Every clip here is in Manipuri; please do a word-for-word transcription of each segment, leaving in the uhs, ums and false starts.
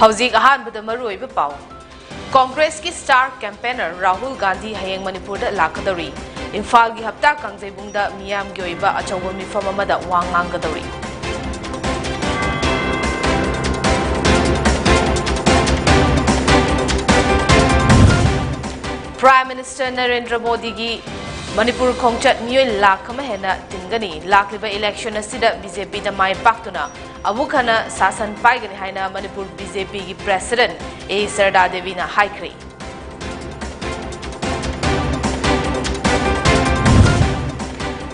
ꯍꯧꯖꯤꯛ ꯑꯍꯥꯟꯕꯗ ꯃꯔꯨꯑꯣꯏꯕ ꯄꯥꯎ꯫ ꯀꯣꯡꯒ꯭ꯔꯦꯁꯀꯤ star campaigner ꯔꯥꯍꯨꯜ ꯒꯥꯟꯙꯤ ꯍꯌꯦꯡ ꯃꯅꯤꯄꯨꯔꯗ ꯂꯥꯛꯀꯗꯧꯔꯤ꯫ ꯏꯝꯐꯥꯜꯒꯤ ꯍꯞꯇꯥ ꯀꯥꯡꯖꯩꯕꯨꯡꯗ ꯃꯤꯌꯥꯝꯒꯤ ꯑꯣꯏꯕ ꯑꯆꯧꯕ ꯃꯤꯐꯝ ꯑꯃꯗ ꯋꯥ ꯉꯥꯡꯒꯗꯧꯔꯤ꯫ Prime Minister ꯅꯔꯦꯟꯗ꯭ꯔ ꯃꯣꯗꯤꯒꯤ ꯃꯅꯤꯄꯨꯔ ꯈꯣꯡꯆꯠ ꯃꯤꯑꯣꯏ ꯂꯥꯈ ꯑꯃ ꯍꯦꯟꯅ ꯇꯤꯟꯒꯅꯤ꯫ ꯂꯥꯛꯂꯤꯕ election ꯑꯁꯤꯗ BJPꯗ ꯃꯥꯏ ꯄꯥꯛꯇꯨꯅ ꯑꯃꯨꯛ ꯍꯟꯅ ꯁꯥꯁꯟ ꯄꯥꯏꯒꯅꯤ ꯍꯥꯏꯅ ꯃꯅꯤꯄꯨꯔ BJPꯒꯤ president ꯑꯦ ꯁꯔꯗꯥ ꯗꯦꯕꯤꯅ ꯍꯥꯏꯈ꯭ꯔꯦ꯫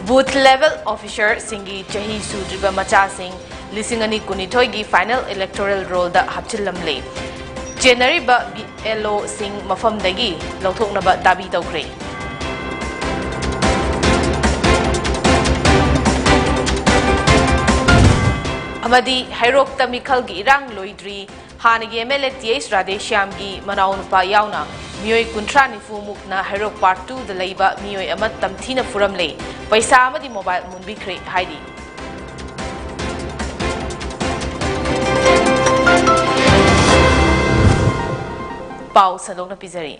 Booth level officerꯁꯤꯡꯒꯤ ꯆꯍꯤ ꯁꯨꯗ꯭ꯔꯤꯕ ꯃꯆꯥꯁꯤꯡ ꯂꯤꯁꯤꯡ ꯑꯅꯤ ꯀꯨꯟꯅꯤꯊꯣꯏꯒꯤ final electoral rollꯗ ꯍꯥꯞꯆꯤꯜꯂꯝꯂꯦ꯫ ꯆꯦꯟꯅꯔꯤꯕ BLOꯁꯤꯡ ꯃꯐꯝꯗꯒꯤ ꯂꯧꯊꯣꯛꯅꯕ ꯗꯥꯕꯤ ꯇꯧꯈ꯭ꯔꯦ꯫ ꯑꯃꯗꯤ ꯍꯩꯔꯣꯛꯇ ꯃꯤꯈꯜꯒꯤ ꯏꯔꯥꯡ ꯂꯣꯏꯗ꯭ꯔꯤ꯫ ꯍꯥꯟꯅꯒꯤ MLA ꯇꯤ ꯑꯩꯆ ꯔꯥꯙꯦꯁ꯭ꯌꯥꯝꯒꯤ ꯃꯅꯥꯎꯅꯨꯄꯥ ꯌꯥꯎꯅ ꯃꯤꯑꯣꯏ ꯀꯨꯟꯊ꯭ꯔꯥ ꯅꯤꯐꯨ ꯃꯨꯛꯅ ꯍꯩꯔꯣꯛ part twoꯗ ꯂꯩꯕ ꯃꯤꯑꯣꯏ ꯑꯃ ꯇꯝꯊꯤꯅ ꯐꯨꯔꯝꯂꯦ꯫ ꯄꯩꯁꯥ ꯑꯃꯗꯤ mobile ꯃꯨꯟꯕꯤꯈ꯭ꯔꯦ ꯍꯥꯏꯔꯤ꯫ ꯄꯥꯎ ꯁꯟꯗꯣꯛꯅ ꯄꯤꯖꯔꯤ꯫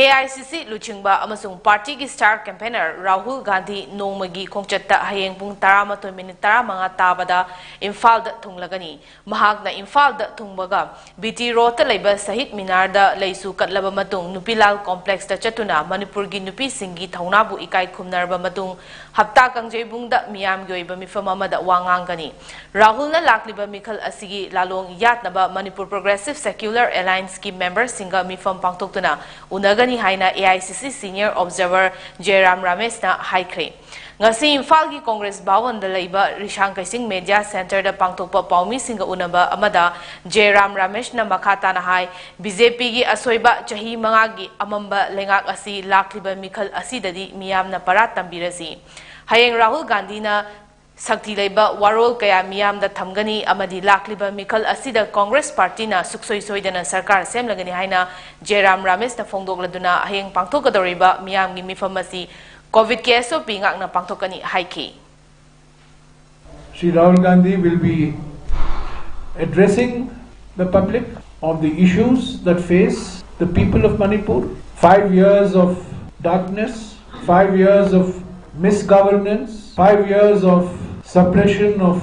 AICC ꯂꯨꯆꯤꯡꯕ ꯑꯃꯁꯨꯡ partyꯒꯤ star campaigner ꯔꯥꯍꯨꯜ ꯒꯥꯟꯙꯤ ꯅꯣꯡꯃꯒꯤ ꯈꯣꯡꯆꯠꯇ ꯍꯌꯦꯡ ꯄꯨꯡ ꯇꯔꯥꯃꯥꯊꯣꯏ minute ꯇꯔꯥꯃꯉꯥ ꯇꯥꯕꯗ ꯏꯝꯐꯥꯜꯗ ꯊꯨꯡꯂꯒꯅꯤ꯫ ꯃꯍꯥꯛꯅ ꯏꯝꯐꯥꯜꯗ ꯊꯨꯡꯕꯒ BT Roadꯇ ꯂꯩꯕ ꯁꯍꯤꯗ ꯃꯤꯅꯥꯔꯗ ꯂꯩꯁꯨ ꯀꯠꯂꯕ ꯃꯇꯨꯡ ꯅꯨꯄꯤꯂꯥꯜ complexꯇ ꯆꯠꯇꯨꯅ ꯃꯅꯤꯄꯨꯔꯒꯤ ꯅꯨꯄꯤꯁꯤꯡꯒꯤ ꯊꯧꯅꯥꯕꯨ ꯏꯀꯥꯏ ꯈꯨꯝꯅꯔꯕ ꯃꯇꯨꯡ ꯍꯞꯇꯥ ꯀꯥꯡꯖꯩꯕꯨꯡꯗ ꯃꯤꯌꯥꯝꯒꯤ ꯑꯣꯏꯕ ꯃꯤꯐꯝ ꯑꯃꯗ ꯋꯥ ꯉꯥꯡꯒꯅꯤ꯫ ꯔꯥꯍꯨꯜꯅ ꯂꯥꯛꯂꯤꯕ ꯃꯤꯈꯜ ꯑꯁꯤꯒꯤ ꯂꯥꯂꯣꯡ ꯌꯥꯠꯅꯕ Manipur Progressive Secular Allianceꯀꯤ memberꯁꯤꯡꯒ ꯃꯤꯐꯝ ꯄꯥꯡꯊꯣꯛꯇꯨꯅ ꯎꯅꯒꯅꯤ ꯍꯥꯏꯅ AICC senior observer ꯖꯦꯔꯥꯝ ꯔꯥꯃꯦꯁꯅ ꯍꯥꯏꯈ꯭ꯔꯦ꯫ ꯉꯁꯤ ꯏꯝꯐꯥꯜꯒꯤ ꯀꯣꯡꯒ꯭ꯔꯦꯁ ꯚꯋꯟꯗ ꯂꯩꯕ ꯔꯤꯁꯥꯡ ꯀꯩꯁꯤꯡ Media Centreꯗ ꯄꯥꯡꯊꯣꯛꯄ ꯄꯥꯎꯃꯤꯁꯤꯡꯒ ꯎꯅꯕ ꯑꯃꯗ ꯖꯦꯔꯥꯝ ꯔꯥꯃꯦꯁꯅ ꯃꯈꯥ ꯇꯥꯅ ꯍꯥꯏ, BJPꯒꯤ ꯑꯁꯣꯏꯕ ꯆꯍꯤ ꯃꯉꯥꯒꯤ ꯑꯃꯝꯕ ꯂꯩꯉꯥꯛ ꯑꯁꯤ ꯂꯥꯛꯂꯤꯕ ꯃꯤꯈꯜ ꯑꯁꯤꯗꯗꯤ ꯃꯤꯌꯥꯝꯅ ꯄꯔꯥ ꯇꯝꯕꯤꯔꯁꯤ꯫ ꯍꯌꯦꯡ ꯔꯥꯍꯨꯜ ꯒꯥꯟꯙꯤꯅ ꯁꯛꯇꯤ ꯂꯩꯕ ꯋꯥꯔꯣꯜ ꯀꯌꯥ ꯃꯤꯌꯥꯝꯗ ꯊꯝꯒꯅꯤ ꯑꯃꯗꯤ ꯂꯥꯛꯂꯤꯕ ꯃꯤꯈꯜ ꯑꯁꯤꯗ ꯀꯣꯡꯒ꯭ꯔꯦꯁ partyꯅ ꯁꯨꯛꯁꯣꯏ ꯁꯣꯏꯗꯅ ꯁꯔꯀꯥꯔ ꯁꯦꯝꯂꯒꯅꯤ ꯍꯥꯏꯅ ꯖꯦꯔꯥꯝ ꯔꯥꯃꯦꯁꯅ ꯐꯣꯡꯗꯣꯛꯂꯗꯨꯅ ꯍꯌꯦꯡ ꯄꯥꯡꯊꯣꯛꯀꯗꯧꯔꯤꯕ ꯃꯤꯌꯥꯝꯒꯤ ꯃꯤꯐꯝ ꯑꯁꯤ COVIDꯀꯤ SOP ꯉꯥꯛꯅ ꯄꯥꯡꯊꯣꯛꯀꯅꯤ ꯍꯥꯏꯈꯤ꯫ Shri Rahul Gandhi will be addressing the public of the issues that face the people of Manipur. Five years of darkness, five years of misgovernance, five years of suppression of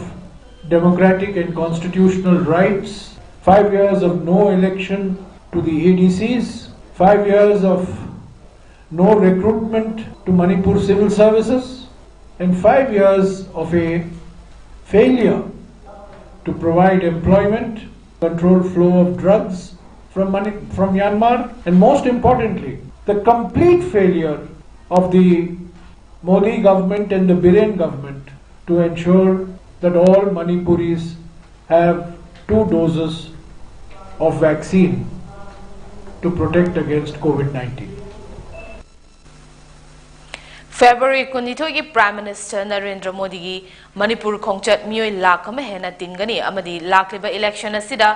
democratic and constitutional rights, five years of no election to the A D Cs, five years of no recruitment to Manipur civil services, and five years of a failure to provide employment, control flow of drugs from, Mani- from Myanmar, and most importantly, the complete failure of the Modi government and the Biren government to ensure that all Manipuris have two doses of vaccine to protect against COVID nineteen. February ꯀꯨꯟꯅꯤꯊꯣꯏꯒꯤ Prime Minister Narendra ꯃꯣꯗꯤꯒꯤ ꯃꯅꯤꯄꯨꯔ ꯈꯣꯡꯆꯠ ꯃꯤꯑꯣꯏ ꯂꯥꯈ ꯑꯃ ꯍꯦꯟꯅ ꯇꯤꯟꯒꯅꯤ ꯑꯃꯗꯤ ꯂꯥꯛꯂꯤꯕ election ꯑꯁꯤꯗ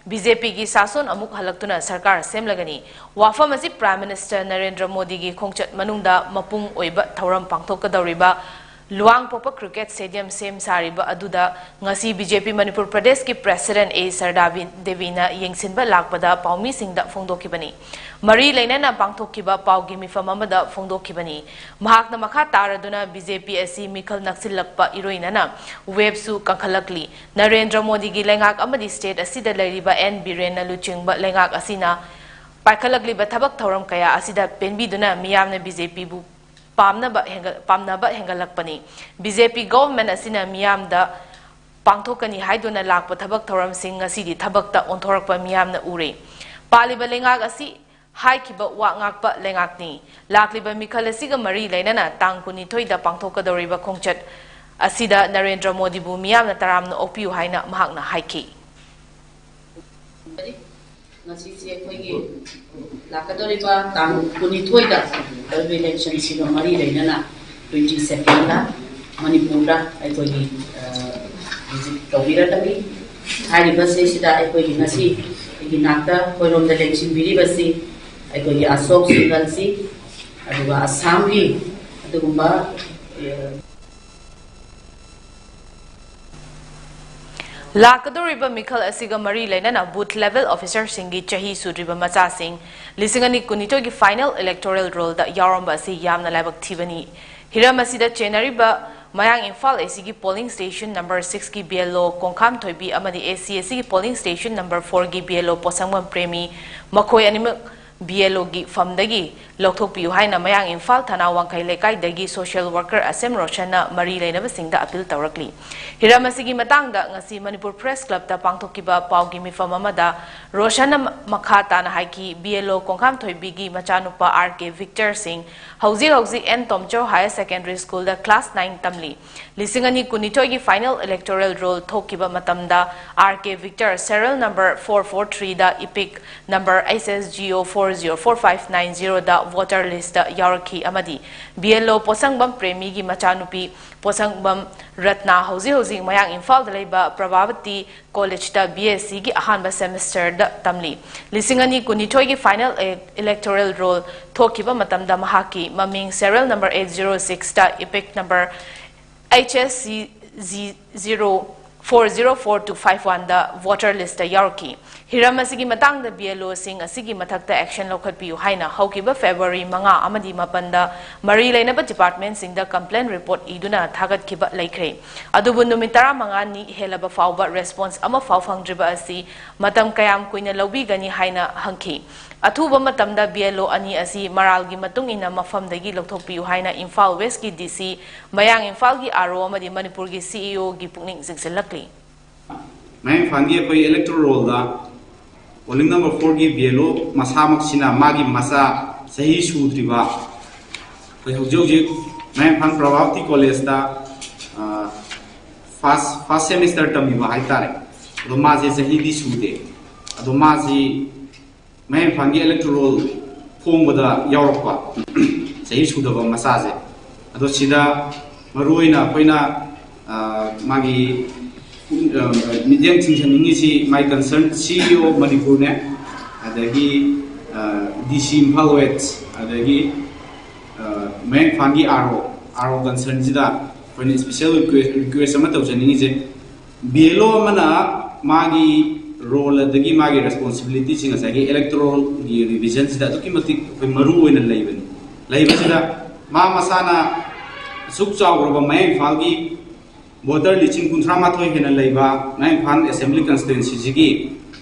BJPꯒꯤ ꯁꯥꯁꯣꯟ ꯑꯃꯨꯛ ꯍꯜꯂꯛꯇꯨꯅ ꯁꯔꯀꯥꯔ ꯁꯦꯝꯂꯒꯅꯤ꯫ ꯋꯥꯐꯝ ꯑꯁꯤ Prime Minister ꯅꯔꯦꯟꯗ꯭ꯔ ꯃꯣꯗꯤꯒꯤ ꯈꯣꯡꯆꯠ ꯃꯅꯨꯡꯗ ꯃꯄꯨꯡ ꯑꯣꯏꯕ ꯊꯧꯔꯝ ꯄꯥꯡꯊꯣꯛꯀꯗꯧꯔꯤꯕ ꯂꯨꯋꯥꯡꯄꯣꯛꯄ Cricket Stadium ꯁꯦꯝ ꯁꯥꯔꯤꯕ ꯑꯗꯨꯗ ꯉꯁꯤ BJP ꯃꯅꯤꯄꯨꯔ ꯄ꯭ꯔꯗꯦꯁꯀꯤ President ꯑꯦ ꯁꯔꯗꯥ ꯕꯤ- ꯗꯦꯕꯤꯅ ꯌꯦꯡꯁꯤꯟꯕ ꯂꯥꯛꯄꯗ ꯄꯥꯎꯃꯤꯁꯤꯡꯗ ꯐꯣꯡꯗꯣꯛꯈꯤꯕꯅꯤ꯫ ꯃꯔꯤ ꯂꯩꯅꯅ ꯄꯥꯡꯊꯣꯛꯈꯤꯕ ꯄꯥꯎꯒꯤ ꯃꯤꯐꯝ ꯑꯃꯗ ꯐꯣꯡꯗꯣꯛꯈꯤꯕꯅꯤ꯫ ꯃꯍꯥꯛꯅ ꯃꯈꯥ ꯇꯥꯔꯗꯨꯅ BJP ꯑꯁꯤ ꯃꯤꯈꯜ ꯅꯛꯁꯤꯜꯂꯛꯄ ꯏꯔꯣꯏꯅꯅ waveꯁꯨ ꯀꯟꯈꯠꯂꯛꯂꯤ꯫ ꯅꯔꯦꯟꯗ꯭ꯔ ꯃꯣꯗꯤꯒꯤ ꯂꯩꯉꯥꯛ ꯑꯃꯗꯤ state ꯑꯁꯤꯗ ꯂꯩꯔꯤꯕ ꯑꯦꯟ ꯕꯤꯔꯦꯟꯅ ꯂꯨꯆꯤꯡꯕ ꯂꯩꯉꯥꯛ ꯑꯁꯤꯅ ꯄꯥꯏꯈꯠꯂꯛꯂꯤꯕ ꯊꯕꯛ ꯊꯧꯔꯝ ꯀꯌꯥ ꯑꯁꯤꯗ ꯄꯦꯟꯕꯤꯗꯨꯅ ꯃꯤꯌꯥꯝꯅ BJPꯕꯨ ꯄꯥꯝꯅꯕ ꯍꯦꯟꯒꯠ- ꯄꯥꯝꯅꯕ ꯍꯦꯟꯒꯠꯂꯛꯄꯅꯤ꯫ BJP government ꯑꯁꯤꯅ ꯃꯤꯌꯥꯝꯗ ꯄꯥꯡꯊꯣꯛꯀꯅꯤ ꯍꯥꯏꯗꯨꯅ ꯂꯥꯛꯄ ꯊꯕꯛ ꯊꯧꯔꯝꯁꯤꯡ ꯉꯁꯤꯗꯤ ꯊꯕꯛꯇ ꯑꯣꯟꯊꯣꯔꯛꯄ ꯃꯤꯌꯥꯝꯅ ꯎꯔꯦ꯫ ꯄꯥꯜꯂꯤꯕ ꯂꯩꯉꯥꯛ ꯑꯁꯤ ꯍꯥꯏꯈꯤꯕ ꯋꯥ ꯉꯥꯛꯄ ꯂꯩꯉꯥꯛꯅꯤ꯫ ꯂꯥꯛꯂꯤꯕ ꯃꯤꯈꯜ ꯑꯁꯤꯒ ꯃꯔꯤ ꯂꯩꯅꯅ ꯇꯥꯡ ꯀꯨꯟꯅꯤꯊꯣꯏꯗ ꯄꯥꯡꯊꯣꯛꯀꯗꯧꯔꯤꯕ ꯈꯣꯡꯆꯠ ꯑꯁꯤꯗ ꯅꯔꯦꯟꯗ꯭ꯔ ꯃꯣꯗꯤꯕꯨ ꯃꯤꯌꯥꯝꯅ ꯇꯔꯥꯝꯅ ꯑꯣꯛꯄꯤꯌꯨ ꯍꯥꯏꯅ ꯃꯍꯥꯛꯅ ꯍꯥꯏꯈꯤ꯫ ꯉꯁꯤꯁꯦ ꯑꯩꯈꯣꯏꯒꯤ ꯂꯥꯛꯀꯗꯧꯔꯤꯕ ꯇꯥꯡ ꯀꯨꯟꯅꯤꯊꯣꯏꯗ ꯕꯥꯏ ꯏꯂꯦꯛꯁꯟꯁꯤꯒ ꯃꯔꯤ ꯂꯩꯅꯅ twenty secondꯗ ꯃꯅꯤꯄꯨꯔꯗ ꯑꯩꯈꯣꯏꯒꯤ visit ꯇꯧꯕꯤꯔꯒꯅꯤ꯫ ꯍꯥꯏꯔꯤꯕꯁꯤꯗꯩꯁꯤꯗ ꯑꯩꯈꯣꯏꯒꯤ ꯉꯁꯤ ꯑꯩꯒꯤ ꯅꯥꯛꯇ ꯑꯩꯈꯣꯏꯔꯣꯝꯗ ꯂꯦꯡꯁꯤꯟꯕꯤꯔꯤꯕꯁꯤ ꯑꯩꯈꯣꯏꯒꯤ ꯑꯁꯣꯛ ꯁꯤꯡꯒꯜꯁꯤ, ꯑꯗꯨꯒ ꯑꯁꯥꯝꯒꯤ ꯑꯗꯨꯒꯨꯝꯕ ꯂꯥꯛꯀꯗꯧꯔꯤꯕ ꯃꯤꯈꯜ ꯑꯁꯤꯒ ꯃꯔꯤ ꯂꯩꯅꯅ ꯕꯨꯊ ꯂꯦꯚꯦꯜ ꯑꯣꯐꯤꯁꯔꯁꯤꯡꯒꯤ ꯆꯍꯤ ꯁꯨꯗ꯭ꯔꯤꯕ ꯃꯆꯥꯁꯤꯡ ꯂꯤꯁꯤꯡ ꯑꯅꯤ ꯀꯨꯟꯅꯤꯊꯣꯏꯒꯤ ꯐꯥꯏꯅꯦꯜ ꯏꯂꯦꯛꯇꯣꯔꯦꯜ ꯔꯣꯜꯗ ꯌꯥꯎꯔꯝꯕ ꯑꯁꯤ ꯌꯥꯝꯅ ꯂꯥꯏꯕꯛ ꯊꯤꯕꯅꯤ꯫ ꯍꯤꯔꯝ ꯑꯁꯤꯗ ꯆꯦꯟꯅꯔꯤꯕ ꯃꯌꯥꯡ ꯏꯝꯐꯥꯜ ꯑꯦꯁꯤꯒꯤ ꯄꯣꯂꯤꯡ ꯁ꯭ꯇꯦꯁꯟ ꯅꯝꯕꯔ ꯁꯤꯛꯁꯀꯤ ꯕꯤ ꯑꯦꯜ ꯑꯣ ꯀꯣꯡꯈꯥꯝ ꯊꯣꯏꯕꯤ ꯑꯃꯗꯤ ꯑꯦ ꯁꯤ ꯑꯦꯁꯤꯒꯤ ꯄꯣꯂꯤꯡ ꯁ꯭ꯇꯦꯁꯟ ꯅꯝꯕꯔ ꯐꯣꯔꯒꯤ ꯕꯤ ꯑꯦꯜ ꯑꯣ ꯄꯣꯁꯪꯕꯝ ꯄ꯭ꯔꯦꯃꯤ, ꯃꯈꯣꯏ ꯑꯅꯤꯃꯛ ꯕꯤ ꯑꯦꯜ ꯑꯣꯒꯤ ꯐꯝꯗꯒꯤ ꯂꯧꯊꯣꯛꯄꯤꯌꯨ ꯍꯥꯏꯅ ꯃꯌꯥꯡ ꯏꯝꯐꯥꯜ ꯊꯅꯥ ꯋꯥꯡꯈꯩ ꯂꯩꯀꯥꯏꯗꯒꯤ ꯁꯣꯁꯤꯌꯦꯜ ꯋꯥꯔꯀꯔ ꯑꯁꯦꯝ ꯔꯣꯁꯟꯅ ꯃꯔꯤ ꯂꯩꯅꯕꯁꯤꯡꯗ ꯑꯄꯤꯜ ꯇꯧꯔꯛꯂꯤ꯫ ꯍꯤꯔꯝ ꯑꯁꯤꯒꯤ ꯃꯇꯥꯡꯗ ꯉꯁꯤ ꯃꯅꯤꯄꯨꯔ ꯄ꯭ꯔꯦꯁ ꯀ꯭ꯂꯕꯇ ꯄꯥꯡꯊꯣꯛꯈꯤꯕ ꯄꯥꯎꯒꯤ ꯃꯤꯐꯝ ꯑꯃꯗ ꯔꯣꯁꯟꯅ ꯃꯈꯥ ꯇꯥꯅ ꯍꯥꯏꯈꯤ, ꯕꯤ ꯑꯦꯜ ꯑꯣ ꯀꯣꯡꯈꯥꯝ ꯊꯣꯏꯕꯤꯒꯤ ꯃꯆꯥꯅꯨꯄꯥ ꯑꯥꯔ ꯀꯦ ꯚꯤꯛꯇꯔ ꯁꯤꯡ ꯍꯧꯖꯤꯛ ꯍꯧꯖꯤꯛ ꯑꯦꯟ ꯇꯣꯝꯆꯧ ꯍꯥꯌꯔ ꯁꯦꯀꯦꯟꯗꯔꯤ ꯁ꯭ꯀꯨꯜꯗ ꯀ꯭ꯂꯥꯁ ꯅꯥꯏꯟ ꯇꯝꯂꯤ꯫ ꯂꯤꯁꯤꯡ ꯑꯅꯤ ꯀꯨꯟꯅꯤꯊꯣꯏꯒꯤ ꯐꯥꯏꯅꯦꯜ ꯏꯂꯦꯛꯇꯣꯔꯦꯜ ꯔꯣꯜ ꯊꯣꯛꯈꯤꯕ ꯃꯇꯝꯗ R K Victor serial number four four ꯊ꯭ꯔꯤꯗ EPIC number H S G O four zero four five nine ꯖꯤꯔꯣꯗ ꯚꯣꯇꯔ ꯂꯤꯁꯇ ꯌꯥꯎꯔꯛꯈꯤ ꯑꯃꯗꯤ ꯕꯤ ꯑꯦꯜ ꯑꯣ ꯄꯣꯁꯪꯕꯝ ꯄ꯭ꯔꯦꯃꯤꯒꯤ ꯃꯆꯥꯅꯨꯄꯤ ꯄꯣꯁꯪꯕꯝ ꯔꯠꯅꯥ ꯍꯧꯖꯤꯛ ꯍꯧꯖꯤꯛ ꯃꯌꯥꯡ ꯏꯝꯐꯥꯜꯗ ꯂꯩꯕ ꯄ꯭ꯔꯚꯥꯕꯇꯤ ꯀꯣꯂꯦꯖꯇ ꯕꯤ ꯑꯦꯁ ꯁꯤꯒꯤ ꯑꯍꯥꯟꯕ ꯁꯦꯃꯤꯁꯇꯔꯗ ꯇꯝꯂꯤ꯫ ꯂꯤꯁꯤꯡ ꯑꯅꯤ ꯀꯨꯟꯅꯤꯊꯣꯏꯒꯤ ꯐꯥꯏꯅꯦꯜ ꯏꯂꯦꯛꯇꯣꯔꯦꯜ ꯔꯣꯜ ꯊꯣꯛꯈꯤꯕ ꯃꯇꯝꯗ ꯃꯍꯥꯛꯀꯤ ꯃꯃꯤꯡ ꯁꯦꯔꯤꯌꯦꯜ ꯅꯝꯕꯔ ꯑꯩꯠ ꯖꯤꯔꯣ ꯁꯤꯛꯁꯇ EPIC number H S C G zero four zero four two five ꯋꯥꯟꯗ ꯚꯣꯇꯔ ꯂꯤꯁꯇ ꯌꯥꯎꯔꯛꯈꯤ꯫ ꯍꯤꯔꯝ ꯑꯁꯤꯒꯤ ꯃꯇꯥꯡꯗ ꯕꯤ ꯑꯦꯜ ꯑꯣꯁꯤꯡ ꯑꯁꯤꯒꯤ ꯃꯊꯛꯇ ꯑꯦꯛꯁꯟ ꯂꯧꯈꯠꯄꯤꯌꯨ ꯍꯥꯏꯅ ꯍꯧꯈꯤꯕ ꯐꯦꯕ꯭ꯔꯨꯋꯥꯔꯤ ꯃꯉꯥ ꯑꯃꯗꯤ ꯃꯥꯄꯟꯗ ꯃꯔꯤ ꯂꯩꯅꯕ ꯗꯤꯄꯥꯔꯠꯃꯦꯟꯁꯤꯡꯗ ꯀꯝꯄ꯭ꯂꯦꯟ ꯔꯤꯄꯣꯔꯠ ꯏꯗꯨꯅ ꯊꯥꯒꯠꯈꯤꯕ ꯂꯩꯈ꯭ꯔꯦ꯫ ꯑꯗꯨꯕꯨ ꯅꯨꯃꯤꯠ ꯇꯔꯥꯃꯉꯥꯅꯤ ꯍꯦꯜꯂꯕ ꯐꯥꯎꯕ ꯔꯦꯁꯄꯣꯟꯁ ꯑꯃꯐꯥꯎ ꯐꯪꯗ꯭ꯔꯤꯕ ꯑꯁꯤ ꯃꯇꯝ ꯀꯌꯥꯝ ꯀꯨꯏꯅ ꯂꯧꯕꯤꯒꯅꯤ ꯍꯥꯏꯅ ꯍꯪꯈꯤ꯫ ꯑꯊꯨꯕ ꯃꯇꯝꯗ ꯕꯤ ꯑꯦꯜ ꯑꯣ ꯑꯅꯤ ꯑꯁꯤ ꯃꯔꯥꯜꯒꯤ ꯃꯇꯨꯡ ꯏꯟꯅ ꯃꯐꯝꯗꯒꯤ ꯂꯧꯊꯣꯛꯄꯤꯌꯨ ꯍꯥꯏꯅ ꯏꯝꯐꯥꯜ ꯋꯦꯁꯀꯤ ꯗꯤ ꯁꯤ, ꯃꯌꯥꯡ ꯏꯝꯐꯥꯜꯒꯤ ꯑꯥꯔ ꯑꯣ ꯑꯃꯗꯤ ꯃꯅꯤꯄꯨꯔꯒꯤ ꯁꯤ ꯏ ꯑꯣꯒꯤ ꯄꯨꯛꯅꯤꯡ ꯆꯤꯡꯁꯤꯜꯂꯛꯂꯤ꯫ ꯃꯌꯥꯡ ꯏꯝꯐꯥꯜꯒꯤ ꯑꯩꯈꯣꯏ ꯏꯂꯦꯛꯇꯣꯔꯦꯜ ꯔꯣꯜꯗ ꯄꯣꯂꯤꯡ ꯅꯝꯕꯔ ꯐꯣꯔꯒꯤ ꯕꯤ ꯑꯦꯜ ꯑꯣ ꯃꯁꯥꯃꯛꯁꯤꯅ ꯃꯥꯒꯤ ꯃꯆꯥ ꯆꯍꯤ ꯁꯨꯗ꯭ꯔꯤꯕ, ꯑꯩꯈꯣꯏ ꯍꯧꯖꯤꯛ ꯍꯧꯖꯤꯛ ꯃꯌꯥꯡ ꯏꯝꯐꯥꯜ ꯄ꯭ꯔꯚꯥꯕꯇꯤ ꯀꯣꯂꯦꯖꯇ, ꯑ, ꯐꯥꯔꯁ, ꯐꯥꯔꯁ ꯁꯦꯃꯤꯁꯇꯔ ꯇꯝꯃꯤꯕ ꯍꯥꯏꯇꯥꯔꯦ꯫ ꯑꯗꯣ ꯃꯥꯁꯦ ꯆꯍꯤꯗꯤ ꯁꯨꯗꯦ꯫ ꯑꯗꯣ ꯃꯥꯁꯤ ꯃꯌꯥꯡ ꯏꯝꯐꯥꯜꯒꯤ ꯏꯂꯦꯛꯇꯣꯔꯦꯜ ꯔꯣꯜ ꯐꯣꯡꯕꯗ ꯌꯥꯎꯔꯛꯄ ꯆꯍꯤ ꯁꯨꯗꯕ ꯃꯆꯥꯁꯦ꯫ ꯑꯗꯣ ꯁꯤꯗ ꯃꯔꯨꯑꯣꯏꯅ ꯑꯩꯈꯣꯏꯅ, ꯑ, ꯃꯥꯒꯤ, ꯑ, ꯃꯤꯠꯌꯦꯡ ꯊꯤꯡꯖꯅꯤꯡꯉꯤꯁꯤ ꯃꯥꯏ ꯀꯟꯁꯔꯟ ꯁꯤ ꯏ ꯑꯣ ꯃꯅꯤꯄꯨꯔꯅꯦ, ꯑꯗꯒꯤ, ꯑ, ꯗꯤ ꯁꯤ ꯏꯝꯐꯥꯜ ꯋꯦꯁ, ꯑꯗꯒꯤ, ꯑ, ꯃꯌꯥꯡ ꯏꯝꯐꯥꯜꯒꯤ ꯑꯥꯔ ꯑꯣ, ꯑꯥꯔ ꯑꯣ ꯀꯟꯁꯔꯟꯁꯤꯗ ꯑꯩꯈꯣꯏꯅ ꯏꯁꯄꯤꯁꯦꯜ ꯔꯤꯀ꯭ꯋꯦꯁ, ꯔꯤꯀ꯭ꯋꯦꯁ ꯑꯃ ꯇꯧꯖꯅꯤꯡꯉꯤꯁꯦ, ꯕꯤ ꯑꯦꯜ ꯑꯣ ꯑꯃꯅ ꯃꯥꯒꯤ ꯔꯣꯜ ꯑꯗꯒꯤ ꯃꯥꯒꯤ ꯔꯦꯁꯄꯣꯟꯁꯤꯕꯤꯂꯤꯇꯤꯁꯤꯡ ꯉꯁꯥꯏꯒꯤ ꯏꯂꯦꯛꯇꯣꯔꯦꯜꯒꯤ ꯔꯤꯚꯤꯖꯟꯁꯤꯗ ꯑꯗꯨꯛꯀꯤ ꯃꯇꯤꯛ ꯑꯩꯈꯣꯏ ꯃꯔꯨ ꯑꯣꯏꯅ ꯂꯩꯕꯅꯤ꯫ ꯂꯩꯕꯁꯤꯗ ꯃꯥ ꯃꯁꯥꯅ ꯑꯁꯨꯛ ꯆꯥꯎꯈ꯭ꯔꯕ ꯃꯌꯥꯏ ꯏꯝꯐꯥꯜꯒꯤ ꯚꯣꯇꯔ ꯂꯤꯁꯤꯡ ꯀꯨꯟꯊ꯭ꯔꯥ ꯃꯥꯊꯣꯏ ꯍꯦꯟꯅ ꯂꯩꯕ ꯃꯌꯥꯏ ꯏꯝꯐꯥꯜ ꯑꯦꯁꯦꯝꯕ꯭ꯂꯤ ꯀꯟꯁꯇꯤꯇ꯭ꯋꯦꯟꯁꯤꯁꯤꯒꯤ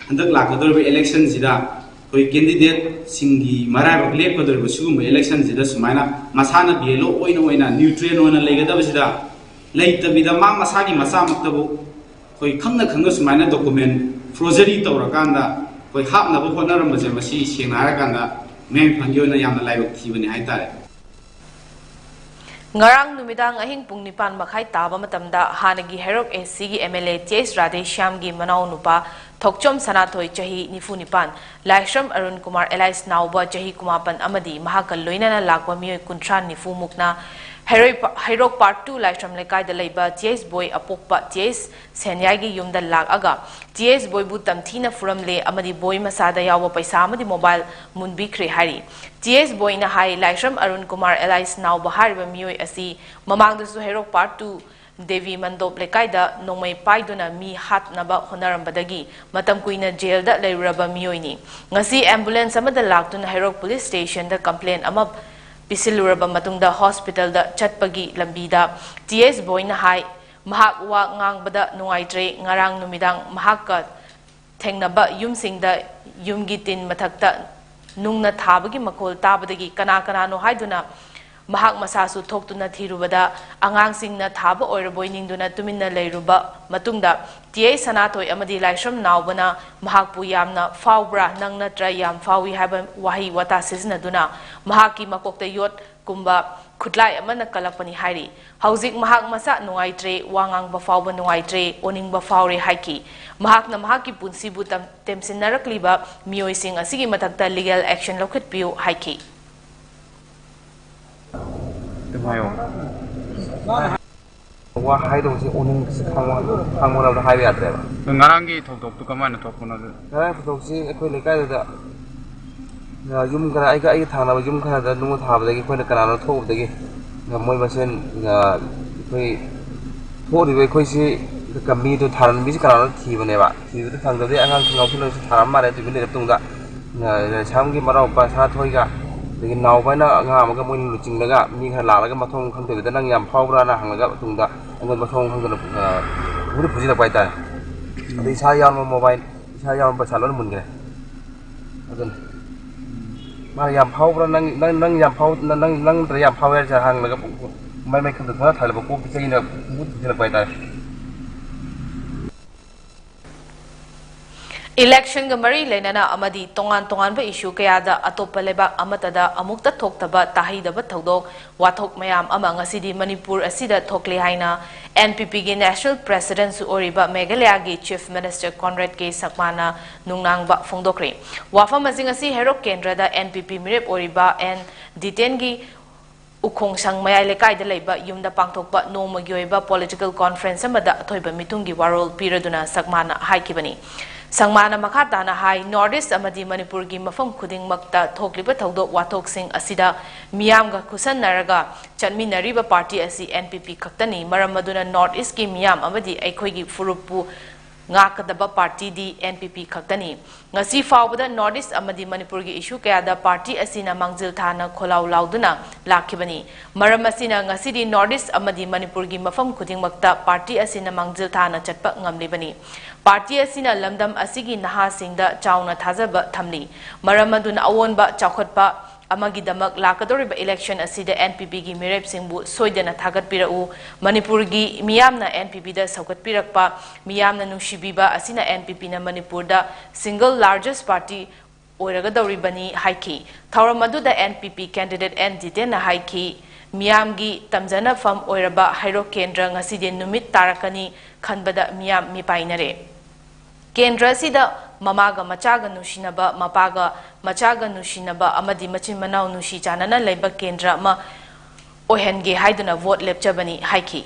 ꯍꯟꯗꯛ ꯂꯥꯛꯀꯗꯧꯔꯤꯕ ꯏꯂꯦꯛꯁꯟꯁꯤꯗ ꯑꯩꯈꯣꯏ ꯀꯦꯟꯗꯤꯗꯦꯠꯁꯤꯡꯒꯤ ꯃꯔꯥꯏꯕꯛ ꯂꯦꯞꯀꯗꯧꯔꯤꯕ ꯁꯤꯒꯨꯝꯕ ꯏꯂꯦꯛꯁꯟꯁꯤꯗ ꯁꯨꯃꯥꯏꯅ ꯃꯁꯥꯅ ꯕꯤ ꯑꯦꯜ ꯑꯣ ꯑꯣꯏꯅ ꯑꯣꯏꯅ ꯅ꯭ꯌꯨꯇ꯭ꯔꯦꯟ ꯑꯣꯏꯅ ꯂꯩꯒꯗꯕꯁꯤꯗ ꯂꯩꯇꯕꯤꯗ ꯃꯥ ꯃꯁꯥꯒꯤ ꯃꯆꯥꯃꯛꯇꯕꯨ ꯑꯩꯈꯣꯏ ꯈꯪꯅ ꯈꯪꯅ ꯁꯨꯃꯥꯏꯅ ꯗꯣꯀꯨꯃꯦꯟ ꯐꯣꯔꯖꯔꯤ ꯇꯧꯔꯀꯥꯟꯗ ꯑꯩꯈꯣꯏ ꯍꯥꯞꯅꯕ ꯍꯣꯠꯅꯔꯝꯕꯁꯦ ꯃꯁꯤ ꯁꯦꯡꯅ ꯍꯥꯏꯔꯀꯥꯟꯗ ꯃꯌꯥꯡꯐꯥꯟꯒꯤ ꯑꯣꯏꯅ ꯌꯥꯝꯅ ꯂꯥꯏꯕꯛ ꯊꯤꯕꯅꯤ ꯍꯥꯏꯇꯥꯔꯦ꯫ ꯉꯔꯥꯡ ꯅꯨꯃꯤꯗꯥꯡ ꯑꯍꯤꯡ ꯄꯨꯡ ꯅꯤꯄꯥꯟ ꯃꯈꯥꯏ ꯇꯥꯕ ꯃꯇꯝꯗ ꯍꯥꯟꯅꯒꯤ ꯍꯩꯔꯣꯛ ꯑꯦꯁ ꯁꯤꯒꯤ M L A T H ꯔꯥꯙꯦꯁ꯭ꯌꯥꯝꯒꯤ ꯃꯅꯥꯎ ꯅꯨꯄꯥ ꯊꯣꯛꯆꯣꯝ ꯁꯅꯥꯊꯣꯏ, ꯆꯍꯤ ꯅꯤꯐꯨ ꯅꯤꯄꯥꯟ, ꯂꯥꯏꯁ꯭ꯔꯝ ꯑꯔꯨꯟ ꯀꯨꯃꯥꯔ ꯑꯦꯂꯥꯏꯁ ꯅꯥꯎꯕ, ꯆꯍꯤ ꯀꯨꯟꯃꯥꯄꯟ ꯑꯃꯗꯤ ꯃꯍꯥꯛꯀ ꯂꯣꯏꯅꯅ ꯂꯥꯛꯄ ꯃꯤꯑꯣꯏ ꯀꯨꯟꯊ꯭ꯔꯥ ꯅꯤꯐꯨ ꯃꯨꯛꯅ ꯍꯩꯔꯣꯏ-, ꯍꯩꯔꯣꯛ ꯄꯥꯔꯠ ꯇꯨ ꯂꯥꯏꯁ꯭ꯔꯝ ꯂꯩꯀꯥꯏꯗ ꯂꯩꯕ ꯇꯤ ꯑꯩꯆ ꯕꯣꯏ ꯑꯄꯣꯛꯄ ꯇꯤ ꯑꯩꯆ ꯁꯦꯟꯌꯥꯏꯒꯤ ꯌꯨꯝꯗ ꯂꯥꯛꯑꯒ ꯇꯤ ꯑꯦꯁ ꯕꯣꯏꯕꯨ ꯇꯝꯊꯤꯅ ꯐꯨꯔꯝꯂꯦ ꯑꯃꯗꯤ ꯕꯣꯏ ꯃꯁꯥꯗ ꯌꯥꯎꯕ ꯄꯩꯁꯥ ꯑꯃꯗꯤ ꯃꯣꯕꯥꯏꯜ ꯃꯨꯟꯕꯤꯈ꯭ꯔꯦ ꯍꯥꯏꯔꯤ꯫ ꯇꯤ ꯑꯦꯁ ꯕꯣꯏꯅ ꯍꯥꯏ, ꯂꯥꯏꯁ꯭ꯔꯝ ꯑꯔꯨꯟ ꯀꯨꯃꯥꯔ ꯑꯦꯂꯥꯏꯁ ꯅꯥꯎꯕ ꯍꯥꯏꯔꯤꯕ ꯃꯤꯑꯣꯏ ꯑꯁꯤ ꯃꯃꯥꯡꯗꯁꯨ ꯍꯩꯔꯣꯛ ꯄꯥꯔꯠ ꯇꯨ ꯗꯦꯕꯤ ꯃꯟꯗꯣꯞ ꯂꯩꯀꯥꯏꯗ ꯅꯣꯡꯃꯩ ꯄꯥꯏꯗꯨꯅ ꯃꯤ ꯍꯥꯠꯅꯕ ꯍꯣꯠꯅꯔꯝꯕꯗꯒꯤ ꯃꯇꯝ ꯀꯨꯏꯅ ꯖꯦꯜꯗ ꯂꯩꯔꯨꯔꯕ ꯃꯤꯑꯣꯏꯅꯤ꯫ ꯉꯁꯤ ꯑꯦꯝꯕꯨꯂꯦꯟꯁ ꯑꯃꯗ ꯂꯥꯛꯇꯨꯅ ꯍꯩꯔꯣꯛ ꯄꯨꯂꯤꯁ ꯁ꯭ꯇꯦꯁꯟꯗ ꯀꯝꯄ꯭ꯂꯦꯟ ꯑꯃ ꯄꯤꯁꯤꯜꯂꯨꯔꯕ ꯃꯇꯨꯡꯗ ꯍꯣꯁꯄꯤꯇꯥꯜꯗ ꯆꯠꯄꯒꯤ ꯂꯝꯕꯤꯗ ꯇꯤ ꯑꯦꯁ ꯕꯣꯏꯅ ꯍꯥꯏ, ꯃꯍꯥꯛ ꯋꯥ ꯉꯥꯡꯕꯗ ꯅꯨꯡꯉꯥꯏꯇ꯭ꯔꯦ꯫ ꯉꯔꯥꯡ ꯅꯨꯃꯤꯗꯥꯡ ꯃꯍꯥꯛꯀ ꯊꯦꯡꯅꯕ ꯌꯨꯝꯁꯤꯡꯗ ꯌꯨꯝꯒꯤ ꯇꯤꯟ ꯃꯊꯛꯇ ꯅꯨꯡꯅ ꯊꯥꯕꯒꯤ ꯃꯈꯣꯜ ꯇꯥꯕꯗꯒꯤ ꯀꯅꯥ ꯀꯅꯥꯅꯣ ꯍꯥꯏꯗꯨꯅ ꯃꯍꯥꯛ ꯃꯁꯥꯁꯨ ꯊꯣꯛꯇꯨꯅ ꯊꯤꯔꯨꯕꯗ ꯑꯉꯥꯡꯁꯤꯡꯅ ꯊꯥꯕ ꯑꯣꯏꯔꯕꯣꯏ ꯅꯤꯡꯗꯨꯅ ꯇꯨꯃꯤꯟꯅ ꯂꯩꯔꯨꯕ ꯃꯇꯨꯡꯗ ꯇꯤ ꯑꯩꯆ ꯁꯅꯥꯊꯣꯏ ꯑꯃꯗꯤ ꯂꯥꯏꯁ꯭ꯔꯝ ꯅꯥꯎꯕꯅ ꯃꯍꯥꯛꯄꯨ ꯌꯥꯝꯅ ꯐꯥꯎꯕ꯭ꯔꯥ, ꯅꯪ ꯅꯠꯇ꯭ꯔꯥ ꯌꯥꯝ ꯐꯥꯎꯏ ꯍꯥꯏꯕ ꯋꯥꯍꯩ ꯋꯥꯇꯥ ꯁꯤꯖꯤꯟꯅꯗꯨꯅ ꯃꯍꯥꯛꯀꯤ ꯃꯀꯣꯛꯇ ꯌꯣꯠ ꯀꯨꯝꯕ ꯈꯨꯠꯂꯥꯏ ꯑꯃꯅ ꯀꯜꯂꯛꯄꯅꯤ ꯍꯥꯏꯔꯤ꯫ ꯍꯧꯖꯤꯛ ꯃꯍꯥꯛ ꯃꯁꯥ ꯅꯨꯡꯉꯥꯏꯇ꯭ꯔꯦ, ꯋꯥ ꯉꯥꯡꯕ ꯐꯥꯎꯕ ꯅꯨꯡꯉꯥꯏꯇ꯭ꯔꯦ, ꯑꯣꯅꯤꯡꯕ ꯐꯥꯎꯔꯦ ꯍꯥꯏꯈꯤ꯫ ꯃꯍꯥꯛꯅ ꯃꯍꯥꯛꯀꯤ ꯄꯨꯟꯁꯤꯕꯨ ꯇꯝ-, ꯇꯦꯝꯁꯤꯟꯅꯔꯛꯂꯤꯕ ꯃꯤꯑꯣꯏꯁꯤꯡ ꯑꯁꯤꯒꯤ ꯃꯊꯛꯇ ꯂꯤꯒꯦꯜ ꯑꯦꯛꯁꯟ ꯂꯧꯈꯠꯄꯤꯌꯨ ꯍꯥꯏꯈꯤ꯫ ꯑꯗꯨꯝ ꯍꯥꯏꯌꯣ꯫ ꯋꯥ ꯍꯥꯏꯗꯧꯕꯁꯦ ꯑꯣꯅꯤꯡꯕꯁꯦ ꯈꯥꯡꯕ ꯈꯥꯡꯕ ꯉꯝꯗ ꯍꯥꯏꯕ ꯌꯥꯗ꯭ꯔꯦꯕ꯫ ꯉꯔꯥꯡꯒꯤ ꯊꯧꯗꯣꯛꯇꯨ ꯀꯃꯥꯏꯅ ꯊꯣꯛꯄꯅꯣ ꯑꯗꯨ? ꯉꯔꯥꯡ ꯊꯧꯗꯣꯛꯁꯤ ꯑꯩꯈꯣꯏ ꯂꯩꯀꯥꯏꯗꯨꯗ, ꯑ, ꯌꯨꯝ ꯈꯔ, ꯑꯩꯒ ꯑꯩꯒ ꯊꯪꯅꯕ ꯌꯨꯝ ꯈꯔꯗ ꯅꯨꯡ ꯊꯥꯕꯗꯒꯤ ꯑꯩꯈꯣꯏꯅ ꯀꯅꯥꯅꯣ ꯊꯣꯛꯎꯕꯗꯒꯤ, ꯑ, ꯃꯣꯏ ꯃꯁꯦꯟ, ꯑ, ꯑꯩꯈꯣꯏ ꯊꯣꯛꯎꯔꯤꯕ ꯑꯩꯈꯣꯏꯁꯤ ꯀꯝꯕꯤꯗꯨ ꯊꯥꯔꯝꯃꯤꯁꯤ ꯀꯅꯥꯅꯣ ꯊꯤꯕꯅꯦꯕ꯫ ꯊꯤꯕꯗꯨ ꯐꯪꯗꯕꯗꯒꯤ ꯑꯉꯥꯡꯁꯤꯡ ꯉꯥꯎꯁꯤꯜꯂꯒꯁꯨ ꯊꯥꯔꯝ ꯃꯥꯜꯂꯦ꯫ ꯇꯨꯃꯤꯟ ꯂꯩꯔꯕ ꯃꯇꯨꯡꯗ, ꯑ, ꯁꯥꯝꯒꯤ ꯃꯅꯥꯎꯄꯥ ꯁꯅꯥꯊꯣꯏꯒ ꯑꯗꯒꯤ ꯅꯥꯎꯕ ꯍꯥꯏꯅ ꯑꯉꯥꯡ ꯑꯃꯒ ꯃꯣꯏꯅ ꯂꯨꯆꯤꯡꯂꯒ ꯃꯤ ꯈꯔ ꯂꯥꯛꯂꯒ ꯃꯊꯣꯡ ꯈꯪꯗꯕꯤꯗ "ꯅꯪ ꯌꯥꯝ ꯐꯥꯎꯕ꯭ꯔꯥꯅ?" ꯍꯪꯂꯒ ꯃꯇꯨꯡꯗ ꯑꯩꯉꯣꯟꯗ ꯃꯊꯣꯡ ꯈꯪꯗꯅ, ꯑ, ꯐꯨꯗꯤ ꯐꯨꯖꯤꯜꯂꯛꯄ ꯍꯥꯏꯇꯥꯔꯦ꯫ ꯑꯗꯩ ꯏꯁꯥ ꯌꯥꯎꯔꯝꯕ ꯃꯣꯕꯥꯏꯜ, ꯏꯁꯥ ꯌꯥꯎꯔꯝꯕ ꯄꯩꯁꯥ ꯂꯣꯏꯅ ꯃꯨꯟꯈ꯭ꯔꯦ꯫ ꯑꯗꯨꯅ ꯃꯥꯅ "ꯌꯥꯝ ꯐꯥꯎꯕ꯭ꯔꯥ? ꯅꯪ, ꯅꯪ, ꯅꯪ ꯌꯥꯝ ꯐꯥꯎ-, ꯅꯪ, ꯅꯪ, ꯅꯪ ꯅꯠꯇ꯭ꯔ ꯌꯥꯝ ꯐꯥꯎꯋꯦ ꯍꯥꯏꯁꯦ?" ꯍꯪꯂꯒ ꯃꯥꯏ ꯃꯥꯏ ꯈꯪꯗ ꯊꯣꯛꯅ ꯊꯥꯜꯂꯕ ꯀꯣꯛꯇ ꯆꯩꯅ ꯃꯨꯠ ꯊꯤꯜꯂꯛꯄ ꯍꯥꯏꯇꯥꯔꯦ꯫ Election-ꯒ ꯃꯔꯤ ꯂꯩꯅꯅ ꯑꯃꯗꯤ ꯇꯣꯉꯥꯟ ꯇꯣꯉꯥꯟꯕ issue ꯀꯌꯥꯗ ꯑꯇꯣꯞꯄ ꯂꯩꯕꯥꯛ ꯑꯃꯠꯇꯗ ꯑꯃꯨꯛꯇ ꯊꯣꯛꯇꯕ ꯇꯥꯍꯩꯗꯕ ꯊꯧꯗꯣꯛ ꯋꯥꯊꯣꯛ ꯃꯌꯥꯝ ꯑꯃ ꯉꯁꯤꯗꯤ ꯃꯅꯤꯄꯨꯔ ꯑꯁꯤꯗ ꯊꯣꯛꯂꯦ ꯍꯥꯏꯅ N P P-ꯒꯤ National President-ꯁꯨ ꯑꯣꯏꯔꯤꯕ ꯃꯦꯘꯥꯂꯌꯥꯒꯤ Chief Minister Conrad K Sangma-ꯅ ꯅꯨꯡꯅꯥꯡꯕ ꯐꯣꯡꯗꯣꯛꯈ꯭ꯔꯦ꯫ ꯋꯥꯐꯝ ꯑꯁꯤ ꯉꯁꯤ ꯍꯩꯔꯣꯛ ꯀꯦꯟꯗ꯭ꯔꯗ N P P ꯃꯤꯔꯦꯞ ꯑꯣꯏꯔꯤꯕ ꯑꯦꯟ ꯗꯤꯇꯦꯟꯒꯤ ꯎꯈꯣꯡꯁꯪ ꯃꯌꯥꯏ ꯂꯩꯀꯥꯏꯗ ꯂꯩꯕ ꯌꯨꯝꯗ ꯄꯥꯡꯊꯣꯛꯄ ꯅꯣꯡꯃꯒꯤ ꯑꯣꯏꯕ political conference ꯑꯃꯗ ꯑꯊꯣꯏꯕ ꯃꯤꯇꯨꯡꯒꯤ ꯋꯥꯔꯣꯜ ꯄꯤꯔꯗꯨꯅ ꯁꯛꯃꯥꯅ ꯍꯥꯏꯈꯤꯕꯅꯤ꯫ ꯁꯪꯃꯥꯅ ꯃꯈꯥ ꯇꯥꯅ ꯍꯥꯏ, North East ꯑꯃꯗꯤ ꯃꯅꯤꯄꯨꯔꯒꯤ ꯃꯐꯝ ꯈꯨꯗꯤꯡꯃꯛꯇ ꯊꯣꯛꯂꯤꯕ ꯊꯧꯗꯣꯛ ꯋꯥꯊꯣꯛꯁꯤꯡ ꯑꯁꯤꯗ ꯃꯤꯌꯥꯝꯒ ꯈꯨꯠꯁꯟꯅꯔꯒ ꯆꯠꯃꯤꯟꯅꯔꯤꯕ party ꯑꯁꯤ N P P ꯈꯛꯇꯅꯤ꯫ ꯃꯔꯝ ꯑꯗꯨꯅ North East-ꯀꯤ ꯃꯤꯌꯥꯝ ꯑꯃꯗꯤ ꯑꯩꯈꯣꯏꯒꯤ ꯐꯨꯔꯨꯞꯄꯨ ꯉꯥꯛꯀꯗꯕ party-ꯗꯤ N P P ꯈꯛꯇꯅꯤ꯫ ꯉꯁꯤ ꯐꯥꯎꯕꯗ North East ꯑꯃꯗꯤ ꯃꯅꯤꯄꯨꯔꯒꯤ issue ꯀꯌꯥꯗ party ꯑꯁꯤꯅ ꯃꯥꯡꯖꯤꯜ ꯊꯥꯅ ꯈꯣꯜꯂꯥꯎ ꯂꯥꯎꯗꯨꯅ ꯂꯥꯛꯈꯤꯕꯅꯤ꯫ ꯃꯔꯝ ꯑꯁꯤꯅ ꯉꯁꯤꯗꯤ North East ꯑꯃꯗꯤ ꯃꯅꯤꯄꯨꯔꯒꯤ ꯃꯐꯝ ꯈꯨꯗꯤꯡꯃꯛꯇ party ꯑꯁꯤꯅ ꯃꯥꯡꯖꯤꯜ ꯊꯥꯅ ꯆꯠꯄ ꯉꯝꯂꯤꯕꯅꯤ꯫ Party ꯑꯁꯤꯅ ꯂꯝꯗꯝ ꯑꯁꯤꯒꯤ ꯅꯍꯥꯁꯤꯡꯗ ꯆꯥꯎꯅ ꯊꯥꯖꯕ ꯊꯝꯂꯤ꯫ ꯃꯔꯝ ꯑꯗꯨꯅ ꯑꯑꯣꯟꯕ ꯆꯥꯎꯈꯠꯄ ꯑꯃꯒꯤꯗꯃꯛ ꯂꯥꯛꯀꯗꯧꯔꯤꯕ election ꯑꯁꯤꯗ N P P-ꯒꯤ ꯃꯤꯔꯦꯞꯁꯤꯡꯕꯨ ꯁꯣꯏꯗꯅ ꯊꯥꯒꯠꯄꯤꯔꯛꯎ꯫ ꯃꯅꯤꯄꯨꯔꯒꯤ ꯃꯤꯌꯥꯝꯅ N P P-ꯗ ꯁꯧꯒꯠꯄꯤꯔꯛꯄ, ꯃꯤꯌꯥꯝꯅ ꯅꯨꯡꯁꯤꯕꯤꯕ ꯑꯁꯤꯅ N P P-ꯅ ꯃꯅꯤꯄꯨꯔꯗ single largest party ꯑꯣꯏꯔꯒꯗꯧꯔꯤꯕꯅꯤ ꯍꯥꯏꯈꯤ꯫ ꯊꯧꯔꯝ ꯑꯗꯨꯗ N P P candidate N ꯖꯤꯇꯦꯟꯅ ꯍꯥꯏꯈꯤ, "ꯃꯤꯌꯥꯝꯒꯤ ꯇꯝꯖꯅꯐꯝ ꯑꯣꯏꯔꯕ ꯍꯩꯔꯣꯛ ꯀꯦꯟꯗ꯭ꯔ ꯉꯁꯤꯗꯤ ꯅꯨꯃꯤꯠ ꯇꯥꯔꯛꯀꯅꯤ ꯈꯟꯕꯗ ꯃꯤꯌꯥꯝ ꯃꯤꯄꯥꯏꯅꯔꯦ꯫ ꯀꯦꯟꯗ꯭ꯔ ꯑꯁꯤꯗ ꯃꯃꯥꯒ ꯃꯆꯥꯒ ꯅꯨꯡꯁꯤꯅꯕ, ꯃꯄꯥꯒ ꯃꯆꯥꯒ ꯅꯨꯡꯁꯤꯅꯕ ꯑꯃꯗꯤ ꯃꯆꯤꯟ ꯃꯅꯥꯎ ꯅꯨꯡꯁꯤ ꯆꯥꯟꯅꯅ ꯂꯩꯕ ꯀꯦꯟꯗ꯭ꯔ ꯑꯃ ꯑꯣꯏꯍꯟꯒꯦ ꯍꯥꯏꯗꯨꯅ vote ꯂꯦꯞꯆꯕꯅꯤ" ꯍꯥꯏꯈꯤ꯫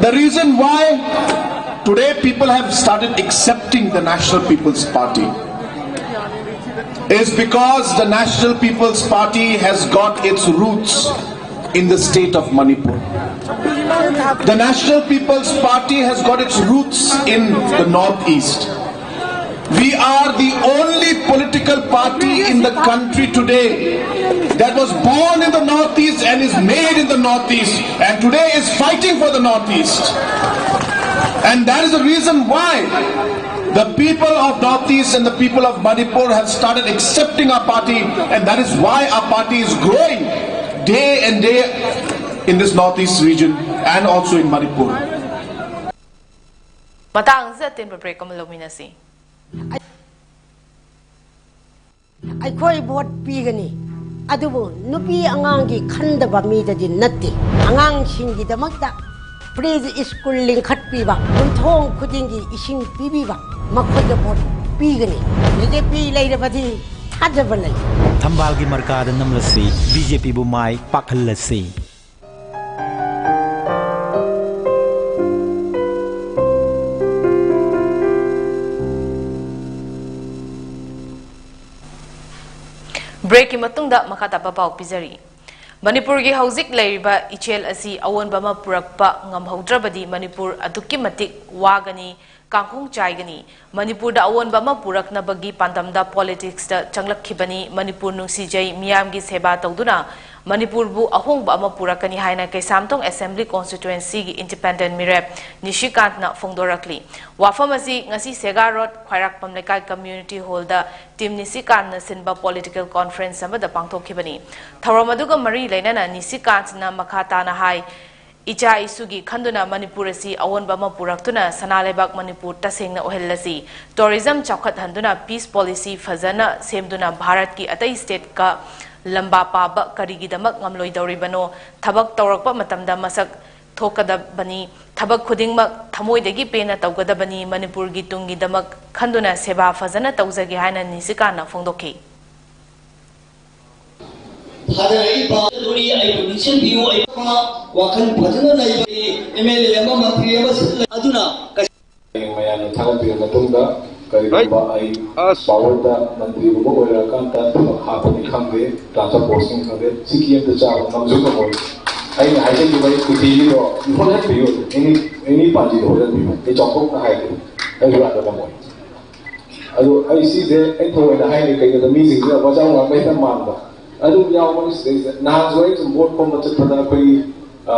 The reason why today people have started accepting the National People's Party is because the National People's Party has got its roots in the state of Manipur. The National People's Party has got its roots in the Northeast. We are the only political party in the country today that was born in the Northeast and is made in the Northeast, and today is fighting for the Northeast. And that is the reason why the people of Northeast and the people of Manipur have started accepting our party, and that is why our party is growing day and day in this Northeast region and also in Manipur. ꯃꯇꯥꯡ ꯑꯁꯤꯗ ꯑꯇꯦꯟꯕ ꯕ꯭ꯔꯦꯛ ꯑꯃ ꯂꯧꯃꯤꯟꯅꯁꯤ꯫ ꯑꯩꯈꯣꯏ ꯚꯣꯠ ꯄꯤꯒꯅꯤ, ꯑꯗꯨꯕꯨ ꯅꯨꯄꯤ ꯑꯉꯥꯡꯒꯤ ꯈꯟꯗꯕ ꯃꯤꯗꯗꯤ ꯅꯠꯇꯦ꯫ ꯑꯉꯥꯡꯁꯤꯡꯒꯤꯗꯃꯛꯇ ꯄ꯭ꯔꯤ ꯁ꯭ꯀꯨꯜ ꯂꯤꯡꯈꯠꯄꯤꯕ, ꯌꯨꯝꯊꯣꯡ ꯈꯨꯗꯤꯡꯒꯤ ꯏꯁꯤꯡ ꯄꯤꯕꯤꯕ, ꯃꯈꯣꯏꯗ ꯚꯣꯠ ꯄꯤꯒꯅꯤ꯫ ꯕꯤ ꯖꯦ ꯄꯤ ꯂꯩꯔꯕꯗꯤ ꯊꯥꯖꯕ ꯂꯩ꯫ ꯊꯝꯕꯥꯜꯒꯤ ꯃꯔꯀꯥꯗ ꯅꯝꯂꯁꯤ, ꯕꯤ ꯖꯦ ꯄꯤꯕꯨ ꯃꯥꯏ ꯄꯥꯛꯍꯜꯂꯁꯤ꯫ ꯕ꯭ꯔꯦꯛꯀꯤ ꯃꯇꯨꯡꯗ ꯃꯈꯥ ꯇꯥꯕ ꯄꯥꯎ ꯄꯤꯖꯔꯤ꯫ ꯃꯅꯤꯄꯨꯔꯒꯤ ꯍꯧꯖꯤꯛ ꯂꯩꯔꯤꯕ ꯏꯆꯦꯜ ꯑꯁꯤ ꯑꯑꯣꯟꯕ ꯑꯃ ꯄꯨꯔꯛꯄ ꯉꯝꯍꯧꯗ꯭ꯔꯕꯗꯤ ꯃꯅꯤꯄꯨꯔ ꯑꯗꯨꯛꯀꯤ ꯃꯇꯤꯛ ꯋꯥꯒꯅꯤ, ꯀꯥꯡꯈꯣꯡ ꯆꯥꯏꯒꯅꯤ꯫ ꯃꯅꯤꯄꯨꯔꯗ ꯑꯑꯣꯟꯕ ꯑꯃ ꯄꯨꯔꯛꯅꯕꯒꯤ ꯄꯥꯟꯗꯝꯗ ꯄꯣꯂꯤꯇꯤꯛꯁꯇ ꯆꯪꯂꯛꯈꯤꯕꯅꯤ꯫ ꯃꯅꯤꯄꯨꯔ ꯅꯨꯡꯁꯤꯖꯩ, ꯃꯤꯌꯥꯝꯒꯤ ꯁꯦꯕꯥ ꯇꯧꯗꯨꯅ ꯃꯅꯤꯄꯨꯔꯕꯨ ꯑꯍꯣꯡꯕ ꯑꯃ ꯄꯨꯔꯛꯀꯅꯤ ꯍꯥꯏꯅ ꯀꯩꯁꯥꯝꯊꯣꯡ ꯑꯦꯁꯦꯝꯕ꯭ꯂꯤ ꯀꯣꯟꯁꯇꯤꯇ꯭ꯋꯦꯟꯁꯤꯒꯤ ꯏꯟꯗꯤꯄꯦꯟꯗꯦꯟꯠ ꯃꯤꯔꯦꯞ ꯅꯤꯁꯤꯀꯥꯟꯠꯅ ꯐꯣꯡꯗꯣꯔꯛꯂꯤ꯫ ꯋꯥꯐꯝ ꯑꯁꯤ ꯉꯁꯤ ꯁꯦꯒꯥ ꯔꯣꯗ ꯈ꯭ꯋꯥꯏꯔꯥꯛꯄꯝ ꯂꯩꯀꯥꯏ ꯀꯝꯃ꯭ꯌꯨꯅꯤꯇꯤ ꯍꯣꯜꯗ ꯇꯤꯝ ꯅꯤꯁꯤꯀꯥꯟꯠꯅ ꯁꯤꯟꯕ ꯄꯣꯂꯤꯇꯤꯀꯦꯜ ꯀꯣꯟꯐ꯭ꯔꯦꯟꯁ ꯑꯃꯗ ꯄꯥꯡꯊꯣꯛꯈꯤꯕꯅꯤ꯫ ꯊꯧꯔꯝ ꯑꯗꯨꯒ ꯃꯔꯤ ꯂꯩꯅꯅ ꯅꯤꯁꯤꯀꯥꯟꯠꯅ ꯃꯈꯥ ꯇꯥꯅ ꯍꯥꯏ, ꯏꯆꯥ ꯏꯁꯨꯒꯤ ꯈꯟꯗꯨꯅ ꯃꯅꯤꯄꯨꯔ ꯑꯁꯤ ꯑꯑꯣꯟꯕ ꯑꯃ ꯄꯨꯔꯛꯇꯨꯅ ꯁꯅꯥ ꯂꯩꯕꯥꯛ ꯃꯅꯤꯄꯨꯔ ꯇꯁꯦꯡꯅ ꯑꯣꯏꯍꯜꯂꯁꯤ꯫ ꯇꯨꯔꯤꯖꯝ ꯆꯥꯎꯈꯠꯍꯟꯗꯨꯅ ꯄꯤꯁ ꯄꯣꯂꯤꯁꯤ ꯐꯖꯅ ꯁꯦꯝꯗꯨꯅ ꯚꯥꯔꯠꯀꯤ ꯑꯇꯩ ꯁ꯭ꯇꯦꯠꯀ ꯂꯝꯕꯥ ꯄꯥꯕ ꯀꯔꯤꯒꯤꯗꯃꯛ ꯉꯝꯂꯣꯏꯗꯧꯔꯤꯕꯅꯣ? ꯊꯕꯛ ꯇꯧꯔꯛꯄ ꯃꯇꯝꯗ ꯃꯁꯛ ꯊꯣꯛꯀꯗꯕꯅꯤ꯫ ꯊꯕꯛ ꯈꯨꯗꯤꯡꯃꯛ ꯊꯃꯣꯏꯗꯒꯤ ꯄꯦꯟꯅ ꯇꯧꯒꯗꯕꯅꯤ꯫ ꯃꯅꯤꯄꯨꯔꯒꯤ ꯇꯨꯡꯒꯤꯗꯃꯛ ꯈꯟꯗꯨꯅ ꯁꯦꯕꯥ ꯐꯖꯅ ꯇꯧꯖꯒꯦ ꯍꯥꯏꯅ ꯅꯤꯁꯤꯀꯥꯟꯠꯅ ꯐꯣꯡꯗꯣꯛꯈꯤ꯫ ꯊꯥꯗꯔꯛꯏꯕ ꯑꯗꯨꯅꯤ꯫ ꯑꯩꯕꯨ ꯅꯤꯡꯁꯤꯡꯕꯤꯌꯨ꯫ ꯑꯩ ꯋꯥꯈꯜ ꯐꯖꯅ ꯂꯩꯕ ꯑꯦꯝ ꯑꯦꯜ ꯑꯦ ꯑꯃ, ꯃꯟꯇ꯭ꯔꯤ ꯑꯃ ꯁꯤꯜꯂ-, ꯑꯗꯨꯅ ꯀꯩ-, ꯃꯌꯥꯝꯅ ꯊꯥꯒꯠꯄꯤꯔꯕ ꯃꯇꯨꯡꯗ, ꯀꯔꯤꯒꯨꯝꯕ ꯑꯩ ꯄꯥꯋꯔꯗ ꯃꯟꯇ꯭ꯔꯤꯒꯨꯝꯕ ꯑꯣꯏꯔꯛꯑꯀꯥꯟꯗ ꯊꯕꯛ ꯍꯥꯞꯄꯅꯤ ꯈꯪꯗꯦ, ꯇ꯭ꯔꯥꯟꯁꯐꯔ ꯄꯣꯁꯇꯤꯡ ꯈꯪꯗꯦ, ꯁꯤꯀꯤ ꯑꯝꯇ ꯆꯥꯕ ꯉꯝꯁꯨ ꯉꯝꯃꯣꯏ꯫ ꯑꯩꯅ ꯍꯥꯏꯖꯈꯤꯕ ꯑꯩ ꯈꯨꯊꯤꯒꯤꯗꯣ ꯍꯣꯠꯍꯟꯕꯤꯌꯨ, ꯑꯦꯅꯤ ꯑꯦꯅꯤ ꯄꯥꯔꯇꯤꯗꯣ ꯍꯣꯠꯍꯟꯕꯤꯌꯨ, ꯑꯩ ꯆꯥꯎꯊꯣꯛꯅ ꯍꯥꯏꯒꯦ, ꯑꯩ ꯍꯨꯔꯥꯟꯕ ꯉꯝꯃꯣꯏ꯫ ꯑꯗꯨ ꯑꯩ ꯁꯤꯁꯦ ꯑꯩ ꯊꯑꯣꯏꯅ ꯍꯥꯏꯅꯤ, ꯀꯩꯒꯤꯅꯣꯗ ꯃꯤꯁꯤꯡꯁꯤꯅ ꯋꯥꯖꯥꯎ ꯉꯥꯡꯕ ꯍꯦꯛꯇ ꯃꯥꯟꯕ꯫ ꯑꯗꯨꯝ ꯌꯥꯎꯕꯅꯤ ꯁꯤꯗꯩꯁꯤꯗ꯫ ꯅꯍꯥꯟꯁꯨ ꯑꯩ ꯁꯨꯝ ꯚꯣꯠ ꯈꯣꯝꯕ ꯆꯠꯄꯗ ꯑꯩꯈꯣꯏꯒꯤ, ꯑ,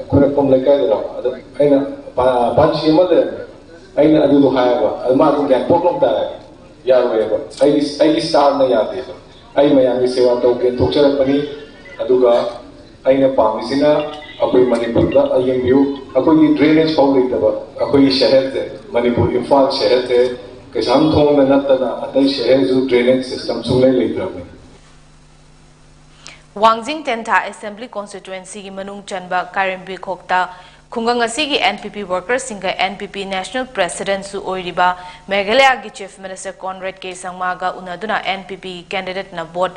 ꯈꯣꯏꯔꯛꯄꯝ ꯂꯩꯀꯥꯏꯗꯔꯣ, ꯑꯗ ꯑꯩꯅ ꯄꯥ-, ꯄꯥꯟꯁꯤ ꯑꯃ ꯂꯩꯔꯝꯃꯦ꯫ ꯑꯩꯅ ꯑꯗꯨꯗꯣ ꯍꯥꯏꯔꯕ, ꯑꯗꯨ ꯃꯥ ꯑꯗꯨꯝ ꯒ꯭ꯌꯥꯟ ꯄꯣꯛꯂꯝ ꯇꯥꯔꯦ꯫ ꯌꯥꯔꯣꯏꯕ꯫ ꯑꯩꯒꯤ, ꯑꯩꯒꯤ ꯁ꯭ꯇꯥꯔꯅ ꯌꯥꯗꯦꯕ꯫ ꯑꯩ ꯃꯌꯥꯝꯒꯤ ꯁꯦꯕꯥ ꯇꯧꯒꯦꯅ ꯊꯣꯛꯆꯔꯛꯄꯅꯤ꯫ ꯑꯗꯨꯒ ꯑꯩꯅ ꯄꯥꯝꯃꯤꯁꯤꯅ ꯑꯩꯈꯣꯏ ꯃꯅꯤꯄꯨꯔꯗ ꯌꯦꯡꯕꯤꯌꯨ, ꯑꯩꯈꯣꯏꯒꯤ ꯗ꯭ꯔꯦꯅꯦꯖ ꯐꯥꯎ ꯂꯩꯇꯕ ꯑꯩꯈꯣꯏꯒꯤ ꯁꯍꯔꯁꯦ, ꯃꯅꯤꯄꯨꯔ ꯏꯝꯐꯥꯜ ꯁꯍꯔꯁꯦ, ꯀꯩꯁꯥꯝꯊꯣꯡꯗ ꯅꯠꯇꯅ ꯑꯇꯩ ꯁꯍꯔꯁꯨ ꯗ꯭ꯔꯦꯅꯦꯖ ꯁꯤꯁꯇꯝ ꯁꯨꯡꯂꯩ ꯂꯩꯇ꯭ꯔꯕꯅꯤ꯫ ꯋꯥꯡꯖꯤꯡ ꯇꯦꯟꯊꯥ ꯑꯦꯁꯦꯝꯕ꯭ꯂꯤ ꯀꯣꯟꯁꯇꯤꯇ꯭ꯋꯦꯟꯁꯤꯒꯤ ꯃꯅꯨꯡ ꯆꯟꯕ ꯀꯥꯏꯔꯦꯝꯕꯤꯈꯣꯛꯇ ꯈꯨꯡꯒꯪ ꯑꯁꯤꯒꯤ N P P workersꯁꯤꯡꯒ N P P National Presidentꯁꯨ ꯑꯣꯏꯔꯤꯕ ꯃꯦꯘꯥꯂꯌꯥꯒꯤ Chief Minister Conrad K Sangmaꯒ ꯎꯅꯗꯨꯅ N P P candidateꯅ vote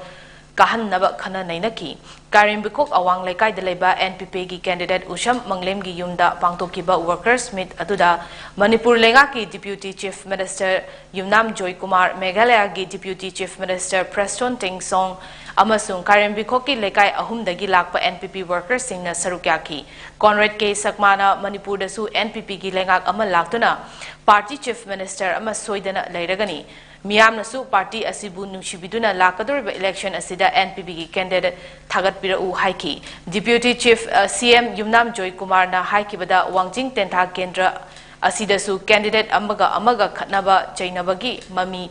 ꯀꯥꯍꯟꯅꯕ ꯈꯟꯅ ꯅꯩꯅꯈꯤ꯫ ꯀꯥꯏꯔꯦꯝꯕꯤꯈꯣꯛ ꯑꯋꯥꯡ ꯂꯩꯀꯥꯏꯗ ꯂꯩꯕ N P Pꯒꯤ candidate ꯎꯁꯝ ꯃꯪꯂꯦꯝꯒꯤ ꯌꯨꯝꯗ ꯄꯥꯡꯊꯣꯛꯈꯤꯕ workers meet ꯑꯗꯨꯗ ꯃꯅꯤꯄꯨꯔ ꯂꯩꯉꯥꯛꯀꯤ Deputy Chief Minister ꯌꯨꯝꯅꯥꯝ ꯖꯣꯏꯀꯨꯃꯥꯔ, ꯃꯦꯘꯥꯂꯌꯥꯒꯤ Deputy Chief Minister Prestone Tynsong ꯑꯃꯁꯨꯡ ꯀꯥꯏꯔꯦꯝꯕꯤꯈꯣꯛꯀꯤ ꯂꯩꯀꯥꯏ ꯑꯍꯨꯝꯗꯒꯤ ꯂꯥꯛꯄ N P P workersꯁꯤꯡꯅ ꯁꯔꯨꯛ ꯌꯥꯈꯤ꯫ Conrad K Sangmaꯅ ꯃꯅꯤꯄꯨꯔꯗꯁꯨ N P Pꯒꯤ ꯂꯩꯉꯥꯛ ꯑꯃ ꯂꯥꯛꯇꯨꯅ party Chief Minister ꯑꯃ ꯁꯣꯏꯗꯅ ꯂꯩꯔꯒꯅꯤ꯫ ꯃꯤꯌꯥꯝꯅꯁꯨ party ꯑꯁꯤꯕꯨ ꯅꯨꯡꯁꯤꯕꯤꯗꯨꯅ ꯂꯥꯛꯀꯗꯧꯔꯤꯕ election ꯑꯁꯤꯗ N P Pꯒꯤ candidate ꯊꯥꯒꯠꯄꯤꯔꯛꯎ ꯍꯥꯏꯈꯤ꯫ Deputy Chief, ꯑ, C M ꯌꯨꯝꯅꯥꯝ ꯖꯣꯏꯀꯨꯃꯥꯔꯅ ꯍꯥꯏꯈꯤꯕꯗ, ꯋꯥꯡꯖꯤꯡ ꯇꯦꯟꯊꯥ ꯀꯦꯟꯗ꯭ꯔ ꯑꯁꯤꯗꯁꯨ candidate ꯑꯃꯒ ꯑꯃꯒ ꯈꯠꯅꯕ ꯆꯩꯅꯕꯒꯤ ꯃꯃꯤ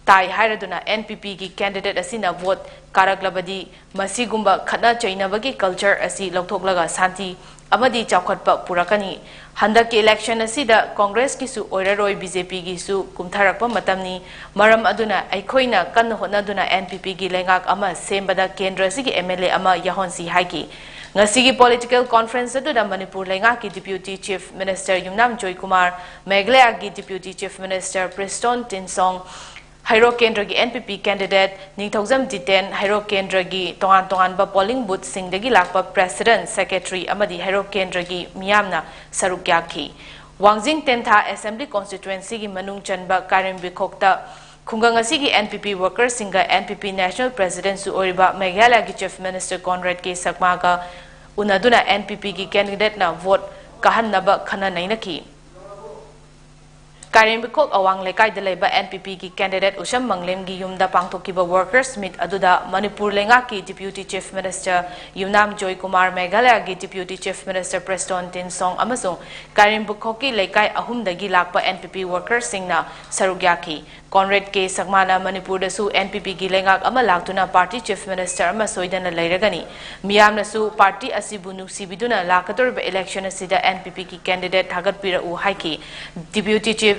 ꯇꯥꯏ ꯍꯥꯏꯔꯗꯨꯅ N P Pꯒꯤ candidate ꯑꯁꯤꯅ vote ꯀꯥꯔꯛꯂꯕꯗꯤ ꯃꯁꯤꯒꯨꯝꯕ ꯈꯠꯅ ꯆꯩꯅꯕꯒꯤ culture ꯑꯁꯤ ꯂꯧꯊꯣꯛꯂꯒ ꯁꯥꯟꯇꯤ ꯑꯃꯗꯤ ꯆꯥꯎꯈꯠꯄ ꯄꯨꯔꯛꯀꯅꯤ꯫ ꯍꯟꯗꯛꯀꯤ election ꯑꯁꯤꯗ Congressꯀꯤꯁꯨ ꯑꯣꯏꯔꯔꯣꯏ, B J Pꯒꯤꯁꯨ ꯀꯨꯝꯊꯔꯛꯄ ꯃꯇꯝꯅꯤ꯫ ꯃꯔꯝ ꯑꯗꯨꯅ ꯑꯩꯈꯣꯏꯅ ꯀꯟꯅ ꯍꯣꯠꯅꯗꯨꯅ N P Pꯒꯤ ꯂꯩꯉꯥꯛ ꯑꯃ ꯁꯦꯝꯕꯗ ꯀꯦꯟꯗ꯭ꯔ ꯑꯁꯤꯒꯤ M L A ꯑꯃ ꯌꯥꯎꯍꯟꯁꯤ ꯍꯥꯏꯈꯤ꯫ ꯉꯁꯤꯒꯤ political conference ꯑꯗꯨꯗ ꯃꯅꯤꯄꯨꯔ ꯂꯩꯉꯥꯛꯀꯤ Deputy Chief Minister ꯌꯨꯝꯅꯥꯝ ꯖꯣꯏꯀꯨꯃꯥꯔ, ꯃꯦꯘꯥꯂꯌꯥꯒꯤ Deputy Chief Minister Prestone Tynsong, ꯍꯩꯔꯣꯛ ꯀꯦꯟꯗ꯭ꯔꯒꯤ N P P candidate ꯅꯤꯡꯊꯧꯖꯝ ꯖꯤꯇꯦꯟ, ꯍꯩꯔꯣꯛ ꯀꯦꯟꯗ꯭ꯔꯒꯤ ꯇꯣꯉꯥꯟ ꯇꯣꯉꯥꯟꯕ polling boothꯁꯤꯡꯗꯒꯤ ꯂꯥꯛꯄ President, Secretary ꯑꯃꯗꯤ ꯍꯩꯔꯣꯛ ꯀꯦꯟꯗ꯭ꯔꯒꯤ ꯃꯤꯌꯥꯝꯅ ꯁꯔꯨꯛ ꯌꯥꯈꯤ꯫ ꯋꯥꯡꯖꯤꯡ ꯇꯦꯟꯊꯥ Assembly Constituencyꯒꯤ ꯃꯅꯨꯡ ꯆꯟꯕ ꯀꯥꯏꯔꯦꯝꯕꯤꯈꯣꯛꯇ ꯈꯨꯡꯒꯪ ꯑꯁꯤꯒꯤ N P P workersꯁꯤꯡꯒ N P P National Presidentꯁꯨ ꯑꯣꯏꯔꯤꯕ ꯃꯦꯘꯥꯂꯌꯒꯤ Chief Minister Conrad K ꯁꯛꯃꯥꯒ ꯎꯅꯗꯨꯅ N P Pꯒꯤ candidateꯅ vote ꯀꯥꯍꯟꯅꯕ ꯈꯟꯅ ꯅꯩꯅꯈꯤ꯫ ꯀꯥꯏꯔꯦꯝꯕꯤꯈꯣꯛ ꯑꯋꯥꯡ ꯂꯩꯀꯥꯏꯗ ꯂꯩꯕ N P Pꯒꯤ candidate ꯎꯁꯝ ꯃꯪꯂꯦꯝꯒꯤ ꯌꯨꯝꯗ ꯄꯥꯡꯊꯣꯛꯈꯤꯕ workers meet ꯑꯗꯨꯗ ꯃꯅꯤꯄꯨꯔ ꯂꯩꯉꯥꯛꯀꯤ Deputy Chief Minister ꯌꯨꯝꯅꯥꯝ ꯖꯣꯏꯀꯨꯃꯥꯔ, ꯃꯦꯘꯥꯂꯌꯒꯤ Deputy Chief Minister ꯄ꯭ꯔꯦꯁꯇꯣꯟ ꯇꯤꯟꯁꯣꯡ ꯑꯃꯁꯨꯡ ꯀꯥꯏꯔꯦꯝꯕꯤꯈꯣꯛꯀꯤ ꯂꯩꯀꯥꯏ ꯑꯍꯨꯝꯗꯒꯤ ꯂꯥꯛꯄ N P P workersꯁꯤꯡꯅ ꯁꯔꯨꯛ ꯌꯥꯈꯤ꯫ Conrad K ꯁꯛꯃꯥꯅ ꯃꯅꯤꯄꯨꯔꯗꯁꯨ N P Pꯒꯤ ꯂꯩꯉꯥꯛ ꯑꯃ ꯂꯥꯛꯇꯨꯅ party Chief Minister ꯑꯃ ꯁꯣꯏꯗꯅ ꯂꯩꯔꯒꯅꯤ꯫ ꯃꯤꯌꯥꯝꯅꯁꯨ party ꯑꯁꯤꯕꯨ ꯅꯨꯡꯁꯤꯕꯤꯗꯨꯅ ꯂꯥꯛꯀꯗꯧꯔꯤꯕ election ꯑꯁꯤꯗ N P Pꯒꯤ candidate ꯊꯥꯒꯠꯄꯤꯔꯛꯎ ꯍꯥꯏꯈꯤ꯫ Deputy Chief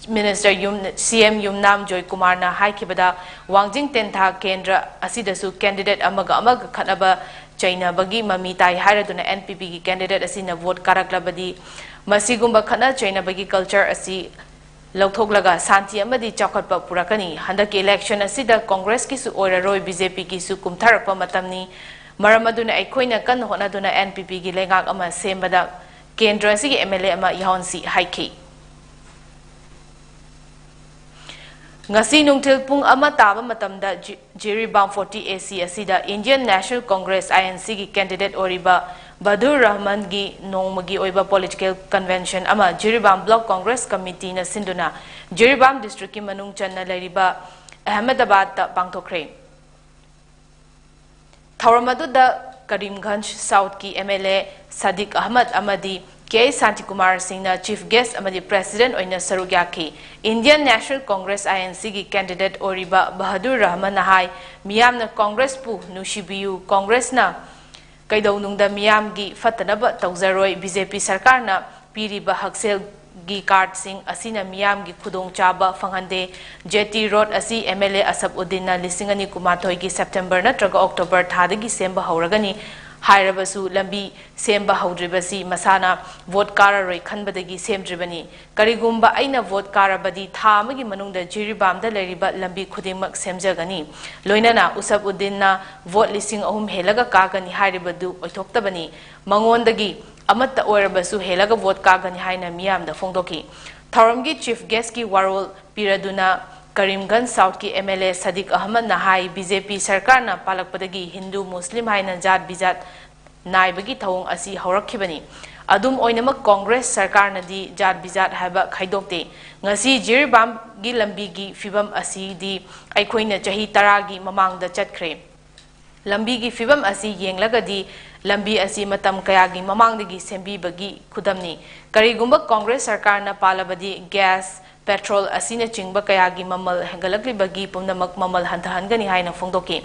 Minister ꯌꯨꯝ, C M ꯌꯨꯝꯅꯥꯝ ꯖꯣꯏꯀꯨꯃꯥꯔꯅ ꯍꯥꯏꯈꯤꯕꯗ, ꯋꯥꯡꯖꯤꯡ ꯇꯦꯟꯊꯥ ꯀꯦꯟꯗ꯭ꯔ ꯑꯁꯤꯗꯁꯨ candidate ꯑꯃꯒ ꯑꯃꯒ ꯈꯠꯅꯕ ꯆꯩꯅꯕꯒꯤ ꯃꯃꯤ ꯇꯥꯏ ꯍꯥꯏꯔꯗꯨꯅ N P Pꯒꯤ candidate ꯑꯁꯤꯅ vote ꯀꯥꯔꯛꯂꯕꯗꯤ ꯃꯁꯤꯒꯨꯝꯕ ꯈꯠꯅ ꯆꯩꯅꯕꯒꯤ culture ꯑꯁꯤ ꯂꯧꯊꯣꯛꯂꯒ ꯁꯥꯟꯇꯤ ꯑꯃꯗꯤ ꯆꯥꯎꯈꯠꯄ ꯄꯨꯔꯛꯀꯅꯤ꯫ ꯍꯟꯗꯛꯀꯤ election ꯑꯁꯤꯗ Congressꯀꯤꯁꯨ ꯑꯣꯏꯔꯔꯣꯏ, B J Pꯒꯤꯁꯨ ꯀꯨꯝꯊꯔꯛꯄ ꯃꯇꯝꯅꯤ꯫ ꯃꯔꯝ ꯑꯗꯨꯅ ꯑꯩꯈꯣꯏꯅ ꯀꯟꯅ ꯍꯣꯠꯅꯗꯨꯅ N P Pꯒꯤ ꯂꯩꯉꯥꯛ ꯑꯃ ꯁꯦꯝꯕꯗ ꯀꯦꯟꯗ꯭ꯔ ꯑꯁꯤꯒꯤ M L A ꯑꯃ ꯌꯥꯎꯍꯟꯁꯤ ꯍꯥꯏꯈꯤ꯫ ꯉꯁꯤ ꯅꯨꯡꯊꯤꯜ ꯄꯨꯡ ꯑꯃ ꯇꯥꯕ ꯃꯇꯝꯗ G-, Jiribam forty A C ꯑꯁꯤꯗ Indian National Congress, I N C, ꯒꯤ candidate ꯑꯣꯏꯔꯤꯕ ꯕꯗꯨꯔ ꯔꯍꯃꯟꯒꯤ ꯅꯣꯡꯃꯒꯤ ꯑꯣꯏꯕ political convention ꯑꯃ ꯖꯤꯔꯤꯕꯥꯝ Block Congress Committeeꯅ ꯁꯤꯟꯗꯨꯅ ꯖꯤꯔꯤꯕꯥꯝ districtꯀꯤ ꯃꯅꯨꯡ ꯆꯟꯅ ꯂꯩꯔꯤꯕ ꯑꯍꯃꯦꯗꯥꯕꯥꯗꯇ ꯄꯥꯡꯊꯣꯛꯈ꯭ꯔꯦ꯫ ꯊꯧꯔꯝ ꯑꯗꯨꯗ ꯀꯔꯤꯝꯒꯟꯖ Southꯀꯤ M L A ꯁꯥꯗꯤꯛ ꯑꯍꯃꯗ ꯑꯃꯗꯤ K. ꯁꯥꯟꯇꯤꯀꯨꯃꯥꯔ ꯁꯤꯡꯅ chief guest ꯑꯃꯗꯤ president ꯑꯣꯏꯅ ꯁꯔꯨꯛ ꯌꯥꯈꯤ꯫ Indian National Congress, I N C, ꯒꯤ candidate ꯑꯣꯏꯔꯤꯕ ꯕꯍꯥꯗꯨꯔ ꯔꯍꯃꯟꯅ ꯍꯥꯏ, ꯃꯤꯌꯥꯝꯅ Congressꯄꯨ ꯅꯨꯡꯁꯤꯕꯤꯌꯨ, Congressꯅ ꯀꯩꯗꯧꯅꯨꯡꯗ ꯃꯤꯌꯥꯝꯒꯤ ꯐꯠꯇꯅꯕ ꯇꯧꯖꯔꯣꯏ, B J P ꯁꯔꯀꯥꯔꯅ ꯄꯤꯔꯤꯕ ꯍꯛꯁꯦꯜꯒꯤ cardꯁꯤꯡ ꯑꯁꯤꯅ ꯃꯤꯌꯥꯝꯒꯤ ꯈꯨꯗꯣꯡꯆꯥꯕ ꯐꯪꯍꯟꯗꯦ꯫ Jetty road ꯑꯁꯤ M L A ꯑꯁꯞ ꯎꯗꯤꯟꯅ ꯂꯤꯁꯤꯡ ꯑꯅꯤ ꯀꯨꯟꯃꯥꯊꯣꯏꯒꯤ September ꯅꯠꯇ꯭ꯔꯒ October ꯊꯥꯗꯒꯤ ꯁꯦꯝꯕ ꯍꯧꯔꯒꯅꯤ ꯍꯥꯏꯔꯕꯁꯨ ꯂꯝꯕꯤ ꯁꯦꯝꯕ ꯍꯧꯗ꯭ꯔꯤꯕꯁꯤ ꯃꯁꯥꯅ vote ꯀꯥꯔꯔꯣꯏ ꯈꯟꯕꯗꯒꯤ ꯁꯦꯝꯗ꯭ꯔꯤꯕꯅꯤ꯫ ꯀꯔꯤꯒꯨꯝꯕ ꯑꯩꯅ vote ꯀꯥꯔꯕꯗꯤ ꯊꯥ ꯑꯃꯒꯤ ꯃꯅꯨꯡꯗ ꯖꯤꯔꯤꯕꯥꯝꯗ ꯂꯩꯔꯤꯕ ꯂꯝꯕꯤ ꯈꯨꯗꯤꯡꯃꯛ ꯁꯦꯝꯖꯒꯅꯤ꯫ ꯂꯣꯏꯅꯅ ꯎꯁꯞ ꯎꯗꯤꯟꯅ vote ꯂꯤꯁꯤꯡ ꯑꯍꯨꯝ ꯍꯦꯜꯂꯒ ꯀꯥꯒꯅꯤ ꯍꯥꯏꯔꯤꯕꯗꯨ ꯑꯣꯏꯊꯣꯛꯇꯕꯅꯤ꯫ ꯃꯉꯣꯟꯗꯒꯤ ꯑꯃꯠꯇ ꯑꯣꯏꯔꯕꯁꯨ ꯍꯦꯜꯂꯒ vote ꯀꯥꯒꯅꯤ ꯍꯥꯏꯅ ꯃꯤꯌꯥꯝꯗ ꯐꯣꯡꯗꯣꯛꯈꯤ꯫ ꯊꯧꯔꯝꯒꯤ chief guestꯀꯤ ꯋꯥꯔꯣꯜ ꯄꯤꯔꯗꯨꯅ ꯀꯔꯤꯝꯒꯟꯖ ꯁꯥꯎꯠꯀꯤ ꯑꯦꯝ ꯑꯦꯜ ꯑꯦ ꯁꯗꯤꯛ ꯑꯍꯃꯗꯅ ꯍꯥꯏ, ꯕꯤ ꯖꯦ ꯄꯤ ꯁꯔꯀꯥꯔꯅ ꯄꯥꯜꯂꯛꯄꯗꯒꯤ ꯍꯤꯟꯗꯨ ꯃꯨꯁꯂꯤꯝ ꯍꯥꯏꯅ ꯖꯥꯠ ꯕꯤꯖꯥꯠ ꯅꯥꯏꯕꯒꯤ ꯊꯧꯑꯣꯡ ꯑꯁꯤ ꯍꯧꯔꯛꯈꯤꯕꯅꯤ꯫ ꯑꯗꯨꯝ ꯑꯣꯏꯅꯃꯛ, ꯀꯣꯡꯒ꯭ꯔꯦꯁ ꯁꯔꯀꯥꯔꯅꯗꯤ ꯖꯥꯠ ꯕꯤꯖꯥꯠ ꯍꯥꯏꯕ ꯈꯥꯏꯗꯣꯛꯇꯦ꯫ ꯉꯁꯤ ꯖꯤꯔꯤꯕꯥꯝꯒꯤ ꯂꯝꯕꯤꯒꯤ ꯐꯤꯕꯝ ꯑꯁꯤꯗꯤ ꯑꯩꯈꯣꯏꯅ ꯆꯍꯤ ꯇꯔꯥꯒꯤ ꯃꯃꯥꯡꯗ ꯆꯠꯈ꯭ꯔꯦ꯫ ꯂꯝꯕꯤꯒꯤ ꯐꯤꯕꯝ ꯑꯁꯤ ꯌꯦꯡꯂꯒꯗꯤ, ꯂꯝꯕꯤ ꯑꯁꯤ ꯃꯇꯝ ꯀꯌꯥꯒꯤ ꯃꯃꯥꯡꯗꯒꯤ ꯁꯦꯝꯕꯤꯕꯒꯤ ꯈꯨꯗꯝꯅꯤ꯫ ꯀꯔꯤꯒꯨꯝꯕ ꯀꯣꯡꯒ꯭ꯔꯦꯁ ꯁꯔꯀꯥꯔꯅ ꯄꯥꯜꯂꯕꯗꯤ, ꯒ꯭ꯌꯥꯁ, ꯄꯦꯇ꯭ꯔꯣꯜ ꯑꯁꯤꯅꯆꯤꯡꯕ ꯀꯌꯥꯒꯤ ꯃꯃꯜ ꯍꯦꯟꯒꯠꯂꯛꯂꯤꯕꯒꯤ ꯄꯨꯝꯅꯃꯛ ꯃꯃꯜ ꯍꯟꯊꯍꯟꯒꯅꯤ ꯍꯥꯏꯅ ꯐꯣꯡꯗꯣꯛꯈꯤ꯫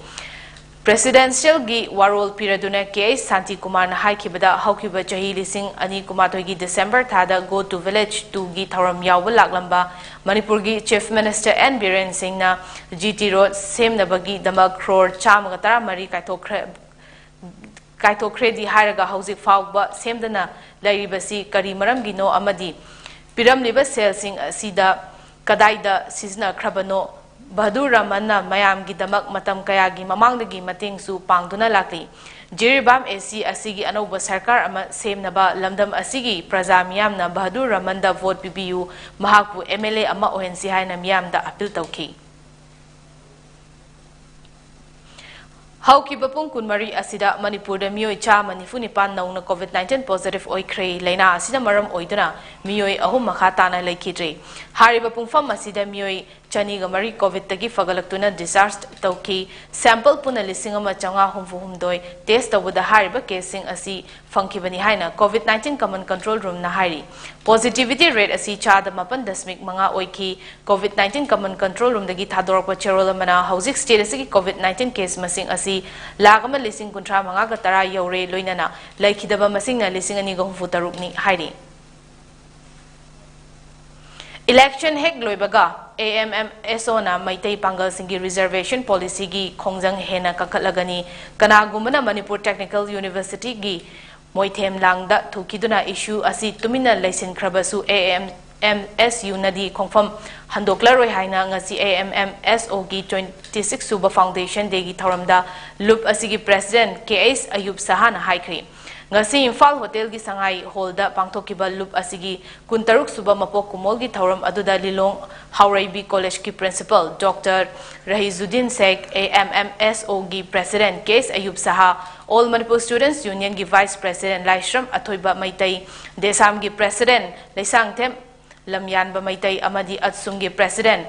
ꯄ꯭ꯔꯦꯁꯤꯗꯦꯟꯁꯤꯌꯦꯜꯒꯤ ꯋꯥꯔꯣꯜ ꯄꯤꯔꯗꯨꯅ ꯀꯦ ꯑꯩꯆ ꯁꯥꯟꯇꯤꯀꯨꯃꯥꯔꯅ ꯍꯥꯏꯈꯤꯕꯗ, ꯍꯧꯈꯤꯕ ꯆꯍꯤ ꯂꯤꯁꯤꯡ ꯑꯅꯤ ꯀꯨꯟꯃꯥꯊꯣꯏꯒꯤ ꯗꯤꯁꯦꯝꯕꯔ ꯊꯥꯗ Go to Village ꯇꯨꯒꯤ ꯊꯧꯔꯝ ꯌꯥꯎꯕ ꯂꯥꯛꯂꯝꯕ ꯃꯅꯤꯄꯨꯔꯒꯤ ꯆꯤꯐ ꯃꯤꯅꯤꯁꯇꯔ ꯑꯦꯟ ꯕꯤꯔꯦꯟ ꯁꯤꯡꯅ ꯖꯤ ꯇꯤ ꯔꯣꯗ ꯁꯦꯝꯅꯕꯒꯤꯗꯃꯛ ꯀ꯭ꯔꯣꯔ ꯆꯥꯝꯃꯒ ꯇꯔꯥꯃꯔꯤ ꯀꯥꯏꯊꯣꯛꯈ꯭ꯔꯦ, ꯀꯥꯏꯊꯣꯛꯈ꯭ꯔꯦꯗꯤ ꯍꯥꯏꯔꯒ ꯍꯧꯖꯤꯛ ꯐꯥꯎꯕ ꯁꯦꯝꯗꯅ ꯂꯩꯔꯤꯕꯁꯤ ꯀꯔꯤ ꯃꯔꯝꯒꯤꯅꯣ ꯑꯃꯗꯤ ꯄꯤꯔꯝꯂꯤꯕ ꯁꯦꯜꯁꯤꯡ ꯑꯁꯤꯗ ꯀꯗꯥꯏꯗ ꯁꯤꯖꯤꯟꯅꯈ꯭ꯔꯕꯅꯣ? ꯕꯍꯗꯨꯔ ꯔꯃꯟꯅ ꯃꯌꯥꯝꯒꯤꯗꯃꯛ ꯃꯇꯝ ꯀꯌꯥꯒꯤ ꯃꯃꯥꯡꯗꯒꯤ ꯃꯇꯦꯡꯁꯨ ꯄꯥꯡꯗꯨꯅ ꯂꯥꯛꯂꯤ꯫ ꯖꯤꯔꯤꯕꯥꯝ ꯑꯦ ꯁꯤ ꯑꯁꯤꯒꯤ ꯑꯅꯧꯕ ꯁꯔꯀꯥꯔ ꯑꯃ ꯁꯦꯝꯅꯕ ꯂꯝꯗꯝ ꯑꯁꯤꯒꯤ ꯄ꯭ꯔꯖꯥ ꯃꯤꯌꯥꯝꯅ ꯕꯍꯗꯨꯔ ꯔꯃꯟꯗ ꯚꯣꯠ ꯄꯤꯕꯤꯌꯨ, ꯃꯍꯥꯛꯄꯨ ꯑꯦꯝ ꯑꯦꯜ ꯑꯦ ꯑꯃ ꯑꯣꯏꯍꯟꯁꯤ ꯍꯥꯏꯅ ꯃꯤꯌꯥꯝꯗ ꯑꯄꯤꯜ ꯇꯧꯈꯤ꯫ ꯍꯧꯈꯤꯕ ꯄꯨꯡ ꯀꯨꯟꯃꯔꯤ ꯑꯁꯤꯗ ꯃꯅꯤꯄꯨꯔꯗ ꯃꯤꯑꯣꯏ ꯆꯥꯝꯃ ꯅꯤꯐꯨ ꯅꯤꯄꯥꯟ ꯅꯧꯅ ꯀꯣꯚꯤꯗ ꯅꯥꯏꯟꯇꯤꯟ ꯄꯣꯖꯤꯇꯤꯚ ꯑꯣꯏꯈ꯭ꯔꯦ꯫ ꯂꯥꯏꯅꯥ ꯑꯁꯤꯅ ꯃꯔꯝ ꯑꯣꯏꯗꯨꯅ ꯃꯤꯑꯣꯏ ꯑꯍꯨꯝ ꯃꯈꯥ ꯇꯥꯅ ꯂꯩꯈꯤꯗ꯭ꯔꯦ꯫ ꯍꯥꯏꯔꯤꯕ ꯄꯨꯡꯐꯝ ꯑꯁꯤꯗ ꯃꯤꯑꯣꯏ ꯆꯅꯤꯒ ꯃꯔꯤ ꯀꯣꯚꯤꯗꯇꯒꯤ ꯐꯒꯠꯂꯛꯇꯨꯅ ꯗꯤꯁꯆꯥꯔꯖ ꯇꯧꯈꯤ꯫ ꯁꯦꯝꯄꯜ ꯄꯨꯟꯅ ꯂꯤꯁꯤꯡ ꯑꯃ ꯆꯥꯝꯃꯉꯥ ꯍꯨꯝꯐꯨ ꯍꯨꯝꯗꯣꯏ ꯇꯦꯁ ꯇꯧꯕꯗ ꯍꯥꯏꯔꯤꯕ ꯀꯦꯁꯁꯤꯡ ꯑꯁꯤ ꯐꯪꯈꯤꯕꯅꯤ ꯍꯥꯏꯅ ꯀꯣꯚꯤꯗ ꯅꯥꯏꯟꯇꯤꯟ ꯀꯃꯟ ꯀꯟꯇ꯭ꯔꯣꯜ ꯔꯨꯝꯅ ꯍꯥꯏꯔꯤ꯫ ꯄꯣꯖꯤꯇꯤꯚꯤꯇꯤ ꯔꯦꯠ ꯑꯁꯤ ꯆꯥꯗ ꯃꯥꯄꯟ ꯗꯁꯃꯤꯛ ꯃꯉꯥ ꯑꯣꯏꯈꯤ꯫ ꯀꯣꯚꯤꯗ ꯅꯥꯏꯟꯇꯤꯟ ꯀꯃꯟ ꯀꯟꯇ꯭ꯔꯣꯜ ꯔꯨꯝꯗꯒꯤ ꯊꯥꯗꯣꯔꯛꯄ ꯆꯦꯔꯣꯜ ꯑꯃꯅ ꯍꯧꯖꯤꯛ ꯁ꯭ꯇꯦꯠ ꯑꯁꯤꯒꯤ ꯀꯣꯚꯤꯗ ꯅꯥꯏꯟꯇꯤꯟ ꯀꯦꯁ ꯃꯁꯤꯡ ꯑꯁꯤ ꯂꯥꯈ ꯑꯃ ꯂꯤꯁꯤꯡ ꯀꯨꯟꯊ꯭ꯔꯥ ꯃꯉꯥꯒ ꯇꯔꯥ ꯌꯧꯔꯦ, ꯂꯣꯏꯅꯅ ꯂꯩꯈꯤꯗꯕ ꯃꯁꯤꯡꯅ ꯂꯤꯁꯤꯡ ꯑꯅꯤꯒ ꯍꯨꯝꯐꯨ ꯇꯔꯨꯛꯅꯤ ꯍꯥꯏꯔꯤ꯫ ꯏꯂꯦꯛꯁꯟ ꯍꯦꯛ ꯂꯣꯏꯕꯒ ꯑꯦ ꯑꯦꯝ ꯑꯦꯝ ꯑꯦꯁ ꯑꯣꯅ ꯃꯩꯇꯩ ꯄꯥꯡꯒꯜꯁꯤꯡꯒꯤ ꯔꯤꯖꯔꯚꯦꯁꯟ ꯄꯣꯂꯤꯁꯤꯒꯤ ꯈꯣꯡꯖꯪ ꯍꯦꯟꯅ ꯀꯟꯈꯠꯂꯒꯅꯤ꯫ ꯀꯅꯥꯒꯨꯝꯕꯅ ꯃꯅꯤꯄꯨꯔ ꯇꯦꯛꯅꯤꯀꯦꯜ ꯌꯨꯅꯤꯚꯔꯁꯤꯇꯤꯒꯤ ꯃꯣꯏꯊꯦꯝ ꯂꯥꯡꯗ ꯊꯨꯈꯤꯗꯨꯅ ꯏꯁꯨ ꯑꯁꯤ ꯇꯨꯃꯤꯟꯅ ꯂꯩꯁꯤꯟꯈ꯭ꯔꯕꯁꯨ, ꯑꯦ ꯑꯦꯝ ꯑꯦꯝ ꯑꯦꯁ ꯌꯨꯅꯗꯤ ꯈꯣꯡꯐꯝ ꯍꯟꯗꯣꯛꯂꯔꯣꯏ ꯍꯥꯏꯅ ꯉꯁꯤ ꯑꯦ ꯑꯦꯝ ꯑꯦꯝ ꯑꯦꯁ ꯑꯣꯒꯤ ꯇ꯭ꯋꯦꯟꯇꯤ ꯁꯤꯛꯁ ꯁꯨꯕ ꯐꯥꯎꯟꯗꯦꯁꯟ ꯗꯦꯒꯤ ꯊꯧꯔꯝꯗ ꯂꯨꯞ ꯑꯁꯤꯒꯤ ꯄ꯭ꯔꯦꯁꯤꯗꯦꯟꯠ ꯀꯦ ꯑꯩꯆ ꯑꯌꯨꯕ ꯁꯍꯥꯅ ꯍꯥꯏꯈ꯭ꯔꯤ꯫ ꯉꯁꯤ ꯏꯝꯐꯥꯜ ꯍꯣꯇꯦꯜꯒꯤ ꯁꯉꯥꯏ ꯍꯣꯜꯗ ꯄꯥꯡꯊꯣꯛꯈꯤꯕ ꯂꯨꯞ ꯑꯁꯤꯒꯤ ꯀꯨꯟꯇꯔꯨꯛ ꯁꯨꯕ ꯃꯄꯣꯛ ꯀꯨꯝꯑꯣꯜꯒꯤ ꯊꯧꯔꯝ ꯑꯗꯨꯗ ꯂꯤꯂꯣꯡ ꯍꯥꯎꯔꯩꯕꯤ ꯀꯣꯂꯦꯖꯀꯤ principal doctor Rahijuddin Sheikh, A M M S ꯑꯣꯒꯤ ꯄ꯭ꯔꯦꯁꯤꯗꯦꯟꯠ ꯀꯦ ꯑꯦꯁ ꯑꯌꯨꯕ ꯁꯍꯥ, ꯑꯣꯜ ꯃꯅꯤꯄꯨꯔ ꯁ꯭ꯇꯨꯗꯦꯟꯠꯁ ꯌꯨꯅꯤꯌꯟꯒꯤ ꯚꯥꯏꯁ ꯄ꯭ꯔꯦꯁꯤꯗꯦꯟꯠ ꯂꯥꯏꯁ꯭ꯔꯝ ꯑꯊꯣꯏꯕ ꯃꯩꯇꯩ, ꯗꯦꯁꯥꯝꯒꯤ ꯄ꯭ꯔꯦꯁꯤꯗꯦꯟꯠ ꯂꯩꯁꯥꯡꯊꯦꯝ ꯂꯝꯌꯥꯟꯕ ꯃꯩꯇꯩ ꯑꯃꯗꯤ ꯑꯠꯁꯨꯝꯒꯤ ꯄ꯭ꯔꯦꯁꯤꯗꯦꯟꯠ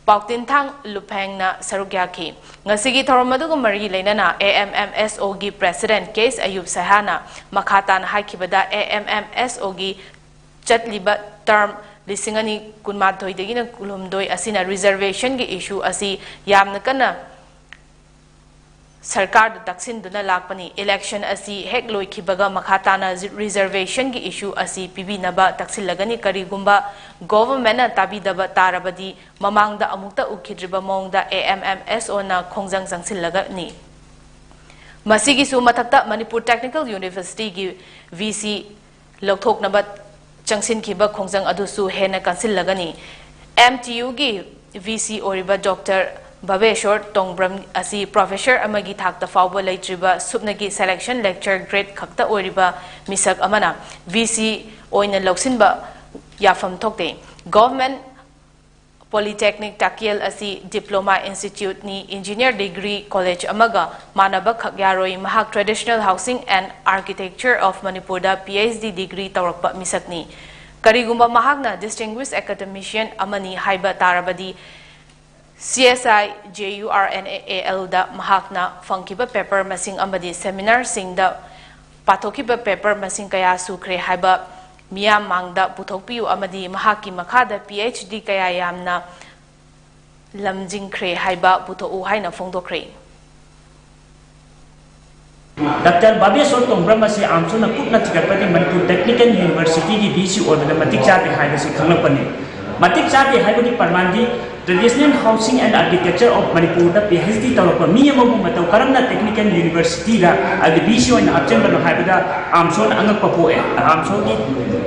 ꯄꯥꯎꯇꯤꯟꯊꯥꯡ ꯂꯨꯞꯐꯦꯡꯅ ꯁꯔꯨꯛ ꯌꯥꯈꯤ꯫ ꯉꯁꯤꯒꯤ ꯊꯧꯔꯝ ꯑꯗꯨꯒ ꯃꯔꯤ ꯂꯩꯅꯅ ꯑꯦ ꯑꯦꯝ ꯑꯦꯝ ꯑꯦꯁ ꯑꯣꯒꯤ ꯄ꯭ꯔꯦꯁꯤꯗꯦꯟꯠ ꯀꯦ ꯑꯦꯁ ꯑꯌꯨꯕ ꯁꯍꯥꯅ ꯃꯈꯥ ꯇꯥꯅ ꯍꯥꯏꯈꯤꯕꯗ, ꯑꯦ ꯑꯦꯝ ꯑꯦꯝ ꯑꯦꯁ ꯑꯣꯒꯤ ꯆꯠꯂꯤꯕ ꯇꯔꯝ ꯂꯤꯁꯤꯡ ꯑꯅꯤ ꯀꯨꯟꯃꯥꯊꯣꯏꯗꯒꯤꯅ ꯀꯨꯟꯍꯨꯝꯗꯣꯏ ꯑꯁꯤꯅ ꯔꯤꯖꯔꯕꯦꯁꯟꯒꯤ ꯏꯁꯨ ꯑꯁꯤ ꯌꯥꯝꯅ ꯀꯟꯅ ꯁꯔꯀꯥꯔꯗ ꯇꯛꯁꯤꯟꯗꯨꯅ ꯂꯥꯛꯄꯅꯤ꯫ ꯏꯂꯦꯛꯁꯟ ꯑꯁꯤ ꯍꯦꯛ ꯂꯣꯏꯈꯤꯕꯒ ꯃꯈꯥ ꯇꯥꯅ ꯔꯤꯖꯔꯕꯦꯁꯟꯒꯤ ꯏꯁꯨ ꯑꯁꯤ ꯄꯤꯕꯤꯅꯕ ꯇꯛꯁꯤꯜꯂꯒꯅꯤ꯫ ꯀꯔꯤꯒꯨꯝꯕ ꯒꯣꯚꯔꯟꯃꯦꯟꯠꯅ ꯇꯥꯕꯤꯗꯕ ꯇꯥꯔꯕꯗꯤ ꯃꯃꯥꯡꯗ ꯑꯃꯨꯛꯇ ꯎꯈꯤꯗ꯭ꯔꯤꯕ ꯃꯑꯣꯡꯗ ꯑꯦ ꯑꯦꯝ ꯑꯦꯝ ꯑꯦꯁ ꯑꯣꯅ ꯈꯣꯡꯖꯪ ꯆꯪꯁꯤꯜꯂꯒꯅꯤ꯫ ꯃꯁꯤꯒꯤꯁꯨ ꯃꯊꯛꯇ ꯃꯅꯤꯄꯨꯔ ꯇꯦꯛꯅꯤꯀꯦꯜ ꯌꯨꯅꯤꯚꯔꯁꯤꯇꯤꯒꯤ ꯚꯤ ꯁꯤ ꯂꯧꯊꯣꯛꯅꯕ ꯆꯪꯁꯤꯟꯈꯤꯕ ꯈꯣꯡꯖꯪ ꯑꯗꯨꯁꯨ ꯍꯦꯟꯅ ꯀꯟꯁꯤꯜꯂꯒꯅꯤ꯫ ꯑꯦꯝ ꯇꯤ ꯌꯨꯒꯤ ꯚꯤ ꯁꯤ ꯑꯣꯏꯔꯤꯕ ꯗꯣꯛꯇꯔ ꯚꯕꯦꯁꯣꯔ ꯇꯣꯡꯕ꯭ꯔꯝ ꯑꯁꯤ ꯄ꯭ꯔꯣꯐꯦꯁꯔ ꯑꯃꯒꯤ ꯊꯥꯛꯇ ꯐꯥꯎꯕ ꯂꯩꯇ꯭ꯔꯤꯕ ꯁꯨꯞꯅꯒꯤ ꯁꯦꯂꯦꯛꯁꯟ ꯂꯦꯛꯆꯔ ꯒ꯭ꯔꯦꯗ ꯈꯛꯇ ꯑꯣꯏꯔꯤꯕ ꯃꯤꯁꯛ ꯑꯃꯅ ꯚꯤ ꯁꯤ ꯑꯣꯏꯅ ꯂꯧꯁꯤꯟꯕ ꯌꯥꯐꯝ ꯊꯣꯛꯇꯦ꯫ ꯒꯣꯚꯔꯟꯃꯦꯟꯠ ꯄꯣꯂꯤꯇꯦꯛꯅꯤꯛ ꯇꯥꯀꯦꯜ ꯑꯁꯤ ꯗꯤꯄ꯭ꯂꯣꯃꯥ ꯏꯟꯁꯇꯤꯇ꯭ꯌꯨꯠꯅꯤ, ꯏꯟꯖꯤꯅꯤꯌꯔ ꯗꯤꯒ꯭ꯔꯤ ꯀꯣꯂꯦꯖ ꯑꯃꯒ ꯃꯥꯟꯅꯕ ꯈꯛ ꯌꯥꯔꯣꯏ꯫ ꯃꯍꯥꯛ traditional housing and architecture of ꯃꯅꯤꯄꯨꯔꯗ ꯄꯤ ꯑꯩꯆ ꯗꯤ ꯗꯤꯒ꯭ꯔꯤ ꯇꯧꯔꯛꯄ ꯃꯤꯁꯛꯅꯤ꯫ ꯀꯔꯤꯒꯨꯝꯕ ꯃꯍꯥꯛꯅ ꯗꯤꯁꯇꯤꯡꯒ꯭ꯋꯤꯁ ꯑꯦꯀꯥꯗꯦꯃꯤꯁꯤꯌꯟ ꯑꯃꯅꯤ ꯍꯥꯏꯕ ꯇꯥꯔꯕꯗꯤ, C S I, J U R N A ꯑꯦꯜꯗ ꯃꯍꯥꯛꯅ ꯐꯪꯈꯤꯕ ꯄꯦꯄꯔ ꯃꯁꯤꯡ ꯑꯃꯗꯤ ꯁꯦꯃꯤꯅꯥꯔꯁꯤꯡꯗ ꯄꯥꯊꯣꯛꯈꯤꯕ ꯄꯦꯄꯔ ꯃꯁꯤꯡ ꯀꯌꯥ ꯁꯨꯈ꯭ꯔꯦ ꯍꯥꯏꯕ ꯃꯤꯌꯥꯝ ꯃꯥꯡꯗ ꯄꯨꯊꯣꯛꯄꯤꯌꯨ ꯑꯃꯗꯤ ꯃꯍꯥꯛꯀꯤ ꯃꯈꯥꯗ ꯄꯤ ꯑꯩꯆ ꯗꯤ ꯀꯌꯥ ꯌꯥꯝꯅ ꯂꯝꯖꯤꯡꯈ꯭ꯔꯦ ꯍꯥꯏꯕ ꯄꯨꯊꯣꯛꯎ ꯍꯥꯏꯅ ꯐꯣꯡꯗꯣꯛꯈ꯭ꯔꯦ꯫ ꯗꯥꯛꯇꯔ ꯕꯥꯕꯦꯁꯣꯔ ꯇꯣꯡꯕ꯭ꯔꯝ ꯑꯁꯤ ꯑꯥꯔꯝꯆꯣꯟꯅ ꯀꯨꯞꯅ ꯊꯤꯒꯠꯄꯗꯤ ꯃꯅꯤꯄꯨꯔ ꯇꯦꯛꯅꯤꯀꯦꯜ ꯌꯨꯅꯤꯚꯔꯁꯤꯇꯤꯒꯤ ꯚꯤ ꯁꯤ ꯑꯣꯏꯕꯗ ꯃꯇꯤꯛ ꯆꯥꯗꯦ ꯍꯥꯏꯕꯁꯤ ꯈꯪꯂꯛꯄꯅꯤ꯫ ꯃꯇꯤꯛ ꯆꯥꯗꯦ ꯍꯥꯏꯕꯒꯤ ꯄ꯭ꯔꯃꯥꯟꯗꯤ Traditional Housing and Architecture of Manipur the P H D ꯇꯧꯔꯛꯄ ꯃꯤ ꯑꯃꯕꯨ ꯃꯇꯧ ꯀꯔꯝꯅ technical university ꯗ ꯑꯗꯤ ꯚꯤ ꯁꯤ ꯑꯣꯏꯅ ꯍꯥꯞꯆꯤꯟꯕꯅꯣ ꯍꯥꯏꯕꯗ ꯑꯥꯝꯁꯣꯅ ꯑꯉꯛꯄ ꯄꯣꯛꯑꯦ꯫ ꯑꯥꯝꯁꯣꯒꯤ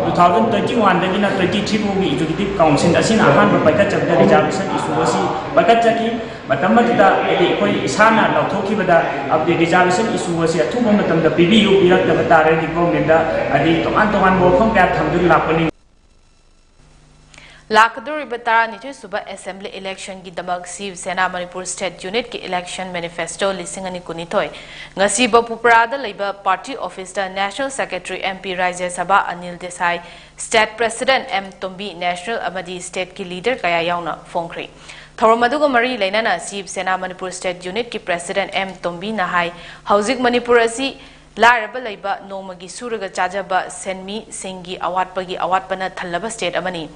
two thousand twenty one ꯗꯒꯤꯅ twenty three ꯐꯥꯎꯒꯤ executive council ꯑꯁꯤꯅ ꯑꯍꯥꯟꯕ ꯄꯥꯏꯈꯠꯆꯕꯗ reservation issue ꯑꯁꯤ ꯄꯥꯏꯈꯠꯆꯈꯤ꯫ ꯃꯇꯝ ꯑꯗꯨꯗ ꯍꯥꯏꯗꯤ ꯑꯩꯈꯣꯏ ꯏꯁꯥꯅ ꯂꯥꯎꯊꯣꯛꯈꯤꯕꯗ ꯑꯗꯤ reservation issue ꯑꯁꯤ ꯑꯊꯨꯕ ꯃꯇꯝꯗ ꯄꯤꯕꯤꯌꯨ, ꯄꯤꯔꯛꯇꯕ ꯇꯥꯔꯒꯗꯤ government ꯗ ꯍꯥꯏꯗꯤ ꯇꯣꯉꯥꯟ ꯇꯣꯉꯥꯟꯕ ꯋꯥꯐꯝ ꯀꯌꯥ ꯊꯝꯗꯨꯅ ꯂꯥꯛꯄꯅꯤ꯫ ꯂꯥꯛꯀꯗꯧꯔꯤꯕ ꯇꯔꯥꯅꯤꯊꯣꯏ ꯁꯨꯕ Assembly election ꯒꯤꯗꯃꯛ ꯁꯤꯕ ꯁꯦꯅꯥ ꯃꯅꯤꯄꯨꯔ State Unit ꯀꯤ election manifesto ꯂꯤꯁꯤꯡ ꯑꯅꯤ ꯀꯨꯟꯅꯤꯊꯣꯏ ꯉꯁꯤ ꯕꯄꯨꯄꯔꯥꯗ ꯂꯩꯕ party office ꯇ National Secretary M P ꯔꯥꯖ꯭ꯌ ꯁꯚꯥ Anil Desai, State President M ꯇꯣꯝꯕꯤ, National ꯑꯃꯗꯤ State ꯀꯤ leader ꯀꯌꯥ ꯌꯥꯎꯅ ꯐꯣꯡꯈ꯭ꯔꯤ꯫ ꯊꯧꯔꯝ ꯑꯗꯨꯒ ꯃꯔꯤ ꯂꯩꯅꯅ ꯁꯤꯕ ꯁꯦꯅꯥ ꯃꯅꯤꯄꯨꯔ State Unit ꯀꯤ President M ꯇꯣꯝꯕꯤꯅ ꯍꯥꯏ, ꯍꯧꯖꯤꯛ ꯃꯅꯤꯄꯨꯔ ꯑꯁꯤ ꯂꯥꯏꯔꯕ ꯂꯩꯕ, ꯅꯣꯡꯃꯒꯤ ꯁꯨꯔꯒ ꯆꯥꯖꯕ ꯁꯦꯟꯃꯤꯁꯤꯡꯒꯤ ꯑꯋꯥꯠꯄꯒꯤ ꯑꯋꯥꯠꯄꯅ ꯊꯜꯂꯕ state ꯑꯃꯅꯤ꯫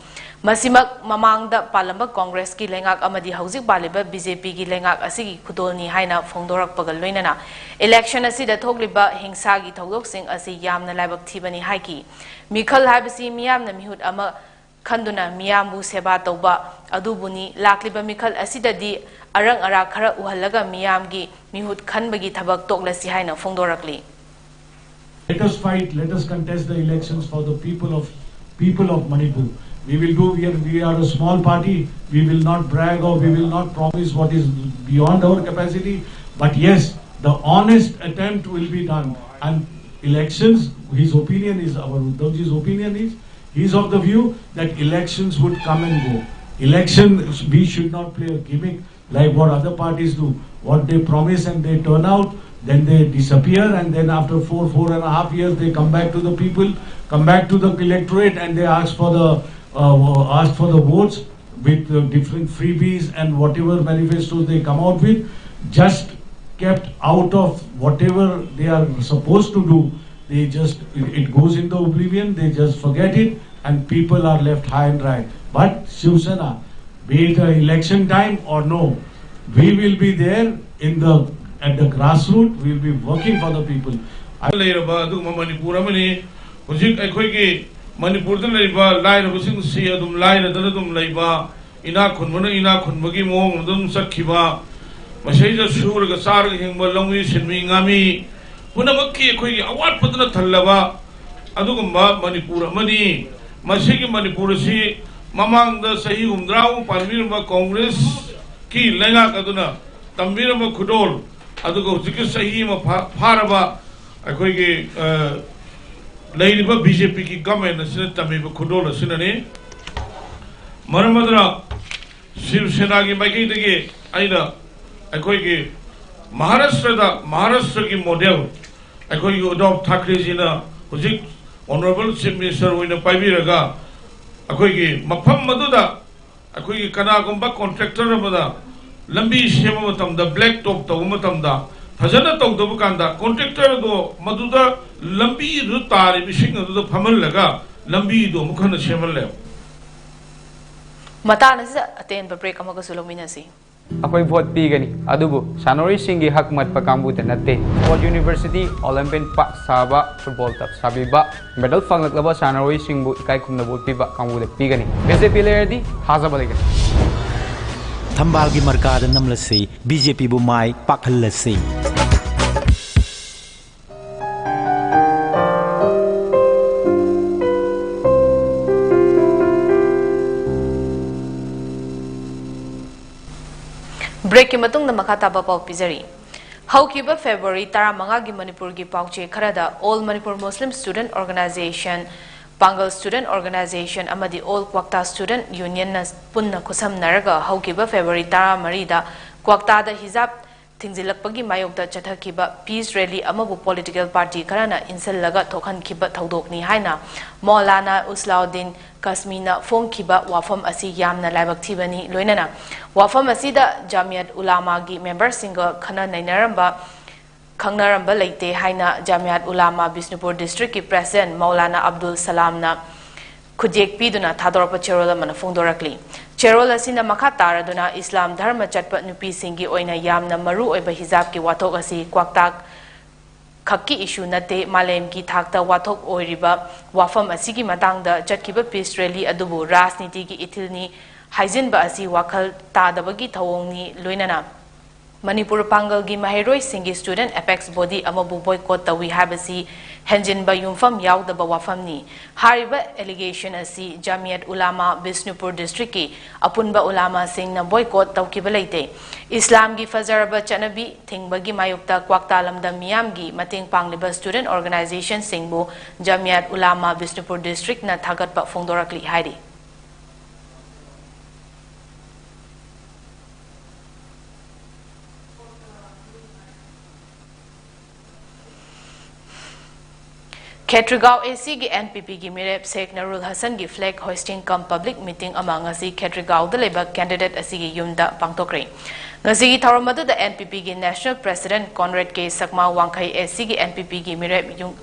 ꯃꯁꯤꯃꯛ ꯃꯃꯥꯡꯗ ꯄꯥꯜꯂꯝꯕ Congress ꯀꯤ ꯂꯩꯉꯥꯛ ꯑꯃꯗꯤ ꯍꯧꯖꯤꯛ ꯄꯥꯜꯂꯤꯕ B J P ꯒꯤ ꯂꯩꯉꯥꯛ ꯑꯁꯤꯒꯤ ꯈꯨꯗꯣꯜꯅꯤ ꯍꯥꯏꯅ ꯐꯣꯡꯗꯣꯔꯛꯄꯒ ꯂꯣꯏꯅꯅ election ꯑꯁꯤꯗ ꯊꯣꯛꯂꯤꯕ ꯍꯤꯡꯁꯥꯒꯤ ꯊꯧꯗꯣꯛꯁꯤꯡ ꯑꯁꯤ ꯌꯥꯝꯅ ꯂꯥꯏꯕꯛ ꯊꯤꯕꯅꯤ ꯍꯥꯏꯈꯤ꯫ ꯃꯤꯈꯜ ꯍꯥꯏꯕꯁꯤ ꯃꯤꯌꯥꯝꯅ ꯃꯤꯍꯨꯠ ꯑꯃ ꯈꯟꯗꯨꯅ ꯃꯤꯌꯥꯝꯕꯨ ꯁꯦꯕꯥ ꯇꯧꯕ ꯑꯗꯨꯕꯨꯅꯤ꯫ ꯂꯥꯛꯂꯤꯕ ꯃꯤꯈꯜ ꯑꯁꯤꯗꯗꯤ ꯑꯔꯪ ꯑꯔꯥꯛ ꯈꯔ ꯎꯍꯜꯂꯒ ꯃꯤꯌꯥꯝꯒꯤ ꯃꯤꯍꯨꯠ ꯈꯟꯕꯒꯤ ꯊꯕꯛ ꯇꯣꯛꯂꯁꯤ ꯍꯥꯏꯅ ꯐꯣꯡꯗꯣꯔꯛꯂꯤ꯫ Let us fight, let us contest the elections for the people of people of Manipur. We will do, we are, we are a small party, we will not brag or we will not promise what is beyond our capacity. But yes, the honest attempt will be done. And elections, his opinion is, our Uddhavji's opinion is, he is of the view that elections would come and go. Election, we should not play a gimmick like what other parties do. What they promise and they turn out, then they disappear, and then after four, four and a half years, they come back to the people, come back to the electorate, and they ask for the uh, ask for the votes with uh, different freebies and whatever manifestos they come out with, just kept out of whatever they are supposed to do. They just, it goes into oblivion, they just forget it, and people are left high and dry. But Shiv Sena, be it a election time or no, we will be there in the at the grassroots, we will be working for the people. ꯂꯩꯔꯕ ꯑꯗꯨꯒꯨꯝꯕ ꯃꯅꯤꯄꯨꯔ ꯑꯃꯅꯤ꯫ ꯍꯧꯖꯤꯛ ꯑꯩꯈꯣꯏꯒꯤ ꯃꯅꯤꯄꯨꯔꯗ ꯂꯩꯔꯤꯕ ꯂꯥꯏꯔꯕꯁꯤꯡꯁꯤ ꯑꯗꯨꯝ ꯂꯥꯏꯔꯗꯅ ꯑꯗꯨꯝ ꯂꯩꯕ, ꯏꯅꯥꯛ ꯈꯨꯟꯕꯅ ꯏꯅꯥꯛ ꯈꯨꯟꯕꯒꯤ ꯃꯑꯣꯡ ꯑꯗꯨꯝ ꯆꯠꯈꯤꯕ, ꯃꯁꯤꯗ ꯁꯨꯔꯒ ꯆꯥꯔꯒ ꯍꯤꯡꯕ ꯂꯧꯃꯤ, ꯁꯤꯟꯃꯤ, ꯉꯥꯃꯤ ꯄꯨꯝꯅꯃꯛꯀꯤ ꯑꯩꯈꯣꯏꯒꯤ ꯑꯋꯥꯠꯄꯗꯨꯅ ꯊꯜꯂꯕ ꯑꯗꯨꯒꯨꯝꯕ ꯃꯅꯤꯄꯨꯔ ꯑꯃꯅꯤ꯫ ꯃꯁꯤꯒꯤ ꯃꯅꯤꯄꯨꯔ ꯑꯁꯤ ꯃꯃꯥꯡꯗ ꯆꯍꯤ ꯍꯨꯝꯗ꯭ꯔꯥꯃꯨꯛ ꯄꯥꯟꯕꯤꯔꯝꯕ ꯀꯣꯡꯒ꯭ꯔꯦꯁꯀꯤ ꯂꯩꯉꯥꯛ ꯑꯗꯨꯅ ꯇꯝꯕꯤꯔꯝꯕ ꯈꯨꯗꯣꯜ, ꯑꯗꯨꯒ ꯍꯧꯖꯤꯛꯀꯤ ꯆꯍꯤ ꯑꯃ ꯐꯥ-, ꯐꯥꯔꯕ ꯑꯩꯈꯣꯏꯒꯤ, ꯑ, ꯂꯩꯔꯤꯕ ꯕꯤ ꯖꯦ ꯄꯤꯒꯤ ꯒꯚꯔꯟꯃꯦꯟꯠ ꯑꯁꯤꯅ ꯇꯝꯃꯤꯕ ꯈꯨꯗꯣꯜ ꯑꯁꯤꯅꯅꯤ꯫ ꯃꯔꯝ ꯑꯗꯨꯅ ꯁꯤꯕ ꯁꯦꯅꯥꯒꯤ ꯃꯥꯏꯀꯩꯗꯒꯤ ꯑꯩꯅ ꯑꯩꯈꯣꯏꯒꯤ ꯃꯍꯥꯔꯥꯁꯇ꯭ꯔꯗ, ꯃꯍꯥꯔꯥꯁꯇ꯭ꯔꯒꯤ ꯃꯣꯗꯦꯜ ꯑꯩꯈꯣꯏꯒꯤ ꯎꯗꯣꯚ ꯊꯥꯀ꯭ꯔꯦꯖꯤꯅ ꯍꯧꯖꯤꯛ ꯑꯣꯅꯔꯦꯕꯜ ꯆꯤꯐ ꯃꯤꯅꯤꯁꯇꯔ ꯑꯣꯏꯅ ꯄꯥꯏꯕꯤꯔꯒ ꯑꯩꯈꯣꯏꯒꯤ ꯃꯐꯝ ꯑꯗꯨꯗ ꯑꯩꯈꯣꯏꯒꯤ ꯀꯅꯥꯒꯨꯝꯕ ꯀꯣꯟꯇ꯭ꯔꯦꯛꯇꯔ ꯑꯃꯗ ꯂꯝꯕꯤ ꯁꯦꯝꯕ ꯃꯇꯝꯗ, ꯕ꯭ꯂꯦꯛ ꯇꯣꯞ ꯇꯧꯕ ꯃꯇꯝꯗ, ꯐꯖꯅ ꯇꯧꯗꯕ ꯀꯥꯟꯗ ꯀꯣꯟꯇ꯭ꯔꯦꯛꯇꯔꯗꯣ ꯃꯗꯨꯗ ꯂꯝꯕꯤꯗꯨ ꯇꯥꯔꯤꯕ ꯏꯁꯤꯡ ꯑꯗꯨꯗ ꯐꯝꯍꯜꯂꯒ ꯂꯝꯕꯤꯗꯣ ꯑꯃꯨꯛ ꯍꯟꯅ ꯁꯦꯝꯍꯜꯂꯦꯕ꯫ ꯃꯇꯥꯡ ꯑꯁꯤꯗ ꯑꯇꯦꯟꯕ ꯕ꯭ꯔꯦꯛ ꯑꯃꯒꯁꯨ ꯂꯧꯃꯤꯟꯅꯁꯤ꯫ ꯑꯩꯈꯣꯏ ꯚꯣꯠ ꯄꯤꯒꯅꯤ, ꯑꯗꯨꯕꯨ ꯁꯥꯟꯅꯔꯣꯏꯁꯤꯡꯒꯤ ꯍꯛ ꯃꯠꯄ ꯀꯥꯡꯕꯨꯗ ꯅꯠꯇꯦ꯫ ꯁ꯭ꯄꯣꯔꯠ ꯌꯨꯅꯤꯚꯔꯁꯤꯇꯤ, ꯑꯣꯂꯦꯝꯄꯤꯌꯟ ꯄꯥꯛ ꯁꯥꯕ, ꯐꯨꯠꯕꯣꯜ ꯇꯞ ꯁꯥꯕꯤꯕ, ꯃꯦꯗꯜ ꯐꯪꯂꯛꯂꯕ ꯁꯥꯟꯅꯔꯣꯏꯁꯤꯡꯕꯨ ꯏꯀꯥꯏ ꯈꯨꯝꯅꯕ ꯎꯠꯄꯤꯕ ꯀꯥꯡꯕꯨꯗ ꯄꯤꯒꯅꯤ꯫ ꯕꯤ ꯖꯦ ꯄꯤ ꯂꯩꯔꯗꯤ ꯊꯥꯖꯕ ꯂꯩꯒꯅꯤ꯫ ꯊꯝꯕꯥꯜꯒꯤ ꯃꯔꯀꯥꯗ ꯅꯝꯂꯁꯤ, ꯕꯤ ꯖꯦ ꯄꯤꯕꯨ ꯃꯥꯏ ꯄꯥꯛꯍꯜꯂꯁꯤ꯫ ꯕ꯭ꯔꯦꯛꯀꯤ ꯃꯇꯨꯡꯗ ꯃꯈꯥ ꯇꯥꯕ ꯄꯥꯎ ꯄꯤꯖꯔꯤ꯫ ꯍꯧꯈꯤꯕ ꯐꯦꯕ꯭ꯔꯨꯋꯥꯔꯤ ꯇꯔꯥꯃꯉꯥꯒꯤ ꯃꯅꯤꯄꯨꯔꯒꯤ ꯄꯥꯎꯆꯦ ꯈꯔꯗ All Manipur Muslim Student Organization, ꯄꯥꯡꯒꯜ Student Organization ꯑꯃꯗꯤ All Kwakta Student Unionꯅ ꯄꯨꯟꯅ ꯈꯨꯠꯁꯝꯅꯔꯒ ꯍꯧꯈꯤꯕ ꯐꯦꯕ꯭ꯔꯨꯋꯥꯔꯤ ꯇꯔꯥꯃꯔꯤꯗ ꯀ꯭ꯋꯥꯛꯇꯥꯗ ꯍꯤꯖꯥꯕ ꯊꯤꯡꯖꯤꯜꯂꯛꯄꯒꯤ ꯃꯥꯌꯣꯛꯇ ꯆꯠꯊꯈꯤꯕ peace rally ꯑꯃꯕꯨ political party ꯈꯔꯅ ꯏꯟꯁꯤꯜꯂꯒ ꯊꯣꯛꯍꯟꯈꯤꯕ ꯊꯧꯗꯣꯛꯅꯤ ꯍꯥꯏꯅ ꯃꯧꯂꯥꯅꯥ ꯎꯁꯂꯥꯎꯗꯤꯟ ꯀꯥꯁꯃꯤꯅ ꯐꯣꯡꯈꯤꯕ ꯋꯥꯐꯝ ꯑꯁꯤ ꯌꯥꯝꯅ ꯂꯥꯏꯕꯛ ꯊꯤꯕꯅꯤ꯫ ꯂꯣꯏꯅꯅ ꯋꯥꯐꯝ ꯑꯁꯤꯗ ꯖꯥꯃꯤꯌꯠ ꯎꯂꯥꯃꯥꯒꯤ memberꯁꯤꯡꯒ ꯈꯟꯅ ꯅꯩꯅꯔꯝꯕ, ꯈꯪꯅꯔꯝꯕ ꯂꯩꯇꯦ ꯍꯥꯏꯅ ꯖꯥꯃꯤꯌꯠ ꯎꯂꯥꯃꯥ ꯕꯤꯁꯅꯨꯄꯨꯔ districtꯀꯤ president ꯃꯧꯂꯥꯅꯥ ꯑꯕꯗꯨꯜ ꯁꯂꯥꯝꯅ ꯈꯨꯠꯌꯦꯛ ꯄꯤꯗꯨꯅ ꯊꯥꯗꯣꯔꯛꯄ ꯆꯦꯔꯣꯜ ꯑꯃꯅ ꯐꯣꯡꯗꯣꯔꯛꯂꯤ꯫ ꯆꯦꯔꯣꯜ ꯑꯁꯤꯅ ꯃꯈꯥ ꯇꯥꯔꯗꯨꯅ ꯏꯁꯂꯥꯝ ꯙꯔꯃ ꯆꯠꯄ ꯅꯨꯄꯤꯁꯤꯡꯒꯤ ꯑꯣꯏꯅ ꯌꯥꯝꯅ ꯃꯔꯨ ꯑꯣꯏꯕ ꯍꯤꯖꯥꯕꯀꯤ ꯋꯥꯊꯣꯛ ꯑꯁꯤ ꯀ꯭ꯋꯥꯛꯇꯥ ꯈꯛꯀꯤ issue ꯅꯠꯇꯦ, ꯃꯥꯂꯦꯝꯒꯤ ꯊꯥꯛꯇ ꯋꯥꯊꯣꯛ ꯑꯣꯏꯔꯤꯕ ꯋꯥꯐꯝ ꯑꯁꯤꯒꯤ ꯃꯇꯥꯡꯗ ꯆꯠꯈꯤꯕ peace rally ꯑꯗꯨꯕꯨ ꯔꯥꯖꯅꯤꯇꯤꯒꯤ ꯏꯊꯤꯜꯅꯤ ꯍꯥꯏꯖꯤꯟꯕ ꯑꯁꯤ ꯋꯥꯈꯜ ꯇꯥꯗꯕꯒꯤ ꯊꯧꯑꯣꯡꯅꯤ, ꯂꯣꯏꯅꯅ ꯃꯅꯤꯄꯨꯔ ꯄꯥꯡꯒꯜꯒꯤ ꯃꯍꯩꯔꯣꯏꯁꯤꯡꯒꯤ student apex body ꯑꯃꯕꯨ boycott ꯇꯧꯏ ꯍꯥꯏꯕꯁꯤ ꯍꯦꯟꯖꯤꯟꯕ ꯌꯨꯝꯐꯝ ꯌꯥꯎꯗꯕ ꯋꯥꯐꯝꯅꯤ꯫ ꯍꯥꯏꯔꯤꯕ allegation ꯑꯁꯤ ꯖꯥꯃꯤꯌꯠ ꯎꯂꯥꯃꯥ ꯕꯤꯁꯅꯨꯄꯨꯔ districtꯀꯤ ꯑꯄꯨꯟꯕ ꯎꯂꯥꯃꯥꯁꯤꯡꯅ boycott ꯇꯧꯈꯤꯕ ꯂꯩꯇꯦ꯫ ꯏꯁꯂꯥꯝꯒꯤ ꯐꯖꯔꯕ ꯆꯠꯅꯕꯤ ꯊꯤꯡꯕꯒꯤ ꯃꯥꯌꯣꯛꯇ ꯀ꯭ꯋꯥꯛꯇꯥ ꯂꯝꯗꯝ ꯃꯤꯌꯥꯝꯒꯤ ꯃꯇꯦꯡ ꯄꯥꯡꯂꯤꯕ student organizationꯁꯤꯡꯕꯨ ꯖꯥꯃꯤꯌꯠ ꯎꯂꯥꯃꯥ ꯕꯤꯁꯅꯨꯄꯨꯔ districtꯅ ꯊꯥꯒꯠꯄ ꯐꯣꯡꯗꯣꯔꯛꯂꯤ ꯍꯥꯏꯔꯤ꯫ ꯈꯦꯇ꯭ꯔꯤꯒꯥꯎ ACꯒꯤ NPPꯒꯤ ꯃꯤꯔꯦꯞ ꯁꯦꯈ ꯅꯨꯔꯨꯜ ꯍꯁꯟꯒꯤ flag hoisting cum public meeting ꯑꯃ ꯉꯁꯤ ꯈꯦꯇ꯭ꯔꯤꯒꯥꯎꯗ ꯂꯩꯕ candidate ꯑꯁꯤꯒꯤ ꯌꯨꯝꯗ ꯄꯥꯡꯊꯣꯛꯈ꯭ꯔꯦ꯫ ꯉꯁꯤꯒꯤ ꯊꯧꯔꯝ ꯑꯗꯨꯗ NPPꯒꯤ national president Conrad K ꯁꯛꯃꯥ, ꯋꯥꯡꯈꯩ ACꯒꯤ NPPꯒꯤ ꯃꯤꯔꯦꯞ ꯌꯨꯝ-,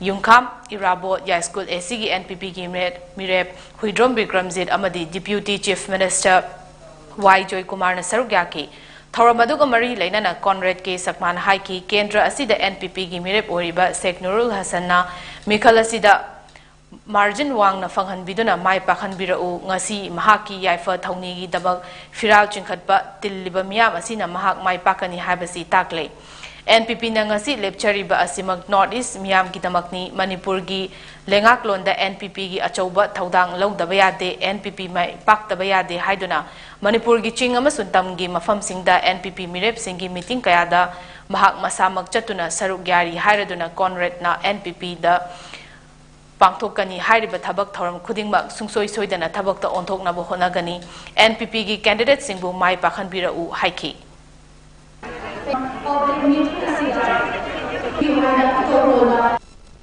ꯌꯨꯝꯈꯥꯝ ꯏꯔꯥꯕꯣꯠ, ꯌꯥꯏꯁ꯭ꯀꯨꯜ ACꯒꯤ NPPꯒꯤ ꯃꯤꯔꯦꯞ, ꯃꯤꯔꯦꯞ ꯍꯨꯏꯗ꯭ꯔꯣꯝ ꯕꯤꯀ꯭ꯔꯝꯖꯤꯠ ꯑꯃꯗꯤ Deputy Chief Minister ꯋꯥꯏ ꯖꯣꯏꯀꯨꯃꯥꯔꯅ ꯁꯔꯨꯛ ꯌꯥꯈꯤ꯫ ꯊꯧꯔꯝ ꯑꯗꯨꯒ ꯃꯔꯤ ꯂꯩꯅꯅ ꯀꯣꯟꯔꯦꯗ ꯀꯦ ꯁꯛꯃꯥꯟ ꯍꯥꯏꯈꯤ, ꯀꯦꯟꯗ꯭ꯔ ꯑꯁꯤꯗ NPPꯒꯤ ꯃꯤꯔꯦꯞ ꯑꯣꯏꯔꯤꯕ ꯁꯦꯈ ꯅꯨꯔꯨꯜ ꯍꯁꯟꯅ ꯃꯤꯈꯜ ꯑꯁꯤꯗ margin ꯋꯥꯡꯅ ꯐꯪꯍꯟꯕꯤꯗꯨꯅ ꯃꯥꯏ ꯄꯥꯛꯍꯟꯕꯤꯔꯛꯎ꯫ ꯉꯁꯤ ꯃꯍꯥꯛꯀꯤ ꯌꯥꯏꯐ ꯊꯧꯅꯤꯒꯤꯗꯃꯛ ꯐꯤꯔꯥꯜ ꯆꯤꯡꯈꯠꯄ ꯇꯤꯜꯂꯤꯕ ꯃꯤꯌꯥꯝ ꯑꯁꯤꯅ ꯃꯍꯥꯛ ꯃꯥꯏ ꯄꯥꯛꯀꯅꯤ ꯍꯥꯏꯕꯁꯤ ꯇꯥꯛꯂꯦ꯫ NPPꯅ ꯉꯁꯤ ꯂꯦꯞꯆꯔꯤꯕ ꯑꯁꯤꯃꯛ North East ꯃꯤꯌꯥꯝꯒꯤꯗꯃꯛꯅꯤ꯫ ꯃꯅꯤꯄꯨꯔꯒꯤ ꯂꯩꯉꯥꯛꯂꯣꯟꯗ NPPꯒꯤ ꯑꯆꯧꯕ ꯊꯧꯗꯥꯡ ꯂꯧꯗꯕ ꯌꯥꯗꯦ, NPP ꯃꯥꯏ ꯄꯥꯛꯇꯕ ꯌꯥꯗꯦ ꯍꯥꯏꯗꯨꯅ ꯃꯅꯤꯄꯨꯔꯒꯤ ꯆꯤꯡ ꯑꯃꯁꯨꯡ ꯇꯝꯒꯤ ꯃꯐꯝꯁꯤꯡꯗ NPP ꯃꯤꯔꯦꯞꯁꯤꯡꯒꯤ meeting ꯀꯌꯥꯗ ꯃꯍꯥꯛ ꯃꯁꯥꯃꯛ ꯆꯠꯇꯨꯅ ꯁꯔꯨꯛ ꯌꯥꯔꯤ ꯍꯥꯏꯔꯗꯨꯅ ꯀꯣꯟꯔꯦꯗꯅ NPPꯗ ꯄꯥꯡꯊꯣꯛꯀꯅꯤ ꯍꯥꯏꯔꯤꯕ ꯊꯕꯛ ꯊꯧꯔꯝ ꯈꯨꯗꯤꯡꯃꯛ ꯁꯨꯡꯁꯣꯏ ꯁꯣꯏꯗꯅ ꯊꯕꯛꯇ ꯑꯣꯟꯊꯣꯛꯅꯕ ꯍꯣꯠꯅꯒꯅꯤ꯫ NPPꯒꯤ candidateꯁꯤꯡꯕꯨ ꯃꯥꯏ ꯄꯥꯛꯍꯟꯕꯤꯔꯛꯎ ꯍꯥꯏꯈꯤ꯫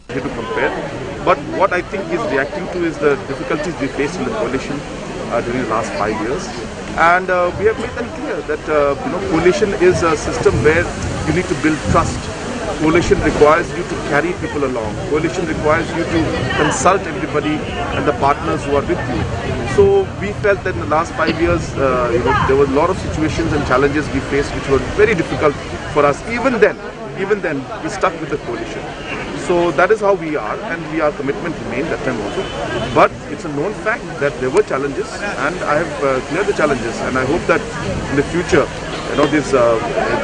Here to compare. But what I think is reacting to is the difficulties we faced in the coalition uh, during the last five years. And uh, we have made that clear that uh, you know coalition is a system where you need to build trust. Coalition requires you to carry people along. Coalition requires you to consult everybody and the partners who are with you. So we felt that in the last five years, uh, you know, there were a lot of situations and challenges we faced which were very difficult for us. Even then, even then, we stuck with the coalition. So that is how we are, and we, our commitment remained that time also. But it's a known fact that there were challenges, and I have uh, cleared the challenges, and I hope that in the future, you know, this uh,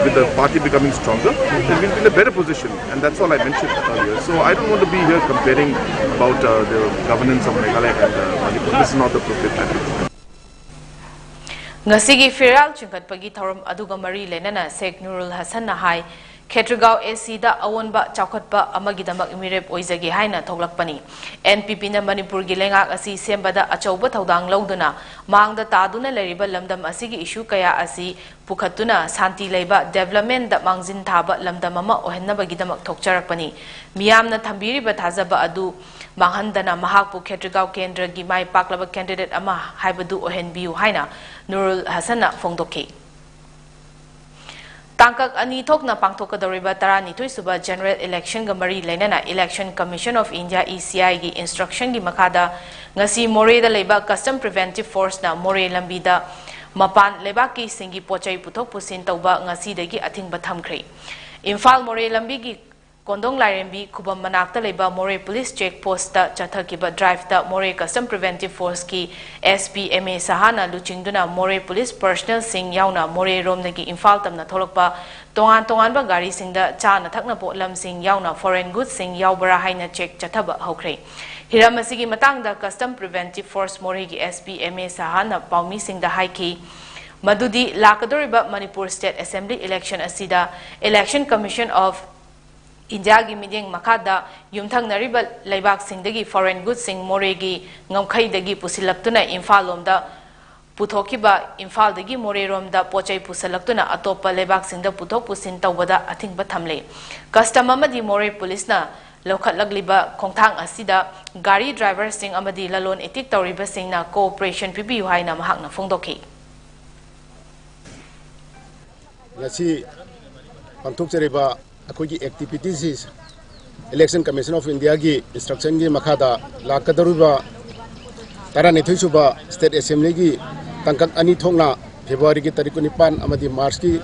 with the party becoming stronger, then we'll be in a better position, and that's all I mentioned earlier. So I don't want to be here comparing about uh, the governance of Meghalaya and uh, Manipur. This is not the appropriate time. ꯉꯁꯤꯒꯤ ꯐꯤꯔꯥꯜ ꯆꯤꯡꯈꯠꯄꯒꯤ ꯊꯧꯔꯝ ꯑꯗꯨꯒ ꯃꯔꯤ ꯂꯩꯅꯅ ꯁꯦꯈ ꯅꯨꯔꯨꯜ ꯍꯁꯟꯅ ꯍꯥꯏ, ꯈꯦꯇ꯭ꯔꯤꯒꯥꯎ ꯑꯦꯁꯤꯗ ꯑꯑꯣꯟꯕ ꯆꯥꯎꯈꯠꯄ ꯑꯃꯒꯤꯗꯃꯛ ꯃꯤꯔꯦꯞ ꯑꯣꯏꯖꯒꯦ ꯍꯥꯏꯅ ꯊꯣꯛꯂꯛꯄꯅꯤ꯫ ꯑꯦꯟ ꯄꯤ ꯄꯤꯅ ꯃꯅꯤꯄꯨꯔꯒꯤ ꯂꯩꯉꯥꯛ ꯑꯁꯤ ꯁꯦꯝꯕꯗ ꯑꯆꯧꯕ ꯊꯧꯗꯥꯡ ꯂꯧꯗꯨꯅ ꯃꯥꯡꯗ ꯇꯥꯗꯨꯅ ꯂꯩꯔꯤꯕ ꯂꯝꯗꯝ ꯑꯁꯤꯒꯤ ꯏꯁꯨ ꯀꯌꯥ ꯑꯁꯤ ꯄꯨꯈꯠꯇꯨꯅ ꯁꯥꯟꯇꯤ ꯂꯩꯕ, ꯗꯦꯕꯂꯞꯃꯦꯟꯗ ꯃꯥꯡꯖꯤꯟ ꯊꯥꯕ ꯂꯝꯗꯝ ꯑꯃ ꯑꯣꯏꯍꯟꯅꯕꯒꯤꯗꯃꯛ ꯊꯣꯛꯆꯔꯛꯄꯅꯤ꯫ ꯃꯤꯌꯥꯝꯅ ꯊꯝꯕꯤꯔꯤꯕ ꯊꯥꯖꯕ ꯑꯗꯨ ꯃꯥꯡꯍꯟꯗꯅ ꯃꯍꯥꯛꯄꯨ ꯈꯦꯇ꯭ꯔꯤꯒꯥꯎ ꯀꯦꯟꯗ꯭ꯔꯒꯤ ꯃꯥꯏ ꯄꯥꯛꯂꯕ ꯀꯦꯟꯗꯤꯗꯦꯠ ꯑꯃ ꯍꯥꯏꯕꯗꯨ ꯑꯣꯏꯍꯟꯕꯤꯌꯨ ꯍꯥꯏꯅ ꯅꯨꯔꯨꯜ ꯍꯁꯟꯅ ꯐꯣꯡꯗꯣꯛꯈꯤ꯫ ꯇꯥꯡꯀꯛ ꯑꯅꯤ ꯊꯣꯛꯅ ꯄꯥꯡꯊꯣꯛꯀꯗꯧꯔꯤꯕ ꯇꯔꯥꯅꯤꯊꯣꯏ ꯁꯨꯕ ꯖꯦꯅꯔꯦꯜ ꯏꯂꯦꯛꯁꯟꯒ ꯃꯔꯤ ꯂꯩꯅꯅ Election Commission of India, E C I ꯒꯤ ꯏꯟꯁꯇ꯭ꯔꯛꯁꯟꯒꯤ ꯃꯈꯥꯗ ꯉꯁꯤ ꯃꯣꯔꯦꯗ ꯂꯩꯕ Custom Preventive Force ꯅ ꯃꯣꯔꯦ ꯂꯝꯕꯤꯗ ꯃꯄꯥꯟ ꯂꯩꯕꯥꯛꯀꯤꯁꯤꯡꯒꯤ ꯄꯣꯠꯆꯩ ꯄꯨꯊꯣꯛ ꯄꯨꯁꯤꯟ ꯇꯧꯕ ꯉꯁꯤꯗꯒꯤ ꯑꯊꯤꯡꯕ ꯊꯝꯈ꯭ꯔꯦ꯫ ꯏꯝꯐꯥꯜ ꯃꯣꯔꯦ ꯂꯝꯕꯤꯒꯤ ꯀꯣꯟꯗꯣꯡ ꯂꯥꯏꯔꯦꯝꯕꯤ ꯈꯨꯕꯝ ꯃꯅꯥꯛꯇ ꯂꯩꯕ ꯃꯣꯔꯦ ꯄꯨꯂꯤꯁ ꯆꯦꯛ ꯄꯣꯁꯇ ꯆꯠꯊꯈꯤꯕ ꯗ꯭ꯔꯥꯏꯚꯇ ꯃꯣꯔꯦ Custom Preventive Force ꯀꯤ S P M A ꯁꯍꯥꯅ ꯂꯨꯆꯤꯡꯗꯨꯅ ꯃꯣꯔꯦ ꯄꯨꯂꯤꯁ ꯄꯔꯁꯅꯦꯜꯁꯤꯡ ꯌꯥꯎꯅ ꯃꯣꯔꯦꯔꯣꯝꯗꯒꯤ ꯏꯝꯐꯥꯜ ꯇꯝꯅ ꯊꯣꯛꯂꯛꯄ ꯇꯣꯉꯥꯟ ꯇꯣꯉꯥꯟꯕ ꯒꯥꯔꯤꯁꯤꯡꯗ ꯆꯥꯅ ꯊꯛꯅ ꯄꯣꯠꯂꯝꯁꯤꯡ ꯌꯥꯎꯅ ꯐꯣꯔꯦꯟ ꯒꯨꯗꯁꯤꯡ ꯌꯥꯎꯕ꯭ꯔꯥ ꯍꯥꯏꯅ ꯆꯦꯛ ꯆꯠꯊꯕ ꯍꯧꯈ꯭ꯔꯦ꯫ ꯍꯤꯔꯝ ꯑꯁꯤꯒꯤ ꯃꯇꯥꯡꯗ Custom Preventive Force ꯃꯣꯔꯦꯒꯤ S P M A ꯁꯍꯥꯅ ꯄꯥꯎꯃꯤꯁꯤꯡꯗ ꯍꯥꯏꯈꯤ ꯃꯗꯨꯗꯤ ꯂꯥꯛꯀꯗꯧꯔꯤꯕ ꯃꯅꯤꯄꯨꯔ ꯁ꯭ꯇꯦꯠ ꯑꯦꯁꯦꯝꯕ꯭ꯂꯤ ꯏꯂꯦꯛꯁꯟ ꯑꯁꯤꯗ Election Commission of India ꯒꯤ ꯃꯤꯠꯌꯦꯡ ꯃꯈꯥꯗ ꯌꯨꯝꯊꯪꯅꯔꯤꯕ ꯂꯩꯕꯥꯛꯁꯤꯡꯗꯒꯤ ꯐꯣꯔꯦꯟ ꯒꯨꯗꯁꯤꯡ ꯃꯣꯔꯦꯒꯤ ꯉꯝꯈꯩꯗꯒꯤ ꯄꯨꯁꯤꯜꯂꯛꯇꯨꯅ ꯏꯝꯐꯥꯜ ꯂꯣꯝꯗ ꯄꯨꯊꯣꯛꯈꯤꯕ, ꯏꯝꯐꯥꯜꯗꯒꯤ ꯃꯣꯔꯦꯔꯣꯝꯗ ꯄꯣꯠ ꯆꯩ ꯄꯨꯁꯜꯂꯛꯇꯨꯅ ꯑꯇꯣꯞꯄ ꯂꯩꯕꯥꯛꯁꯤꯡꯗ ꯄꯨꯊꯣꯛ ꯄꯨꯁꯤꯟ ꯇꯧꯕꯗ ꯑꯊꯤꯡꯕ ꯊꯝꯂꯦ꯫ ꯀꯁꯇꯝ ꯑꯃꯗꯤ ꯃꯣꯔꯦ ꯄꯨꯂꯤꯁꯅ ꯂꯧꯈꯠꯂꯛꯂꯤꯕ ꯈꯣꯡꯊꯥꯡ ꯑꯁꯤꯗ ꯒꯥꯔꯤ ꯗ꯭ꯔꯥꯏꯚꯔꯁꯤꯡ ꯑꯃꯗꯤ ꯂꯂꯣꯟ ꯏꯇꯤꯛ ꯇꯧꯔꯤꯕꯁꯤꯡꯅ ꯀꯣꯑꯣꯄꯔꯦꯁꯟ ꯄꯤꯕꯤꯌꯨ ꯍꯥꯏꯅ ꯃꯍꯥꯛꯅ ꯐꯣꯡꯗꯣꯛꯈꯤ꯫ ꯉꯁꯤ ꯄꯥꯡꯊꯣꯛꯆꯔꯤꯕ ꯑꯩꯈꯣꯏꯒꯤ ꯑꯦꯛꯇꯤꯚꯤꯇꯤꯁꯁꯤ Election Commission of India ꯒꯤ ꯏꯟꯁꯇ꯭ꯔꯛꯁꯟꯒꯤ ꯃꯈꯥꯗ ꯂꯥꯛꯀꯗꯧꯔꯤꯕ ꯇꯔꯥꯅꯤꯊꯣꯏ ꯁꯨꯕ ꯁ꯭ꯇꯦꯠ ꯑꯦꯁꯦꯝꯕ꯭ꯂꯤꯒꯤ ꯇꯥꯡꯀꯛ ꯑꯅꯤ ꯊꯣꯛꯅ ꯐꯦꯕ꯭ꯔꯨꯋꯥꯔꯤꯒꯤ ꯇꯥꯔꯤꯛ ꯀꯨꯟꯅꯤꯄꯥꯟ ꯑꯃꯗꯤ ꯃꯥꯔꯆꯀꯤ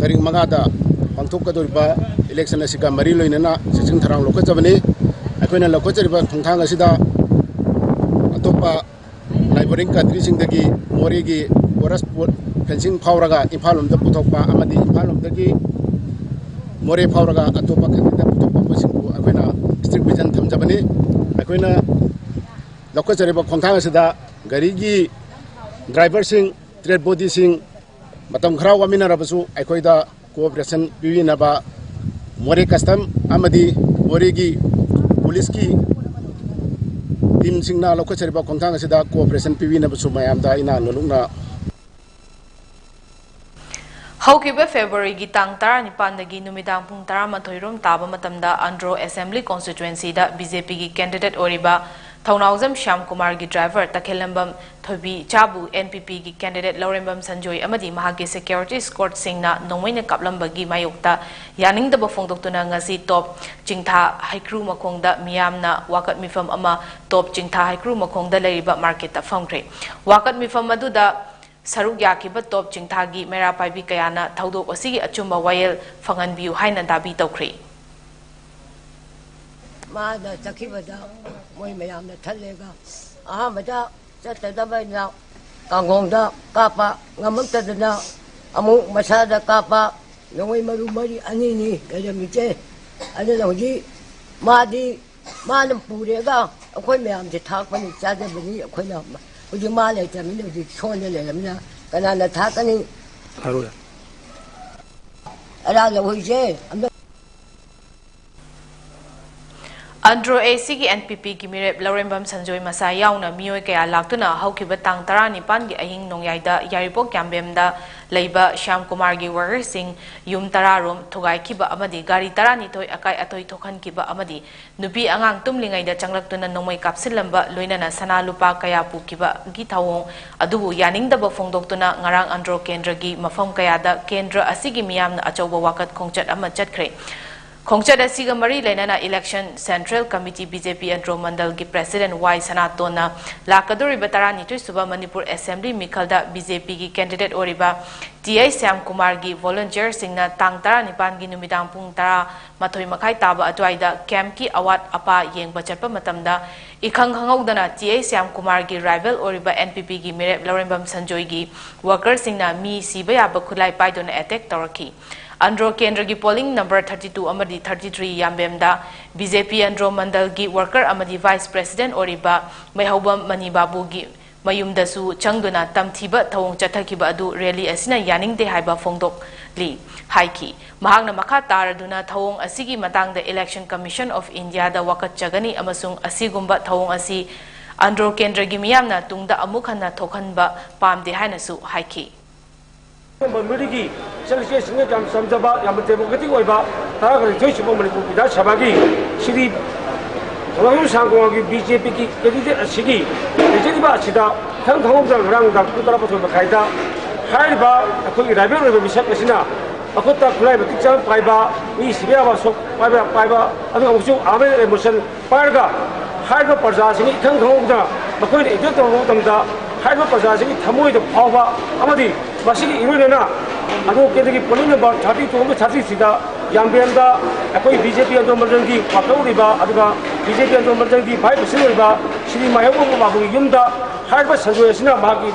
ꯇꯥꯔꯤꯛ ꯃꯉꯥꯗ ꯄꯥꯡꯊꯣꯛꯀꯗꯧꯔꯤꯕ Election ꯑꯁꯤꯒ ꯃꯔꯤ ꯂꯩꯅꯅ ꯆꯦꯛꯁꯤꯟ ꯊꯧꯔꯥꯡ ꯂꯧꯈꯠꯆꯕꯅꯤ꯫ ꯑꯩꯈꯣꯏꯅ ꯂꯧꯈꯠꯆꯔꯤꯕ ꯈꯣꯡꯊꯥꯡ ꯑꯁꯤꯗ ꯑꯇꯣꯞꯄ neighbouring countryꯁꯤꯡꯗꯒꯤ ꯃꯣꯔꯦꯒꯤ forest fencing ꯐꯥꯎꯔꯒ ꯏꯝꯐꯥꯜ ꯂꯣꯝꯗ ꯄꯨꯊꯣꯛꯄ ꯑꯃꯗꯤ ꯏꯝꯐꯥꯜ ꯂꯣꯝꯗꯒꯤ ꯃꯣꯔꯦ ꯐꯥꯎꯔꯒ ꯑꯇꯣꯞꯄ countryꯗ ꯄꯨꯊꯣꯛꯄ ꯄꯣꯠꯁꯤꯡꯕꯨ ꯑꯩꯈꯣꯏꯅ strict vision ꯊꯝꯖꯕꯅꯤ꯫ ꯑꯩꯈꯣꯏꯅ ꯂꯧꯈꯠꯆꯔꯤꯕ ꯈꯣꯡꯊꯥꯡ ꯑꯁꯤꯗ ꯒꯥꯔꯤꯒꯤ driverꯁꯤꯡ, trade bodyꯁꯤꯡ, ꯃꯇꯝ ꯈꯔ ꯋꯥꯃꯤꯟꯅꯔꯕꯁꯨ ꯑꯩꯈꯣꯏꯗ cooperation ꯄꯤꯕꯤꯅꯕ ꯃꯣꯔꯦ custom ꯑꯃꯗꯤ ꯃꯣꯔꯦꯒꯤ policeꯀꯤ teamꯁꯤꯡꯅ ꯂꯧꯈꯠꯆꯔꯤꯕ ꯈꯣꯡꯊꯥꯡ ꯑꯁꯤꯗ cooperation ꯄꯤꯕꯤꯅꯕꯁꯨ ꯃꯌꯥꯝꯗ ꯑꯩꯅ ꯂꯣꯂꯨꯛꯅ ꯍꯧꯈꯤꯕ Februaryꯒꯤ ꯇꯥꯡ ꯇꯔꯥꯅꯤꯄꯥꯟꯗꯒꯤ ꯅꯨꯃꯤꯗꯥꯡ ꯄꯨꯡ ꯇꯔꯥꯃꯥꯊꯣꯏ ꯔꯣꯝ ꯇꯥꯕ ꯃꯇꯝꯗ ꯑꯟꯗ꯭ꯔꯣ Assembly Constituencyꯗ BJPꯒꯤ candidate ꯑꯣꯏꯔꯤꯕ ꯊꯧꯅꯥꯎꯖꯝ ꯁ꯭ꯌꯥꯝꯀꯨꯃꯥꯔꯒꯤ driver ꯇꯈꯦꯜꯂꯝꯕꯝ ꯊꯣꯏꯕꯤꯆꯥꯕꯨ NPPꯒꯤ candidate ꯂꯧꯔꯦꯝꯕꯝ ꯁꯟꯖꯣꯏ ꯑꯃꯗꯤ ꯃꯍꯥꯛꯀꯤ security escortꯁꯤꯡꯅ ꯅꯣꯡꯃꯩꯅ ꯀꯥꯞꯂꯝꯕꯒꯤ ꯃꯥꯌꯣꯛꯇ ꯌꯥꯅꯤꯡꯗꯕ ꯐꯣꯡꯗꯣꯛꯇꯨꯅ ꯉꯁꯤ ꯇꯣꯞ ꯆꯤꯡꯊꯥ ꯍꯩꯀ꯭ꯔꯨ ꯃꯈꯣꯡꯗ ꯃꯤꯌꯥꯝꯅ ꯋꯥꯀꯠ ꯃꯤꯐꯝ ꯑꯃ ꯇꯣꯞ ꯆꯤꯡꯊꯥ ꯍꯩꯀ꯭ꯔꯨ ꯃꯈꯣꯡꯗ ꯂꯩꯔꯤꯕ marketꯇ ꯐꯝꯈ꯭ꯔꯦ꯫ ꯋꯥꯀꯠ ꯃꯤꯐꯝ ꯑꯗꯨꯗ ꯁꯔꯨꯛ ꯌꯥꯈꯤꯕ ꯇꯣꯞ ꯆꯤꯡꯊꯥꯒꯤ ꯃꯩꯔꯥ ꯄꯥꯏꯕꯤ ꯀꯌꯥꯅ ꯊꯧꯗꯣꯛ ꯑꯁꯤꯒꯤ ꯑꯆꯨꯝꯕ ꯋꯥꯌꯦꯜ ꯐꯪꯍꯟꯕꯤꯌꯨ ꯍꯥꯏꯅ ꯗꯥꯕꯤ ꯇꯧꯈ꯭ꯔꯤ꯫ ꯃꯥꯅ ꯆꯠꯈꯤꯕꯗ ꯃꯣꯏ ꯃꯌꯥꯝꯅ ꯊꯜꯂꯦꯒ ꯑꯍꯥꯟꯕꯗ ꯆꯠꯇꯅꯕ ꯍꯥꯏꯅ ꯀꯥꯡꯒꯣꯡꯗ ꯀꯥꯞꯄ, ꯉꯝꯃꯛꯇꯗꯅ ꯑꯃꯨꯛ ꯃꯁꯥꯗ ꯀꯥꯞꯄ, ꯅꯣꯡꯃꯩ ꯃꯔꯨ ꯃꯔꯤ ꯑꯅꯤꯅꯤ ꯂꯩꯔꯝꯃꯤꯁꯦ꯫ ꯑꯗꯨꯅ ꯍꯧꯖꯤꯛ ꯃꯥꯗꯤ ꯃꯥꯅ ꯄꯨꯔꯦꯒ ꯑꯩꯈꯣꯏ ꯃꯌꯥꯝꯁꯦ ꯊꯥꯛꯄꯅꯤ, ꯆꯥꯖꯕꯅꯤ꯫ ꯑꯩꯈꯣꯏꯅ ꯍꯧꯖꯤꯛ ꯃꯥ ꯂꯩꯇ꯭ꯔꯕꯅꯤꯅ, ꯍꯧꯖꯤꯛ ꯁꯣꯟꯗ ꯂꯩꯔꯕꯅꯤꯅ ꯀꯅꯥꯅ ꯊꯥꯛꯀꯅꯤ? ꯍꯥꯏꯔꯣ ꯌꯥꯔꯦ꯫ ꯑꯔꯥ ꯂꯧꯍꯣꯏꯁꯦ ꯑꯝꯇ ꯑꯟꯗ꯭ꯔꯣ ACꯒꯤ NPPꯒꯤ ꯃꯤꯔꯦꯞ ꯂꯧꯔꯦꯝꯕꯝ ꯁꯟꯖꯣꯏ ꯃꯁꯥ ꯌꯥꯎꯅ ꯃꯤꯑꯣꯏ ꯀꯌꯥ ꯂꯥꯛꯇꯨꯅ ꯍꯧꯈꯤꯕ ꯇꯥꯡ ꯇꯔꯥꯅꯤꯄꯥꯟꯒꯤ ꯑꯍꯤꯡ ꯅꯣꯡꯌꯥꯏꯗ ꯌꯥꯏꯔꯤꯄꯣꯛ ꯀ꯭ꯌꯥꯝꯕꯦꯝꯗ ꯂꯩꯕ ꯁ꯭ꯌꯥꯝ ꯀꯨꯃꯥꯔꯒꯤ workerꯁꯤꯡ ꯌꯨꯝ ꯇꯔꯥ ꯔꯣꯝ ꯊꯨꯒꯥꯏꯈꯤꯕ ꯑꯃꯗꯤ ꯒꯥꯔꯤ ꯇꯔꯥꯅꯤꯊꯣꯏ ꯑꯀꯥꯏ ꯑꯇꯣꯏ ꯊꯣꯛꯍꯟꯈꯤꯕ ꯑꯃꯗꯤ ꯅꯨꯄꯤ ꯑꯉꯥꯡ ꯇꯨꯝꯂꯤꯉꯩꯗ ꯆꯪꯂꯛꯇꯨꯅ ꯅꯣꯡꯃꯩ ꯀꯥꯞꯁꯤꯜꯂꯝꯕ, ꯂꯣꯏꯅꯅ ꯁꯅꯥ ꯂꯨꯄꯥ ꯀꯌꯥ ꯄꯨꯈꯤꯕꯒꯤ ꯊꯧꯑꯣꯡ ꯑꯗꯨꯕꯨ ꯌꯥꯅꯤꯡꯗꯕ ꯐꯣꯡꯗꯣꯛꯇꯨꯅ ꯉꯔꯥꯡ ꯑꯟꯗ꯭ꯔꯣ ꯀꯦꯟꯗ꯭ꯔꯒꯤ ꯃꯐꯝ ꯀꯌꯥꯗ ꯀꯦꯟꯗ꯭ꯔ ꯑꯁꯤꯒꯤ ꯃꯤꯌꯥꯝꯅ ꯑꯆꯧꯕ ꯋꯥꯀꯠ ꯈꯣꯡꯆꯠ ꯑꯃ ꯆꯠꯈ꯭ꯔꯦ꯫ ꯈꯣꯡꯆꯠ ꯑꯁꯤꯒ ꯃꯔꯤ ꯂꯩꯅꯅ Election Central Committee B J P Andro ꯃꯟꯗꯜꯒꯤ President Y ꯁꯅꯥꯇꯣꯟꯅ ꯂꯥꯛꯀꯗꯧꯔꯤꯕ ꯇꯔꯥꯅꯤꯊꯣꯏ ꯁꯨꯕ Manipur Assembly ꯃꯤꯈꯜꯗ B J Pꯒꯤ candidate ꯑꯣꯏꯔꯤꯕ T I ꯁ꯭ꯌꯥꯝꯀꯨꯃꯥꯔꯒꯤ volunteerꯁꯤꯡꯅ ꯇꯥꯡ ꯇꯔꯥꯅꯤꯄꯥꯟꯒꯤ ꯅꯨꯃꯤꯗꯥꯡ ꯄꯨꯡ ꯇꯔꯥꯃꯥꯊꯣꯏ ꯃꯈꯥꯏ ꯇꯥꯕ ꯑꯗꯨꯋꯥꯏꯗ campꯀꯤ ꯑꯋꯥꯠ ꯑꯄꯥ ꯌꯦꯡꯕ ꯆꯠꯄ ꯃꯇꯝꯗ ꯏꯈꯪ ꯈꯪꯍꯧꯗꯅ T I ꯁ꯭ꯌꯥꯝꯀꯨꯃꯥꯔꯒꯤ rival ꯑꯣꯏꯔꯤꯕ N P Pꯒꯤ ꯃꯤꯔꯦꯞ ꯂꯧꯔꯦꯝꯕꯝ ꯁꯟꯖꯣꯏꯒꯤ workerꯁꯤꯡꯅ ꯃꯤ ꯁꯤꯕ ꯌꯥꯕ ꯈꯨꯠꯂꯥꯏ ꯄꯥꯏꯗꯨꯅ attack ꯇꯧꯔꯛꯈꯤ꯫ ꯑꯟꯗ꯭ꯔꯣ ꯀꯦꯟꯗ꯭ꯔꯒꯤ polling number thirty two ꯑꯃꯗꯤ thirty three ꯌꯥꯝꯕꯦꯝꯗ B J P Andro ꯃꯟꯗꯜꯒꯤ worker ꯑꯃꯗꯤ Vice President ꯑꯣꯏꯔꯤꯕ ꯃꯩꯍꯧꯕꯝ ꯃꯅꯤ ꯕꯥꯕꯨꯒꯤ ꯃꯌꯨꯝꯗꯁꯨ ꯆꯪꯗꯨꯅ ꯇꯝꯊꯤꯕ ꯊꯧꯑꯣꯡ ꯆꯠꯊꯈꯤꯕ ꯑꯗꯨ rally ꯑꯁꯤꯅ ꯌꯥꯅꯤꯡꯗꯦ ꯍꯥꯏꯕ ꯐꯣꯡꯗꯣꯛꯂꯤ ꯍꯥꯏꯈꯤ꯫ ꯃꯍꯥꯛꯅ ꯃꯈꯥ ꯇꯥꯔꯗꯨꯅ ꯊꯧꯑꯣꯡ ꯑꯁꯤꯒꯤ ꯃꯇꯥꯡꯗ Election Commission of Indiaꯗ ꯋꯥꯀꯠꯆꯒꯅꯤ ꯑꯃꯁꯨꯡ ꯑꯁꯤꯒꯨꯝꯕ ꯊꯧꯑꯣꯡ ꯑꯁꯤ ꯑꯟꯗ꯭ꯔꯣ ꯀꯦꯟꯗ꯭ꯔꯒꯤ ꯃꯤꯌꯥꯝꯅ ꯇꯨꯡꯗ ꯑꯃꯨꯛ ꯍꯟꯅ ꯊꯣꯛꯍꯟꯕ ꯄꯥꯝꯗꯦ ꯍꯥꯏꯅꯁꯨ ꯍꯥꯏꯈꯤ꯫ ꯃꯤꯔꯤꯒꯤ ꯏꯆꯜ ꯏꯆꯦꯁꯤꯡꯅ ꯌꯥꯝ ꯆꯝꯖꯕ, ꯌꯥꯝꯅ democratic ꯑꯣꯏꯕ, ꯇꯔꯥꯒ ꯅꯤꯊꯣꯏ ꯁꯨꯕ ꯃꯅꯤꯄꯨꯔ ꯕꯤꯙꯥꯟ ꯁꯚꯥꯒꯤ ꯁ꯭ꯔꯤ ꯈꯣꯡꯖꯣꯝ ꯁꯥꯡꯒꯣꯝꯒꯤ B J Pꯒꯤ candidate ꯑꯁꯤꯒꯤ ꯂꯩꯖꯔꯤꯕ ꯑꯁꯤꯗ ꯏꯈꯪ ꯈꯪꯍꯧꯗꯅ ꯉꯔꯥꯡ ꯅꯨꯡꯗꯥꯡ ꯄꯨꯡ ꯇꯔꯥꯃꯥꯊꯣꯏ ꯃꯈꯥꯏꯗ ꯍꯥꯏꯔꯤꯕ ꯑꯩꯈꯣꯏꯒꯤ rival ꯑꯣꯏꯕ ꯃꯤꯁꯛ ꯑꯁꯤꯅ ꯃꯈꯨꯠꯇ ꯈꯨꯠꯂꯥꯏ ꯃꯇꯤꯛ ꯆꯥꯅ ꯄꯥꯏꯕ, ꯃꯤ ꯁꯤꯕ ꯌꯥꯕ ꯑꯁꯣꯛ ꯄꯥꯏꯕ, ꯄꯥꯏꯕ, ꯑꯗꯨꯒ ꯑꯃꯨꯛꯁꯨ armed ambush ꯄꯥꯏꯔꯒ ꯍꯥꯏꯔꯤꯕ ꯄ꯭ꯔꯖꯥꯁꯤꯡꯒꯤ ꯏꯈꯪ ꯈꯪꯍꯧꯗꯅ ꯃꯈꯣꯏꯅ attack ꯇꯧꯔꯛꯄ ꯃꯇꯝꯗ ꯍꯥꯏꯔꯤꯕ ꯄ꯭ꯔꯖꯥꯁꯤꯡꯒꯤ ꯊꯃꯣꯏꯗ ꯐꯥꯎꯕ ꯑꯃꯗꯤ ꯃꯁꯤꯒꯤ ꯏꯔꯣꯏꯅꯅ ꯑꯟꯗ꯭ꯔꯣ ꯀꯦꯟꯗ꯭ꯔꯒꯤ polling number thirty two ꯑꯃꯗꯤ thirty three ꯗ ꯌꯥꯝꯕꯦꯝꯗ ꯑꯩꯈꯣꯏ B J P Andro ꯃꯟꯗꯜꯒꯤ worker ꯑꯣꯏꯔꯤꯕ ꯑꯗꯨꯒ B J P Andro ꯃꯟꯗꯜꯒꯤ Vice President ꯑꯣꯏꯔꯤꯕ ꯁ꯭ꯔꯤ ꯃꯥꯏꯍꯧꯕꯝ ꯕꯥꯕꯨꯒꯤ ꯌꯨꯝꯗ ꯍꯥꯏꯔꯤꯕ ꯁꯟꯖꯣꯏ ꯑꯁꯤꯅ ꯃꯍꯥꯛꯀꯤ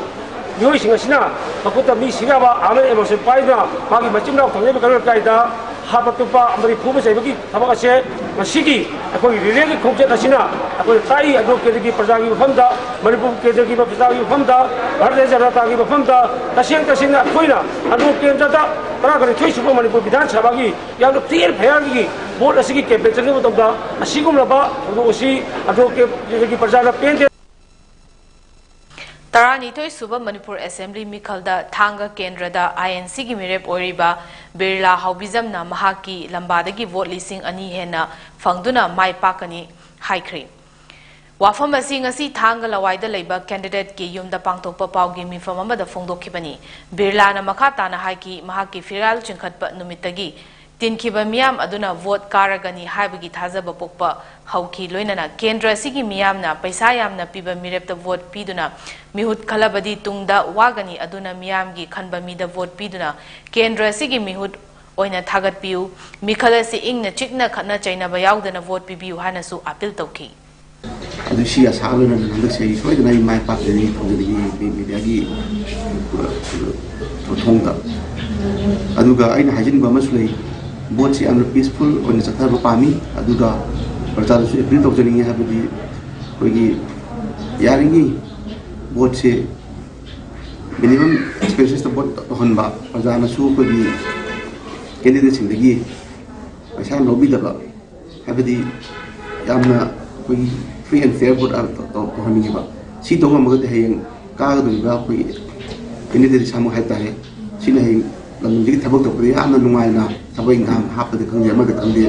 ꯃꯤꯑꯣꯏꯁꯤꯡ ꯑꯁꯤꯅ ꯃꯈꯨꯠꯇ ꯃꯤ ꯁꯤꯅꯕ armed ambush ꯄꯥꯏꯗꯨꯅ ꯃꯥꯒꯤ ꯃꯆꯤꯟ ꯃꯅꯥꯎ ꯊꯝꯖꯔꯤꯕ ꯀꯩꯔꯣꯜ ꯂꯩꯀꯥꯏꯗ ꯍꯥꯠꯄ ꯇꯨꯞꯄ ꯑꯃꯗꯤ ꯐꯨꯕ ꯆꯩꯕꯒꯤ ꯊꯕꯛ ꯑꯁꯦ ꯉꯁꯤꯒꯤ ꯑꯩꯈꯣꯏꯒꯤ rallyꯒꯤ ꯈꯣꯡꯆꯠ ꯑꯁꯤꯅ ꯑꯩꯈꯣꯏꯅ ꯇꯥꯛꯏ꯫ ꯑꯟꯗ꯭ꯔꯣ ꯀꯦꯟꯗ꯭ꯔꯒꯤ ꯄ꯭ꯔꯖꯥꯒꯤ ꯃꯐꯝꯗ, ꯃꯅꯤꯄꯨꯔ ꯀꯦꯟꯗ꯭ꯔꯒꯤ ꯄ꯭ꯔꯖꯥꯒꯤ ꯃꯐꯝꯗ, ꯚꯥꯔꯇꯤꯌ ꯖꯅꯇꯥꯒꯤ ꯃꯐꯝꯗ ꯇꯁꯦꯡ ꯇꯁꯦꯡꯅ ꯑꯩꯈꯣꯏꯅ ꯑꯟꯗ꯭ꯔꯣ ꯀꯦꯟꯗ꯭ꯔꯗ ꯇꯔꯥꯒ ꯅꯤꯊꯣꯏ ꯁꯨꯕ ꯃꯅꯤꯄꯨꯔ ꯕꯤꯙꯥꯟ ꯁꯚꯥꯒꯤ ꯌꯥꯝꯅ clear faireꯒꯤ vote ꯑꯁꯤꯒꯤ campaign ꯆꯠꯄ ꯃꯇꯝꯗ ꯑꯁꯤꯒꯨꯝꯂꯕ ꯊꯧꯗꯣꯛ ꯑꯁꯤ ꯑꯟꯗ꯭ꯔꯣ ꯀꯦꯟꯗ꯭ꯔꯒꯤ ꯄ꯭ꯔꯖꯥꯅ ꯄꯦꯟꯗꯦ꯫ ꯇꯔꯥꯅꯤꯊꯣꯏ ꯁꯨꯕ ꯃꯅꯤꯄꯨꯔ Assembly ꯃꯤꯈꯜꯗ ꯊꯥꯡꯒ ꯀꯦꯟꯗ꯭ꯔꯗ I N Cꯒꯤ ꯃꯤꯔꯦꯞ ꯑꯣꯏꯔꯤꯕ ꯕꯤꯔꯂꯥ ꯍꯥꯎꯕꯤꯖꯝꯅ ꯃꯍꯥꯛꯀꯤ ꯂꯝꯕꯥꯗꯒꯤ vote ꯂꯤꯁꯤꯡ ꯑꯅꯤ ꯍꯦꯟꯅ ꯐꯪꯗꯨꯅ ꯃꯥꯏ ꯄꯥꯛꯀꯅꯤ ꯍꯥꯏꯈ꯭ꯔꯦ꯫ ꯋꯥꯐꯝ ꯑꯁꯤ ꯉꯁꯤ ꯊꯥꯡꯒ ꯂꯋꯥꯏꯗ ꯂꯩꯕ candidateꯀꯤ ꯌꯨꯝꯗ ꯄꯥꯡꯊꯣꯛꯄ ꯄꯥꯎꯒꯤ ꯃꯤꯐꯝ ꯑꯃꯗ ꯐꯣꯡꯗꯣꯛꯈꯤꯕꯅꯤ꯫ ꯕꯤꯔꯂꯥꯅ ꯃꯈꯥ ꯇꯥꯅ ꯍꯥꯏꯈꯤ, ꯃꯍꯥꯛꯀꯤ ꯐꯤꯔꯥꯜ ꯆꯤꯡꯈꯠꯄ ꯅꯨꯃꯤꯠꯇꯒꯤ ꯇꯤꯟꯈꯤꯕ ꯃꯤꯌꯥꯝ ꯑꯗꯨꯅ ꯚꯣꯠ ꯀꯥꯔꯒꯅꯤ ꯍꯥꯏꯕꯒꯤ ꯊꯥꯖꯕ ꯄꯣꯛꯄ ꯍꯧꯈꯤ꯫ ꯂꯣꯏꯅꯅ ꯀꯦꯟꯗ꯭ꯔ ꯑꯁꯤꯒꯤ ꯃꯤꯌꯥꯝꯅ ꯄꯩꯁꯥ ꯌꯥꯝꯅ ꯄꯤꯕ ꯃꯤꯔꯦꯞꯇ ꯚꯣꯠ ꯄꯤꯗꯨꯅ ꯃꯤꯍꯨꯠ ꯈꯜꯂꯕꯗꯤ ꯇꯨꯡꯗ ꯋꯥꯒꯅꯤ꯫ ꯑꯗꯨꯅ ꯃꯤꯌꯥꯝꯒꯤ ꯈꯟꯕ ꯃꯤꯗ ꯚꯣꯠ ꯄꯤꯗꯨꯅ ꯀꯦꯟꯗ꯭ꯔ ꯑꯁꯤꯒꯤ ꯃꯤꯍꯨꯠ ꯑꯣꯏꯅ ꯊꯥꯒꯠꯄꯤꯌꯨ꯫ ꯃꯤꯈꯜ ꯑꯁꯤ ꯏꯪꯅ ꯆꯤꯛꯅ ꯈꯠꯅ ꯆꯩꯅꯕ ꯌꯥꯎꯗꯅ ꯚꯣꯠ ꯄꯤꯕꯤꯌꯨ ꯍꯥꯏꯅꯁꯨ ꯑꯥꯄꯤꯜ ꯇꯧꯈꯤ꯫ ꯑꯗꯨ ꯁꯤ ꯑꯁꯥ ꯂꯣꯏꯅꯅ ꯍꯟꯗꯛꯁꯦ ꯑꯩ ꯁꯣꯏꯗꯅ ꯑꯩ ꯃꯥꯏ ꯄꯥꯛꯀꯅꯤ ꯊꯝꯖꯅꯤꯡꯉꯤ ꯃꯤ- ꯃꯤꯗꯤꯌꯥꯒꯤ ꯊꯣꯡꯗ꯫ ꯑꯗꯨꯒ ꯑꯩꯅ ꯍꯥꯏꯖꯅꯤꯡꯕ ꯑꯃꯁꯨ ꯂꯩ꯫ ꯚꯣꯠꯁꯤ ꯌꯥꯝꯅ ꯄꯤꯁꯐꯨꯜ ꯑꯣꯏꯅ ꯆꯠꯊꯕ ꯄꯥꯝꯃꯤ꯫ ꯑꯗꯨꯒ ꯄ꯭ꯔꯖꯥꯗꯁꯨ ꯑꯦꯄꯤꯜ ꯇꯧꯖꯅꯤꯡꯉꯤ꯫ ꯍꯥꯏꯕꯗꯤ ꯑꯩꯈꯣꯏꯒꯤ ꯌꯥꯔꯤꯉꯩ ꯚꯣꯠꯁꯦ ꯃꯤꯅꯤꯃꯝ ꯑꯦꯛꯁꯄꯦꯟꯁꯦꯁꯇ ꯚꯣꯠ ꯇꯧꯍꯟꯕ, ꯄ꯭ꯔꯖꯥꯅꯁꯨ ꯑꯩꯈꯣꯏꯒꯤ ꯀꯦꯟꯗꯤꯗꯦꯠꯁꯤꯡꯗꯒꯤ ꯄꯩꯁꯥ ꯂꯧꯕꯤꯗꯕ, ꯍꯥꯏꯕꯗꯤ ꯌꯥꯝꯅ ꯑꯩꯈꯣꯏꯒꯤ ꯐ꯭ꯔꯤ ꯑꯦꯟ ꯐꯤꯌꯔ ꯚꯣꯠ ꯇꯧꯍꯟꯅꯤꯡꯉꯦꯕ꯫ ꯁꯤ ꯇꯧꯕ ꯉꯝꯃꯒꯗꯤ ꯍꯌꯦꯡ ꯀꯥꯒꯗꯧꯔꯤꯕ ꯑꯩꯈꯣꯏꯒꯤ ꯀꯦꯟꯗꯤꯗꯦꯠ ꯏꯁꯥꯃꯛ ꯍꯥꯏꯕ ꯇꯥꯔꯦ, ꯁꯤꯅ ꯍꯌꯦꯡ ꯂꯝꯗꯝꯁꯤꯒꯤ ꯊꯕꯛ ꯇꯧꯕꯗ ꯌꯥꯝꯅ ꯅꯨꯡꯉꯥꯏꯅ ꯊꯕꯛ ꯏꯪꯈꯥꯡ ꯍꯥꯞꯄꯗ ꯈꯪꯗꯦ, ꯑꯃꯗ ꯈꯪꯗꯦ,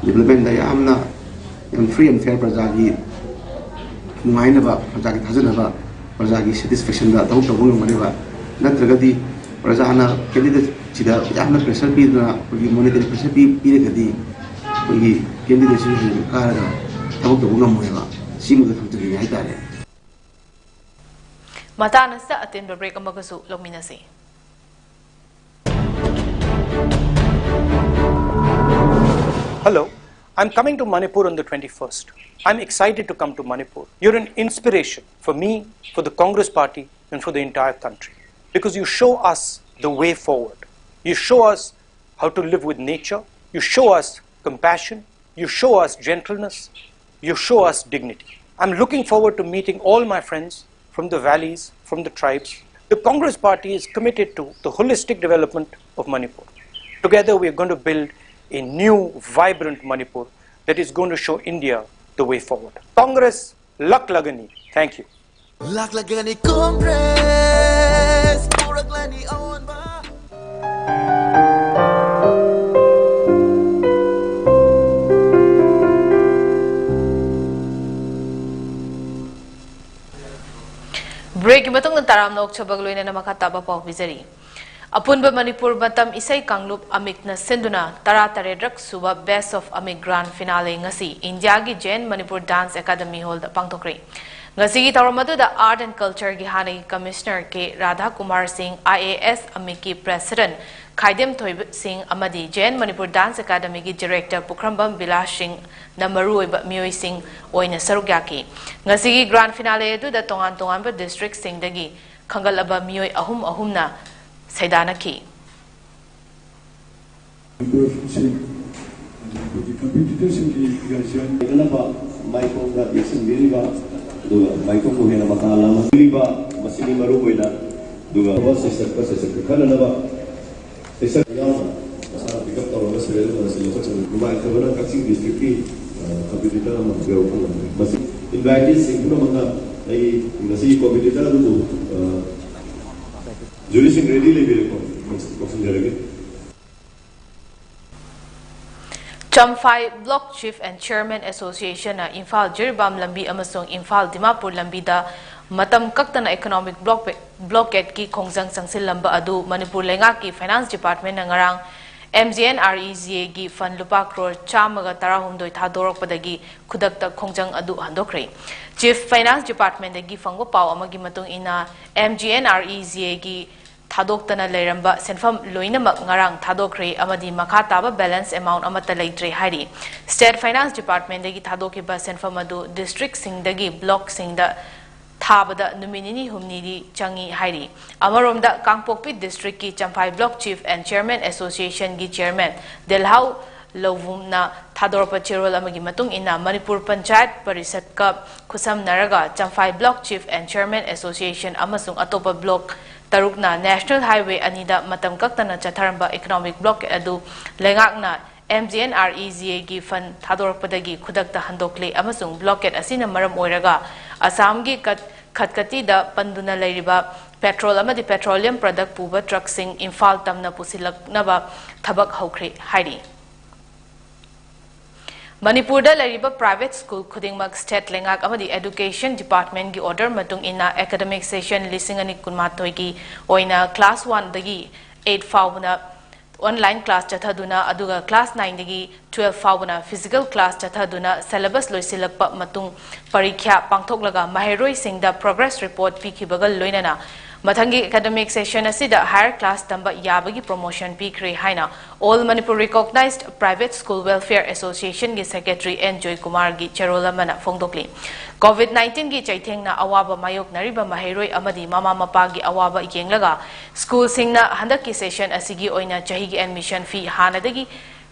ꯗꯤꯕꯂꯞꯃꯦꯟꯗ ꯌꯥꯝꯅ ꯌꯥꯝ ꯐ꯭ꯔꯤ ꯑꯦꯟ ꯐꯤꯌꯔ, ꯄ꯭ꯔꯖꯥꯒꯤ ꯅꯨꯡꯉꯥꯏꯅꯕ, ꯄ꯭ꯔꯖꯥꯒꯤ ꯊꯥꯖꯅꯕ, ꯄ꯭ꯔꯖꯥꯒꯤ ꯁꯦꯇꯤꯁꯐꯦꯛꯁꯟꯗ ꯊꯕꯛ ꯇꯧꯕ ꯉꯝꯒꯅꯦꯕ꯫ ꯅꯠꯇ꯭ꯔꯒꯗꯤ ꯄ꯭ꯔꯖꯥꯅ ꯀꯦꯟꯗꯤꯗꯦꯠꯁꯤꯗ ꯌꯥꯝꯅ ꯄ꯭ꯔꯦꯁꯔ ꯄꯤꯗꯨꯅ ꯑꯩꯈꯣꯏꯒꯤ ꯃꯣꯅꯤꯇꯔꯤ ꯄ꯭ꯔꯦꯁꯔ ꯄꯤ ꯄꯤꯔꯒꯗꯤ ꯑꯩꯈꯣꯏꯒꯤ ꯀꯦꯟꯗꯤꯗꯦꯠꯁꯤ ꯍꯦꯟꯅ ꯀꯥꯔꯒ ꯊꯕꯛ ꯇꯧꯕ ꯉꯝꯃꯣꯏꯕ꯫ ꯁꯤꯃꯒ ꯊꯝꯖꯅꯤꯡꯉꯦ ꯍꯥꯏꯇꯥꯔꯦ꯫ ꯃꯇꯥꯡ ꯑꯁꯤꯗ ꯑꯇꯦꯟꯕ ꯕ꯭ꯔꯦꯛ ꯑꯃꯒꯁꯨ ꯂꯧꯃꯤꯟꯅꯁꯤ꯫ Hello, I'm coming to Manipur on the twenty-first. I'm excited to come to Manipur. You're an inspiration for me, for the Congress party, and for the entire country. Because you show us the way forward. You show us how to live with nature. You show us compassion. You show us gentleness. You show us dignity. I'm looking forward to meeting all my friends from the valleys, from the tribes. The Congress party is committed to the holistic development of Manipur. Together, we are going to build a new, vibrant Manipur that is going to show India the way forward. Congress, ꯂꯥꯛꯂꯒꯅꯤ꯫ Thank you. ꯂꯥꯛꯂꯒꯅꯤ Congress, ꯄꯨꯔꯛꯂꯅꯤ ꯑꯑꯣꯟꯕ꯫ ꯕ꯭ꯔꯦꯛꯀꯤ ꯃꯇꯨꯡꯗ ꯇꯔꯥꯝꯅ ꯑꯣꯛꯆꯕꯒ ꯂꯣꯏꯅꯅ ꯃꯈꯥ ꯇꯥꯕ ꯄꯥꯎ ꯄꯤꯖꯔꯤ꯫ ꯑꯄꯨꯟꯕ ꯃꯅꯤꯄꯨꯔ ꯃꯇꯝ ꯏꯁꯩ ꯀꯥꯡꯂꯨꯞ ꯑꯃꯤꯛꯅ ꯁꯤꯟꯗꯨꯅ ꯇꯔꯥꯇꯔꯦꯠꯔꯛ ꯁꯨꯕ Best of Amik Grand Finale ꯉꯁꯤ ꯏꯟꯗꯤꯌꯥꯒꯤ Jain Manipur Dance Academy Hallꯗ ꯄꯥꯡꯊꯣꯛꯈ꯭ꯔꯦ꯫ ꯉꯁꯤꯒꯤ ꯊꯧꯔꯝ ꯑꯗꯨꯗ Art and Cultureꯒꯤ ꯍꯥꯟꯅꯒꯤ Commissioner ꯀꯦ ꯔꯥꯙꯥ ꯀꯨꯃꯥꯔ ꯁꯤꯡ, IAS ꯑꯃꯤꯛꯀꯤ President ꯈꯥꯏꯗꯦꯝ ꯊꯣꯏꯕ ꯁꯤꯡ ꯑꯃꯗꯤ Jain Manipur Dance Academyꯒꯤ Director ꯄꯨꯈ꯭ꯔꯝꯕꯝ ꯕꯤꯂꯥꯁ ꯁꯤꯡꯅ ꯃꯔꯨꯑꯣꯏꯕ ꯃꯤꯑꯣꯏꯁꯤꯡ ꯑꯣꯏꯅ ꯁꯔꯨꯛ ꯌꯥꯈꯤ꯫ ꯉꯁꯤꯒꯤ Grand Finale ꯑꯗꯨꯗ ꯇꯣꯉꯥꯟ ꯇꯣꯉꯥꯟꯕ districtꯁꯤꯡꯗꯒꯤ ꯈꯟꯒꯠꯂꯕ ꯃꯤꯑꯣꯏ ꯑꯍꯨꯝ ꯑꯍꯨꯝꯅ ꯁꯩꯗꯥꯅꯈꯤ꯫ ꯃꯅꯤꯄꯨꯔꯁꯤꯡ, ꯑꯩꯈꯣꯏꯒꯤ ꯀꯝꯄꯤꯇꯤꯇꯔꯁꯤꯡꯒꯤ ꯒꯥꯔꯖꯤꯌꯥꯟ ꯂꯩꯅꯅꯕ ꯃꯥꯏꯊꯣꯡꯗ ꯌꯦꯡꯁꯤꯟꯕꯤꯔꯤꯕ, ꯑꯗꯨꯒ ꯃꯥꯏꯊꯣꯡꯕꯨ ꯍꯦꯟꯅ ꯃꯀꯥ ꯂꯥꯝꯍꯟꯕꯤꯔꯤꯕ, ꯃꯁꯤꯅꯤ ꯃꯔꯨ ꯑꯣꯏꯅ, ꯑꯗꯨꯒ ꯁꯩꯁꯛꯄ ꯁꯩꯁꯛꯄ ꯈꯟꯅꯅꯕ ꯁꯩꯁꯛ ꯌꯥꯎꯅ ꯃꯁꯥꯅ pick up ꯇꯧꯔꯒ serial number ꯑꯁꯤ ꯂꯧꯈꯠꯆꯕꯅꯤ꯫ ꯅꯨꯡꯉꯥꯏꯇꯕꯅ ꯀꯛꯆꯤꯡ districtꯀꯤ, ꯑ, competitor ꯑꯃ ꯌꯧꯔꯛꯄ ꯉꯝꯗ꯭ꯔꯦ꯫ ꯃꯁꯤ inviteeꯁꯤꯡ ꯄꯨꯝꯅꯃꯛꯅ ꯑꯩ ꯉꯁꯤꯒꯤ competitor ꯑꯗꯨꯕꯨ, ꯑ, juryꯁꯤꯡ ready ꯂꯩꯕꯤꯔꯦꯀꯣ? ꯀꯧꯁꯤꯟꯖꯔꯒꯦ꯫ Champhai Block Chief and Chairman Associationꯅ Imphal Jiribam ꯂꯝꯕꯤ ꯑꯃꯁꯨꯡ ꯏꯝꯐꯥꯜ ꯗꯤꯃꯥꯄꯨꯔ ꯂꯝꯕꯤꯗ ꯃꯇꯝ ꯀꯛꯇꯅ economic block-, blockadeꯀꯤ ꯈꯣꯡꯖꯪ ꯆꯪꯁꯤꯜꯂꯝꯕ ꯑꯗꯨ ꯃꯅꯤꯄꯨꯔ ꯂꯩꯉꯥꯛꯀꯤ Finance Departmentꯅ ꯉꯔꯥꯡ MGNREGAꯒꯤ fund ꯂꯨꯄꯥ ꯀ꯭ꯔꯣꯔ ꯆꯥꯝꯃꯒ ꯇꯔꯥꯍꯨꯝꯗꯣꯏ ꯊꯥꯗꯣꯔꯛꯄꯗꯒꯤ ꯈꯨꯗꯛꯇ ꯈꯣꯡꯖꯪ ꯑꯗꯨ ꯍꯟꯗꯣꯛꯈ꯭ꯔꯦ꯫ Chief Finance Departmentꯗꯒꯤ ꯐꯪꯕ ꯄꯥꯎ ꯑꯃꯒꯤ ꯃꯇꯨꯡ ꯏꯟꯅ, MGNREGAꯒꯤ ꯊꯥꯗꯣꯛꯇꯅ ꯂꯩꯔꯝꯕ ꯁꯦꯟꯐꯝ ꯂꯣꯏꯅꯃꯛ ꯉꯔꯥꯡ ꯊꯥꯗꯣꯛꯈ꯭ꯔꯦ ꯑꯃꯗꯤ ꯃꯈꯥ ꯇꯥꯕ balance amount ꯑꯃꯠꯇ ꯂꯩꯇ꯭ꯔꯦ ꯍꯥꯏꯔꯤ꯫ State Finance Departmentꯗꯒꯤ ꯊꯥꯗꯣꯛꯈꯤꯕ ꯁꯦꯟꯐꯝ ꯑꯗꯨ districtꯁꯤꯡꯗꯒꯤ blockꯁꯤꯡꯗ ꯊꯥꯕꯗ ꯅꯨꯃꯤꯠ ꯅꯤꯅꯤ ꯍꯨꯝꯅꯤꯗꯤ ꯆꯪꯏ ꯍꯥꯏꯔꯤ꯫ ꯑꯃꯔꯣꯝꯗ, ꯀꯥꯡꯄꯣꯛꯄꯤ districtꯀꯤ Champhai Block Chief and Chairman Associationꯒꯤ Chairman ꯗꯦꯜꯍꯥꯎ ꯂꯧꯕꯨꯝꯅ ꯊꯥꯗꯣꯔꯛꯄ ꯆꯦꯔꯣꯜ ꯑꯃꯒꯤ ꯃꯇꯨꯡ ꯏꯟꯅ, Manipur panchayat ꯄꯔꯤꯁꯠꯀ ꯈꯨꯠꯁꯝꯅꯔꯒ Champhai Block Chief and Chairman Association ꯑꯃꯁꯨꯡ ꯑꯇꯣꯞꯄ block ꯇꯔꯨꯛꯅ National Highway ꯑꯅꯤꯗ ꯃꯇꯝ ꯀꯛꯇꯅ ꯆꯠꯊꯔꯝꯕ economic blockade ꯑꯗꯨ ꯂꯩꯉꯥꯛꯅ MGNREGAꯒꯤ fund ꯊꯥꯗꯣꯔꯛꯄꯗꯒꯤ ꯈꯨꯗꯛꯇ ꯍꯟꯗꯣꯛꯂꯦ ꯑꯃꯁꯨꯡ blockade ꯑꯁꯤꯅ ꯃꯔꯝ ꯑꯣꯏꯔꯒ ꯑꯁꯥꯝꯒꯤ ꯀꯠ-, ꯈꯠꯀꯇꯤꯗ ꯄꯟꯗꯨꯅ ꯂꯩꯔꯤꯕ petrol ꯑꯃꯗꯤ petroleum product ꯄꯨꯕ truckꯁꯤꯡ ꯏꯝꯐꯥꯜ ꯇꯝꯅ ꯄꯨꯁꯤꯜꯂꯛꯅꯕ ꯊꯕꯛ ꯍꯧꯈ꯭ꯔꯦ ꯍꯥꯏꯔꯤ꯫ ꯃꯅꯤꯄꯨꯔꯗ ꯂꯩꯔꯤꯕ private school ꯈꯨꯗꯤꯡꯃꯛ state ꯂꯩꯉꯥꯛ ꯑꯃꯗꯤ education department ꯀꯤ order ꯃꯇꯨꯡ ꯏꯟꯅ academic session ꯂꯤꯁꯤꯡ ꯑꯅꯤ ꯀꯨꯟꯃꯥꯊꯣꯏꯒꯤ ꯑꯣꯏꯅ class one ꯗꯒꯤ eight ꯐꯥꯎꯕꯅ online class ꯆꯠꯊꯗꯨꯅ, ꯑꯗꯨꯒ class nine ꯗꯒꯤ twelve ꯐꯥꯎꯕꯅ physical class ꯆꯠꯊꯗꯨꯅ syllabus ꯂꯣꯏꯁꯤꯜꯂꯛꯄ ꯃꯇꯨꯡ ꯄꯔꯤꯈ꯭ꯌꯥ ꯄꯥꯡꯊꯣꯛꯂꯒ ꯃꯍꯩꯔꯣꯏꯁꯤꯡꯗ progress report ꯄꯤꯈꯤꯕꯒ ꯂꯣꯏꯅꯅ ꯃꯊꯪꯒꯤ academic session ꯑꯁꯤꯗ higher class ꯇꯝꯕ ꯌꯥꯕꯒꯤ promotion ꯄꯤꯈ꯭ꯔꯦ ꯍꯥꯏꯅ All Manipur Recognized Private School Welfare Association ꯒꯤ secretary N ꯖꯣꯏꯀꯨꯃꯥꯔꯒꯤ ꯆꯦꯔꯣꯜ ꯑꯃꯅ ꯐꯣꯡꯗꯣꯛꯂꯤ꯫ COVID nineteen ꯒꯤ ꯆꯩꯊꯦꯡꯅ ꯑꯋꯥꯕ ꯃꯥꯌꯣꯛꯅꯔꯤꯕ ꯃꯍꯩꯔꯣꯏ ꯑꯃꯗꯤ ꯃꯃꯥ ꯃꯄꯥꯒꯤ ꯑꯋꯥꯕ ꯌꯦꯡꯂꯒ school ꯁꯤꯡꯅ ꯍꯟꯗꯛꯀꯤ session ꯑꯁꯤꯒꯤ ꯑꯣꯏꯅ ꯆꯍꯤꯒꯤ admission fee ꯍꯥꯟꯅꯗꯒꯤ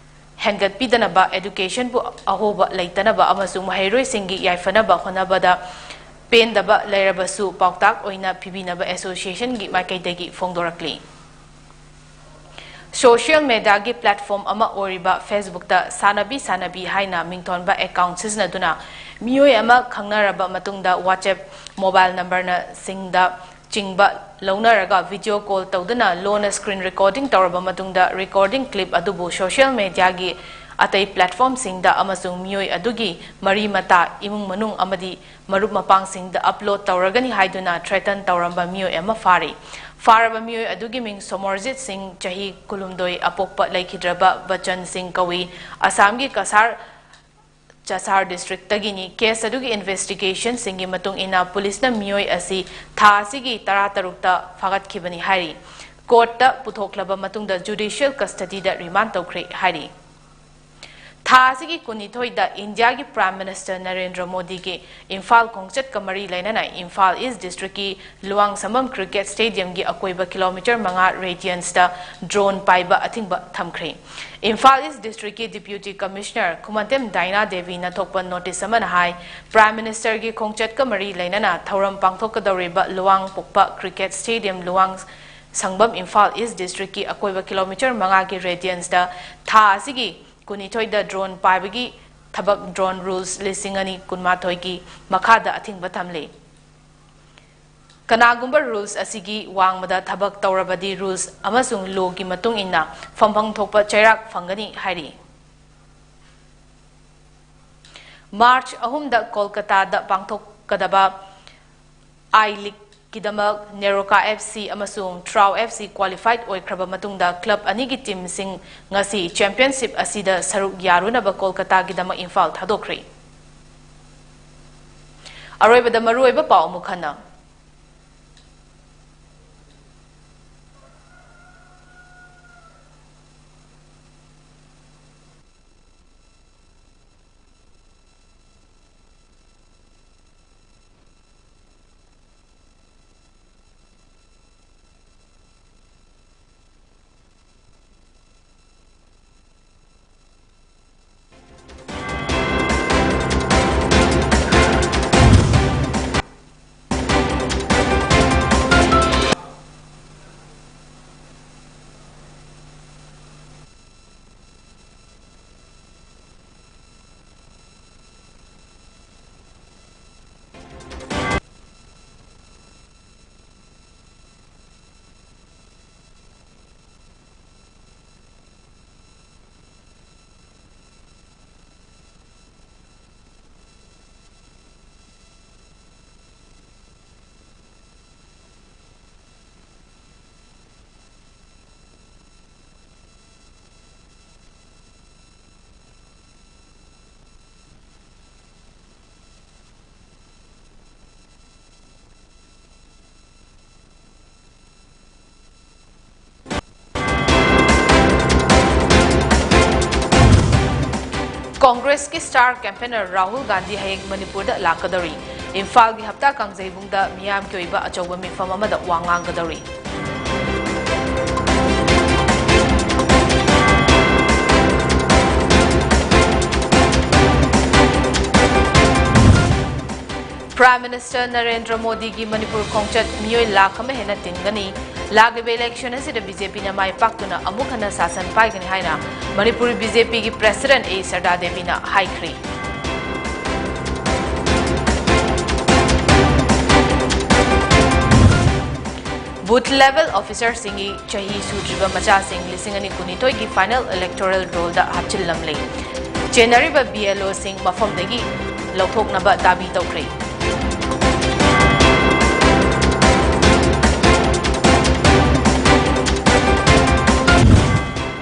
ꯍꯦꯟꯒꯠꯄꯤꯗꯅꯕ, education ꯕꯨ ꯑꯍꯣꯕ ꯂꯩꯇꯅꯕ ꯑꯃꯁꯨꯡ ꯃꯍꯩꯔꯣꯏꯁꯤꯡꯒꯤ ꯌꯥꯏꯐꯅꯕ ꯍꯣꯠꯅꯕꯗ ꯄꯦꯟꯗꯕ ꯂꯩꯔꯕꯁꯨ ꯄꯥꯎꯇꯥꯛ ꯑꯣꯏꯅ ꯄꯤꯕꯤꯅꯕ association ꯒꯤ ꯃꯥꯏꯀꯩꯗꯒꯤ ꯐꯣꯡꯗꯣꯔꯛꯂꯤ꯫ Social media ꯒꯤ platform ꯑꯃ ꯑꯣꯏꯔꯤꯕ Facebook ꯇ ꯁꯥꯟꯅꯕꯤ ꯁꯥꯟꯅꯕꯤ ꯍꯥꯏꯅ ꯃꯤꯡꯊꯣꯟꯕ account ꯁꯤꯖꯤꯟꯅꯗꯨꯅ ꯃꯤꯑꯣꯏ ꯑꯃ ꯈꯪꯅꯔꯕ ꯃꯇꯨꯡꯗ WhatsApp mobile number ꯅ ꯁꯤꯡꯗ ꯆꯤꯡꯕ ꯂꯧꯅꯔꯒ video call ꯇꯧꯗꯨꯅ ꯂꯣꯟꯅ screen recording ꯇꯧꯔꯕ ꯃꯇꯨꯡꯗ recording clip ꯑꯗꯨꯕꯨ social media ꯒꯤ ꯑꯇꯩ platform ꯁꯤꯡꯗ ꯑꯃꯁꯨꯡ ꯃꯤꯑꯣꯏ ꯑꯗꯨꯒꯤ ꯃꯔꯤ ꯃꯇꯥ, ꯏꯃꯨꯡ ꯃꯅꯨꯡ ꯑꯃꯗꯤ ꯃꯔꯨꯞ ꯃꯄꯥꯡꯁꯤꯡꯗ upload ꯇꯧꯔꯒꯅꯤ ꯍꯥꯏꯗꯨꯅ threaten ꯇꯧꯔꯝꯕ ꯃꯤꯑꯣꯏ ꯑꯃ ꯐꯥꯔꯤ꯫ ꯐꯥꯔꯕ ꯃꯤꯑꯣꯏ ꯑꯗꯨꯒꯤ ꯃꯤꯡ ꯁꯣꯃꯣꯔꯖꯤꯠ ꯁꯤꯡ, ꯆꯍꯤ ꯀꯨꯟꯍꯨꯝꯗꯣꯏ, ꯑꯄꯣꯛꯄ ꯂꯩꯈꯤꯗ꯭ꯔꯕ ꯕꯆꯟ ꯁꯤꯡ ꯀꯧꯏ꯫ ꯑꯁꯥꯝꯒꯤ ꯀꯁꯥꯔ ꯆꯁꯥꯔ district ꯇꯒꯤꯅꯤ꯫ Case ꯑꯗꯨꯒꯤ investigation ꯁꯤꯡꯒꯤ ꯃꯇꯨꯡ ꯏꯟꯅ ꯄꯨꯂꯤꯁꯅ ꯃꯤꯑꯣꯏ ꯑꯁꯤ ꯊꯥ ꯑꯁꯤꯒꯤ ꯇꯔꯥꯇꯔꯨꯛꯇ ꯐꯥꯒꯠꯈꯤꯕꯅꯤ ꯍꯥꯏꯔꯤ꯫ Court ꯇ ꯄꯨꯊꯣꯛꯂꯕ ꯃꯇꯨꯡꯗ judicial custody ꯗ remand ꯇꯧꯈ꯭ꯔꯦ ꯍꯥꯏꯔꯤ꯫ ꯊꯥ ꯑꯁꯤꯒꯤ ꯀꯨꯟꯅꯤꯊꯣꯏꯗ ꯏꯟꯗꯤꯌꯥꯒꯤ Prime Minister ꯅꯔꯦꯟꯗ꯭ꯔ ꯃꯣꯗꯤꯒꯤ ꯏꯝꯐꯥꯜ ꯈꯣꯡꯆꯠꯀ ꯃꯔꯤ ꯂꯩꯅꯅ ꯏꯝꯐꯥꯜ East district ꯀꯤ ꯂꯨꯋꯥꯡꯁꯝꯕꯝ Cricket Stadium ꯒꯤ ꯑꯀꯣꯏꯕ kilometre ꯃꯉꯥ radius ꯇ drone ꯄꯥꯏꯕ ꯑꯊꯤꯡꯕ ꯊꯝꯈ꯭ꯔꯦ꯫ ꯏꯝꯐꯥꯜ East district ꯀꯤ Deputy Commissioner ꯈꯨꯃꯟꯊꯦꯝ ꯗꯥꯏꯅꯥ ꯗꯦꯕꯤꯅ ꯊꯣꯛꯄ notice ꯑꯃꯅ ꯍꯥꯏ, Prime Minister ꯒꯤ ꯈꯣꯡꯆꯠꯀ ꯃꯔꯤ ꯂꯩꯅꯅ ꯊꯧꯔꯝ ꯄꯥꯡꯊꯣꯛꯀꯗꯧꯔꯤꯕ ꯂꯨꯋꯥꯡꯄꯣꯛꯄ Cricket Stadium Luwang ꯁꯪꯕꯝ Imphal East district ꯀꯤ ꯑꯀꯣꯏꯕ kilometre ꯃꯉꯥꯒꯤ radius ꯇ ꯊꯥ ꯑꯁꯤꯒꯤ ꯀꯨꯟꯅꯤꯊꯣꯏꯗ drone ꯄꯥꯏꯕꯒꯤ ꯊꯕꯛ drone rules ꯂꯤꯁꯤꯡ ꯑꯅꯤ ꯀꯨꯟꯃꯥꯊꯣꯏꯒꯤ ꯃꯈꯥꯗ ꯑꯊꯤꯡꯕ ꯊꯝꯂꯤ꯫ ꯀꯅꯥꯒꯨꯝꯕ rules ꯑꯁꯤꯒꯤ ꯋꯥꯡꯃꯗ ꯊꯕꯛ ꯇꯧꯔꯕꯗꯤ rules ꯑꯃꯁꯨꯡ law ꯒꯤ ꯃꯇꯨꯡ ꯏꯟꯅ ꯐꯝꯐꯝ ꯊꯣꯛꯄ ꯆꯩꯔꯥꯛ ꯐꯪꯒꯅꯤ ꯍꯥꯏꯔꯤ꯫ ꯃꯥꯔꯆ ꯑꯍꯨꯝꯗ ꯀꯣꯜꯀꯇꯥꯗ ꯄꯥꯡꯊꯣꯛꯀꯗꯕ ꯑꯥꯏ ꯂꯤꯒꯀꯤꯗꯃꯛ ꯅꯦꯔꯣꯀꯥ ꯑꯦꯐ ꯁꯤ ꯑꯃꯁꯨꯡ ꯇ꯭ꯔꯥꯎ ꯑꯦꯐ ꯁꯤ ꯀ꯭ꯋꯥꯂꯤꯐꯥꯏꯗ ꯑꯣꯏꯈ꯭ꯔꯕ ꯃꯇꯨꯡꯗ ꯀ꯭ꯂꯕ ꯑꯅꯤꯒꯤ ꯇꯤꯝꯁꯤꯡ ꯉꯁꯤ ꯆꯦꯝꯄꯤꯌꯟꯁꯤꯞ ꯑꯁꯤꯗ ꯁꯔꯨꯛ ꯌꯥꯔꯨꯅꯕ ꯀꯣꯜꯀꯇꯥꯒꯤꯗꯃꯛ ꯏꯝꯐꯥꯜ ꯊꯥꯗꯣꯛꯈ꯭ꯔꯤ꯫ ꯑꯔꯣꯏꯕꯗ ꯃꯔꯨꯑꯣꯏꯕ ꯄꯥꯎ ꯑꯃꯨꯛ ꯍꯟꯅ꯫ ꯀꯣꯡꯒ꯭ꯔꯦꯁꯀꯤ ꯁ꯭ꯇꯥꯔ ꯀꯦꯝꯄꯦꯅꯔ ꯔꯥꯍꯨꯜ ꯒꯥꯟꯙꯤ ꯍꯌꯦꯡ ꯃꯅꯤꯄꯨꯔꯗ ꯂꯥꯛꯀꯗꯧꯔꯤ꯫ ꯏꯝꯐꯥꯜꯒꯤ ꯍꯞꯇꯥ ꯀꯥꯡꯖꯩꯕꯨꯡꯗ ꯃꯤꯌꯥꯝꯒꯤ ꯑꯣꯏꯕ ꯑꯆꯧꯕ ꯃꯤꯐꯝ ꯑꯃꯗ ꯋꯥ ꯉꯥꯡꯒꯗꯧꯔꯤ꯫ Prime Minister ꯅꯔꯦꯟꯗ꯭ꯔ ꯃꯣꯗꯤꯒꯤ ꯃꯅꯤꯄꯨꯔ ꯈꯣꯡꯆꯠ ꯃꯤꯑꯣꯏ ꯂꯥꯈ ꯑꯃ ꯍꯦꯟꯅ ꯇꯤꯟꯒꯅꯤ꯫ ꯂꯥꯛꯂꯤꯕ election ꯑꯁꯤꯗ BJPꯅ ꯃꯥꯏ ꯄꯥꯛꯇꯨꯅ ꯑꯃꯨꯛ ꯍꯟꯅ ꯁꯥꯁꯟ ꯄꯥꯏꯒꯅꯤ ꯍꯥꯏꯅ ꯃꯅꯤꯄꯨꯔ BJPꯒꯤ President ꯑꯦ ꯁꯔꯗꯥ ꯗꯦꯕꯤꯅ ꯍꯥꯏꯈ꯭ꯔꯤ꯫ Booth level officerꯁꯤꯡꯒꯤ ꯆꯍꯤ ꯁꯨꯗ꯭ꯔꯤꯕ ꯃꯆꯥꯁꯤꯡ ꯂꯤꯁꯤꯡ ꯑꯅꯤ ꯀꯨꯟꯅꯤꯊꯣꯏꯒꯤ final electoral rollꯗ ꯍꯥꯞꯆꯤꯜꯂꯝꯂꯦ꯫ ꯆꯦꯟꯅꯔꯤꯕ ꯕꯤ ꯑꯦꯜ ꯑꯣꯁꯤꯡ ꯃꯐꯝꯗꯒꯤ ꯂꯧꯊꯣꯛꯅꯕ ꯗꯥꯕꯤ ꯇꯧꯈ꯭ꯔꯦ꯫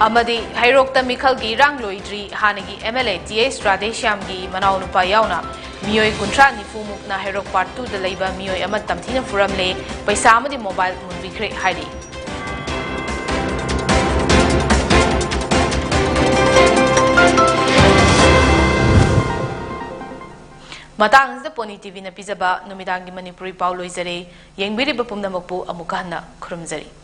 ꯑꯃꯗꯤ ꯍꯩꯔꯣꯛꯇ ꯃꯤꯈꯜꯒꯤ ꯏꯔꯥꯡ ꯂꯣꯏꯗ꯭ꯔꯤ, ꯍꯥꯟꯅꯒꯤ M L A T H ꯔꯥꯙꯦꯁ꯭ꯌꯥꯝꯒꯤ ꯃꯅꯥꯎꯅꯨꯄꯥ ꯌꯥꯎꯅ ꯃꯤꯑꯣꯏ ꯀꯨꯟꯊ꯭ꯔꯥ ꯅꯤꯐꯨ ꯃꯨꯛꯅ ꯍꯩꯔꯣꯛ ꯄꯥꯔꯠ ꯇꯨꯗ ꯂꯩꯕ ꯃꯤꯑꯣꯏ ꯑꯃ ꯇꯝꯊꯤꯅ ꯐꯨꯔꯝꯂꯦ, ꯄꯩꯁꯥ ꯑꯃꯗꯤ ꯃꯣꯕꯥꯏꯜ ꯃꯨꯟꯕꯤꯈ꯭ꯔꯦ ꯍꯥꯏꯔꯤ꯫ ꯃꯇꯥꯡ ꯑꯁꯤꯗ ꯄꯣꯅꯤ ꯇꯤ ꯚꯤꯅ ꯄꯤꯖꯕ ꯅꯨꯃꯤꯗꯥꯡꯒꯤ ꯃꯅꯤꯄꯨꯔꯤ ꯄꯥꯎ ꯂꯣꯏꯖꯔꯦ꯫ ꯌꯦꯡꯕꯤꯔꯤꯕ ꯄꯨꯝꯅꯃꯛꯄꯨ ꯑꯃꯨꯛꯀ ꯍꯟꯅ ꯈꯨꯔꯨꯝꯖꯔꯤ꯫